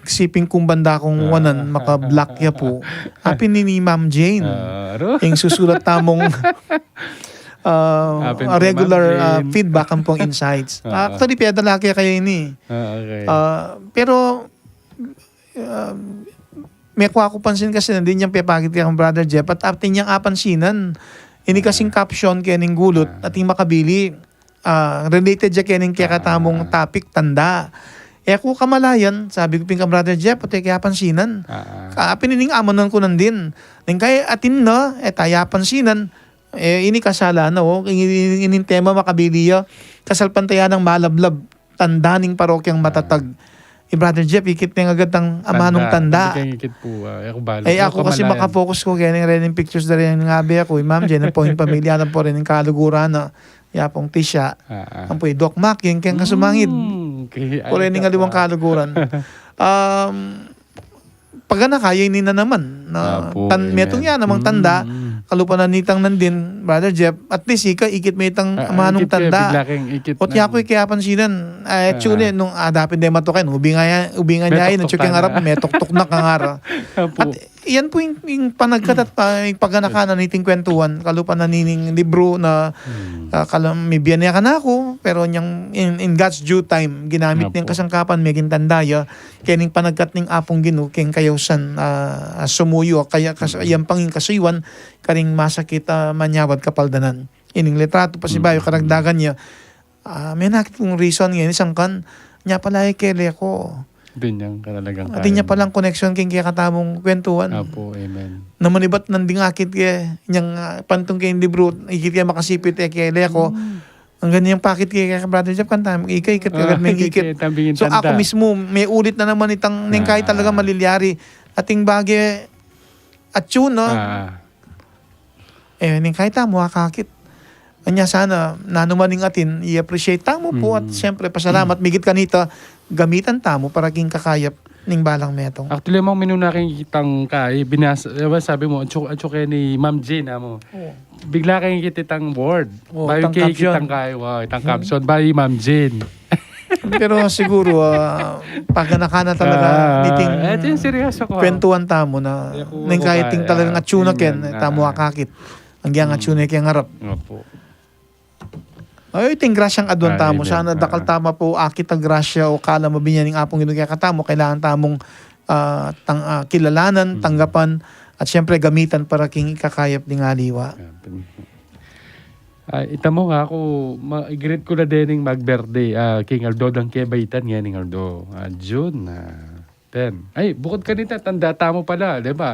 siping kung banda kung wanan, maka-black ya pu. Apin ini Ma'am Jane. Ah, aro. Ing susulat tamung, ah, regular, ah, feedback ampong insights. Ah, actually, pedala ke kaya ini. Ah, okay. Ah, pero, ah, mekwa ku pansin kasi nandin yang pepakit kang Brother Jeff at atin yang apansinan. Ini kasing caption kening gulut, atin makabili. Ah, related ya kening kekatamung topic, tanda. E ku kamalayan, sabi ku pin kang Brother Jeff, pati kaya pansinan. Ah. Apin ining amanan ku nandin. Ning kaya atin na, e taya pansinan. E, ini kasala na, o. Ini, ini, ining tema makabili ya. Kasalpantayan nang malablab. Tanda ning parokyang matatag. I Brother Jeff, ikit ne agad itang amanung tanda. Ikit pu, ah, e ku balu. E, aku kasi maka-focus ku kaya ning rening pictures da rin nga be aku. I Ma'am Jane, ampo ing pamilya, ampo rin ing kaluguran na. Yapung Tisha. Ah, ah. Ampo i Doc Mac, ing keng kasumangid. Mm, okay. Pure ning aliwang kaluguran. Um, paganaka ya ini na naman. Na metung ya namang tanda. Kalupa na nitang nandin, Brother Jeff, at least ika, ikit me itang amanung tanda. Ikit, bigla keng ikit. Ot na. Yaku, iki apansinan. Ay, actually, nung adapin de matuken, ubingan ya, ubingan ya, metuktuk na keng arap, metuktuk na keng arap. Apo. At Iyan pu ing, ing panagkat at pa, ing paganaka na niting kwentuhan, kalupa na nining libro na, ah, kalam, mibie ne kanaku, pero nyang in, in God's due time, ginamit ne ning kasangkapan, meging tanda ya, kening panagkat ning Apung Ginu, keng kayausan, ah, sumuyu, kaya kas-, iyan pang ing kasuyuan, karing masakit, ah, manyawad kapaldanan. Ining litrato, pasibayu, karagdagan ya, Ah, menakit kung reason ngeni sangkan, nya pala e kele ku. Atin yang katalagang kain. Atin nya palang koneksyon keng kekatamung kwentuhan. Apo, amen. Na manibat nanding akit ke, nyang, ah, pantung keng libro, ikit ke makasipit e kele ku. Anggang nyang pakit ke, ke Brother Jeff, kan tamu, ikit, ikit, ikit, mengikit. So, aku mismu, meulit na naman itang neng kai talaga malilyari. Ating bage, atyu na. Ah. E, ning kai tamu akakit. Anya sana, nanu man ing atin, i-appreciate tamu pu at siyempre, pasalamat. Migit kanita, gamitan tamu para king kakayap ning balang metung. Actually, mong minuna keng kitang kai, binasa, e, sabi mu, atsu, atsu keni Ma'am Jane, amu. Oo. Bigla keng ikit itang word. Oo, bayu itang keng caption. Kitang kai, wow, itang caption, by Ma'am Jane. Pero siguru, ah, paganaka na talaga niting kwentuhan tamu na, neng kai iting talagang atsu na ken, tamu akakit. Anggang atsu na keng arap. Opo. Ay, iting grasyang aduan tamu. Sana dakal tamu pu akit a grasya o kalam a binie ning Apung Ginu kekatamu, kailangan tamung, ah, tang-, ah, kilalanan, tanggapan, at siyempre gamitan para king ikakayap ding aliwa. Ah, ita mu nga aku, ma-, i-greet ku la dening magberde, ah, king aldo dang kebaitan ngening aldo, ah, June, ah, Ay, bukud kanita, tanda tamu pala, di ba?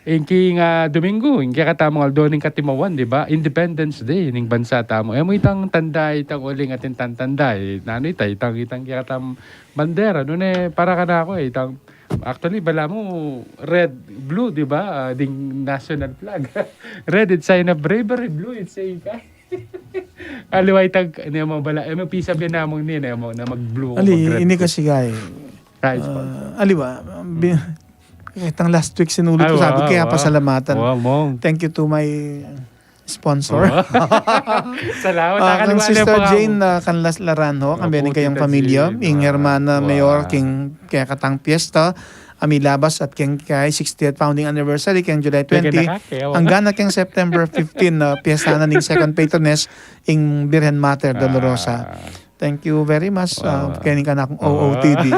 Ing king, ah, Domingo, ing kekatamung aldo ning katimawan, di ba? Independence Day ning bansa tamu. E mu itang tanda itang uling atin tantanda, e. Nanu ita, itang, itang kekatamung bandera. Nune, para kanaku, e, itang, actually, balamu red, blue, di ba? Ah, ding national flag. Red, it's sign of bravery. Blue, it's a, aliwa itang, ini mo bala, e mu pisabyan namung ini, ini mo, na mag-blue, mag-red. Ali, ini kasi kay, ah, aliwa, bi-, itang last week sinulit ku, sabi, kaya pasalamatan. Thank you to my sponsor. Salamat, ah, kang Sister Jane, ah, Canlas Laranjo, kambe ning kayang pamilya, ing Hermana Mayor, king kekatang piyesta, a milabas at keng kay sixtieth founding anniversary, keng July twenty, anggang na keng September fifteen, na piyesta na ning second patroness, ing Birhen Mater Dolorosa. Thank you very much, ah, keng kanakung O O T D.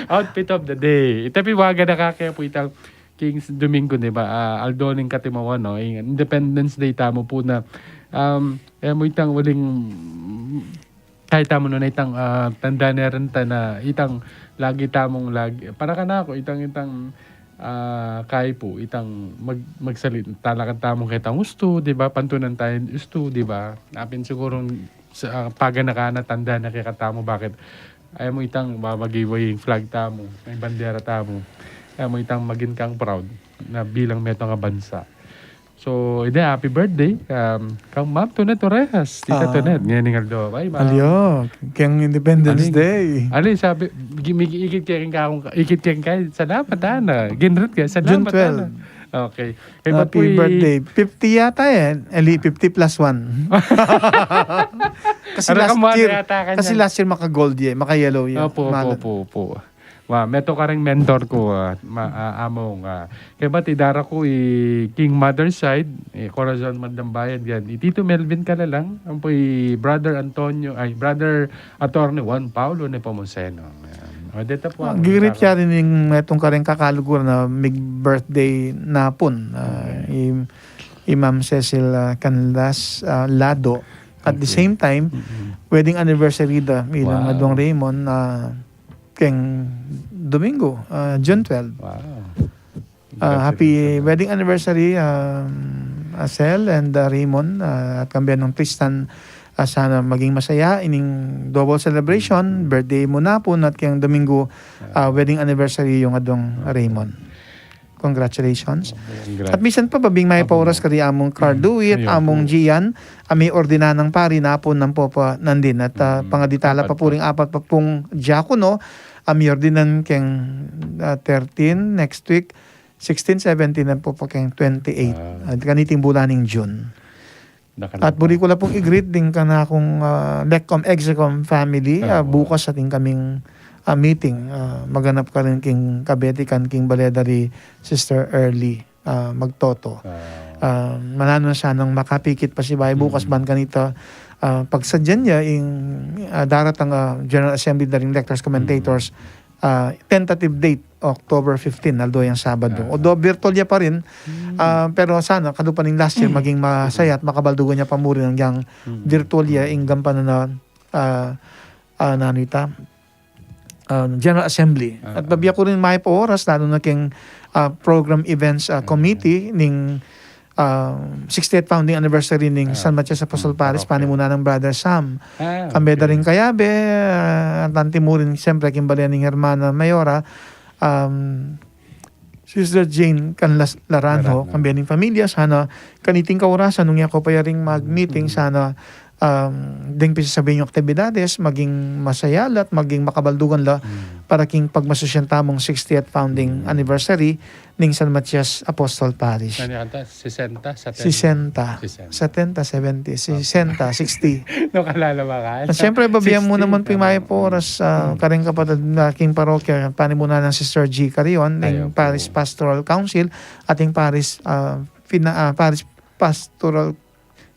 Outfit of the day. Ita pi waga na kake pu itang King's Domingo, di ba? Ah, aldo ning katimawan, no? Ing Independence Day tamu pu na, um, e mu itang uling, kaya tamu nune itang, ah, tanda ne rin ta na itang lagi tamung lagi, para kanaku, itang, itang, ah, kaya pu, itang mag-, magsalit, talakan tamu ketang ustu, di ba? Pantunan tayung ustu, di ba? Apin sigurung sa, ah, paganakan na tanda na kekatamu, bakit? Ay mu itang, ba, mag-iway ing flag tamu, ing bandera tamu. Ay mu itang maging kang proud na bilang metung a bansa. So, ide, happy birthday, um, kang Ma'am Tonet Orejas, Tita Tonet, ngeni ning aldo. Ay, Ma'am. Alyo, keng Independence Day. Ali, sabi, gi-, mig-, ikit keng kakung, ikit keng kay, salamat, ana. Ginrit ka, salamat, ana. June twelve. Okay. Happy birthday. Fifty yata yan. Ali, fifty plus one. Kasi last year, kasi last year maka-gold ye, maka-yellow ye. Opo, opo, opo. Wa, metung karing mentor ku, ah, ma-, ah, among, ah, kaya ba, ti dara ku i king mother side, i Corazon Magdambayan, yan. I Tito Melvin Kalalang, ampo i Brother Antonio, ay, Brother Attorney Juan Paulo Nepomuceno. Yan. O, deta pu, ah, ang girit ya rin ing metung karing kakaluguran na mig-birthday napun, ah, i, i Ma'am Cecil, ah, Canlas, ah, Lado. At the same time, wedding anniversary da ilang adwang Raymond, ah, keng Domingo, ah, June twelve. Wow. Ah, happy wedding anniversary, um, ah, Cel and, ah, Raymond, ah, at kambe nang Tristan, ah, sana maging masaya ining double celebration, birthday mu napun at keng Domingo, ah, wedding anniversary yung adwang Raymond. Congratulations. At misan pa, babing maipauras kari among Carduit, among Gian, a miordinan nang pari napun nang popa nandin. At, ah, pangaditala pa pu ring apat pa pung diakono a miordinan keng, ah, thirteen, next week, sixteen, seventeen, nang popa keng twenty-eight. At kaniting bulan ning June. At buri ku la pung i-greet ding kanakung, ah, LECCOM, EXECOM family, ah, bukas atin kaming, ah, meeting, ah, maganap karin king Kabetikan, king bale da ri Sister Early, ah, Magtoto. Ah, mananu na sanang makapikit pasibayu bukas ban kanita, ah, pagsadyan ya ing, ah, daratang, ah, General Assembly da ring lectors, commentators, ah, tentative date, October fifteen, aldo yang Sabado. Although virtual ya pa rin, ah, pero sana, kadupa ning last year, maging masaya at makabaldugan ya pa mu rin ing virtual ya, ing gampanan na, ah, ah, nanu ita, ah, General Assembly. At babie ku rin maipauras, lalu na keng, ah, Program Events, ah, Committee, ning ah, sixtieth founding anniversary ning San Matias Apostol Parish, panimunan nang Brother Sam. Kambe da ring kayabe, ah, at anti mu rin, siyempre, king bale ning Hermana Mayora, um, Sister Jane Canlas Laranjo, kambe ning familia, sana kaniting kaurasan, nung yaku pa ya ring mag-meeting, sana, um, ding pisasabi yung aktibidades, maging masaya la at maging makabaldugan la para king pagmasusyan tamung sixtieth founding anniversary ning San Matias Apostol Parish. Ano yata? Sesenta, setenta? Sesenta. Setenta, seventy, sesenta, sixty. No, kalala ba ka? At siyempre, babie mu naman pin maipauras, ah, karing kapatad na king parokya, panimunan nang Sister G Carion, ning Parish Pastoral Council, at ing Parish, ah, fina-, ah, Parish Pastoral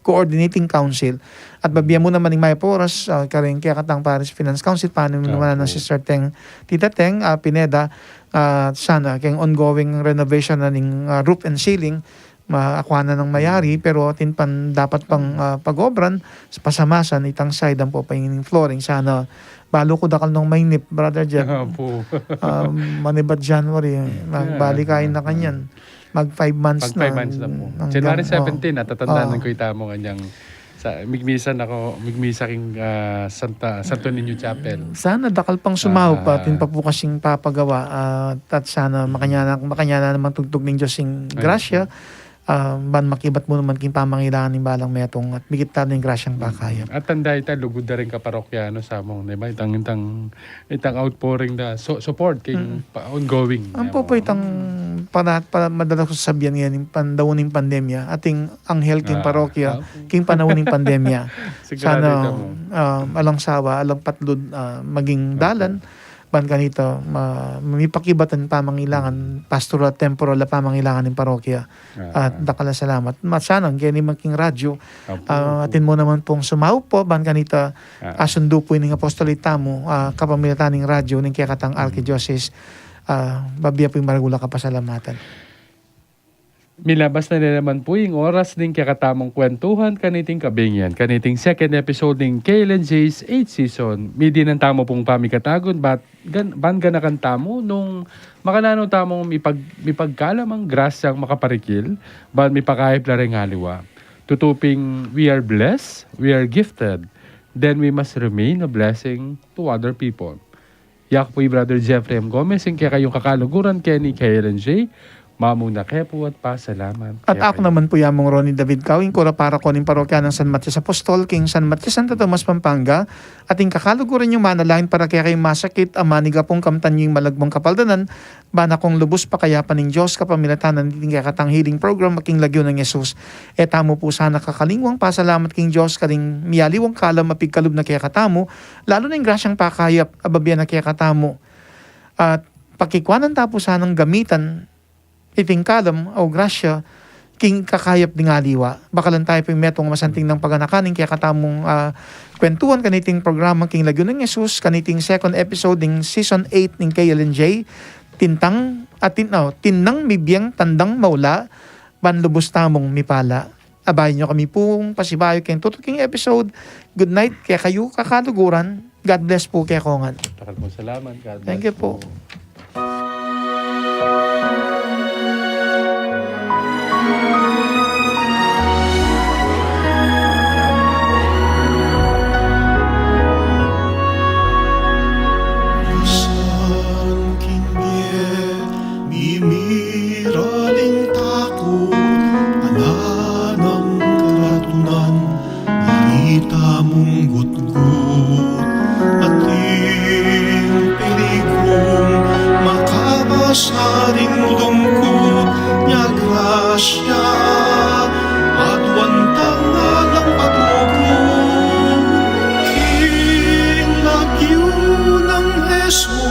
Coordinating Council. At babie mu naman ning maipauras, ah, karing kekatang Parish Finance Council, panimunan nang Sister Teng, Tita Teng, ah, Pineda, ah, sana, keng ongoing renovation na ning, ah, roof and ceiling, ma-, akwa na nang mayari, pero atin pan dapat pang, ah, pag-obran, sa pasamasan, itang side, ampo pa ing flooring. Sana, balu ku dakal nong mainip, Brother Jeff. Opo. Um, manibat January, magbalik kain na kanyan. Mag five months Mag five na. Months na po. Hanggang, January oh. seventeen, natatandaan Oh. ko ita mo kanyang sa, migmisa na ko, migmisa king, ah, Santa, Santo Niño Chapel. Sana dakal pang sumau pa, Ah. atin pa pu kasing papagawa, ah, at sana makanya na, makanya na naman tugtug ning Diyos ing Ay, grasya. Ah, ban makibat mu naman king pamangailangan ning balang metung at bigit tana ing grasyang pakayap. At tanda ita, lugud da ring kaparokyano sa mong, di ba? Itang, itang, itang outpouring da, so, support king Mm. pa, ongoing. Ampo Yan po mo. itang para, para madalas ko sabihan ngayon, ing panahon ning pandemya, ating anghel king Ah, parokya, ah. king panahon ning pandemya. Sigurado Sana, ita mo. ah, alang sawa, alang patlud, ah, maging Opo. dalan, ban kanita, ma-, mipakibatan pamangailangan, pastoral, temporal a pamangailangan ning parokya. Ah. At dakal a salamat. Masanang keni man king radyo, Opo, ah, opo. atin mu naman pung sumau po, ban kanita, Ah. asundu pu ining apostol ita mu, ah, kapamilatan ning radyo, ning kekatang Mm. arkidiocese, ah, babie pu ing maragul a kapasalamatan. Milabas na naman pu ing oras ning kekatamung kwentuhan kaniting kabing yan, kaniting second episode ning K L N J's eighth season. Midinan tamu pung pamikatagun, bat gan-, ban ganakan tamu nung makananu tamung mipag-, mipagkalam a grasyang makaparikil, ban mipakayap la ring aliwa. Tutu ping we are blessed, we are gifted, then we must remain a blessing to other people. Yaku pu i Brother Jeffrey M. Gomez, ing kekayung kakaluguran keni K L N J, mamuna ke pu at pasalamat At kekayu. aku naman pu ya mung Ronnie David Cau, ing kura paroko ning parokya nang San Matias Apostol, king San Matias Santo Tomas, Pampanga, at ing kakaluguran yu manalangin para kekayung masakit a maniga pung kamtan yu ing malagmung kapaldanan, ban akung lubus pakayapan ning Dios kapamilatan niting kekatang healing program a king lagyu nang Jesus. E tamu pu sana kakalingwang pasalamat king Dios karing miyaliwang kalam a pigkalub na kekatamu, lalu na ing grasyang pakayap a babie na kekatamu. At pakikwanan ta pu sanang gamitan iting kalam o grasya king kakayap ding aliwa. Bakalan tayu pu ing metung a masanting nang paganakan ning kekatamung, ah, kwentuhan kaniting programa king lagyu nang Jesus, kaniting second episode ning season eight ning K L N J, Tintang, at tin-, oh, Tinnang Mibieng Tandang Maula, ban lubus tamung mipala. Abayan yu kami pung pasibayu keng tutuking episode. Good night kekayu, kakaluguran. God bless pu kekongan. Dakal pung salamat. God Thank bless you pu. pu. Misan king bie, mimiraling takut, ala nang karatunan, mari tamung gutgut, ating peligrung makabasa ring lungkut, nya grasya, aduan tang alang patugut, king lagyu nang Jesus.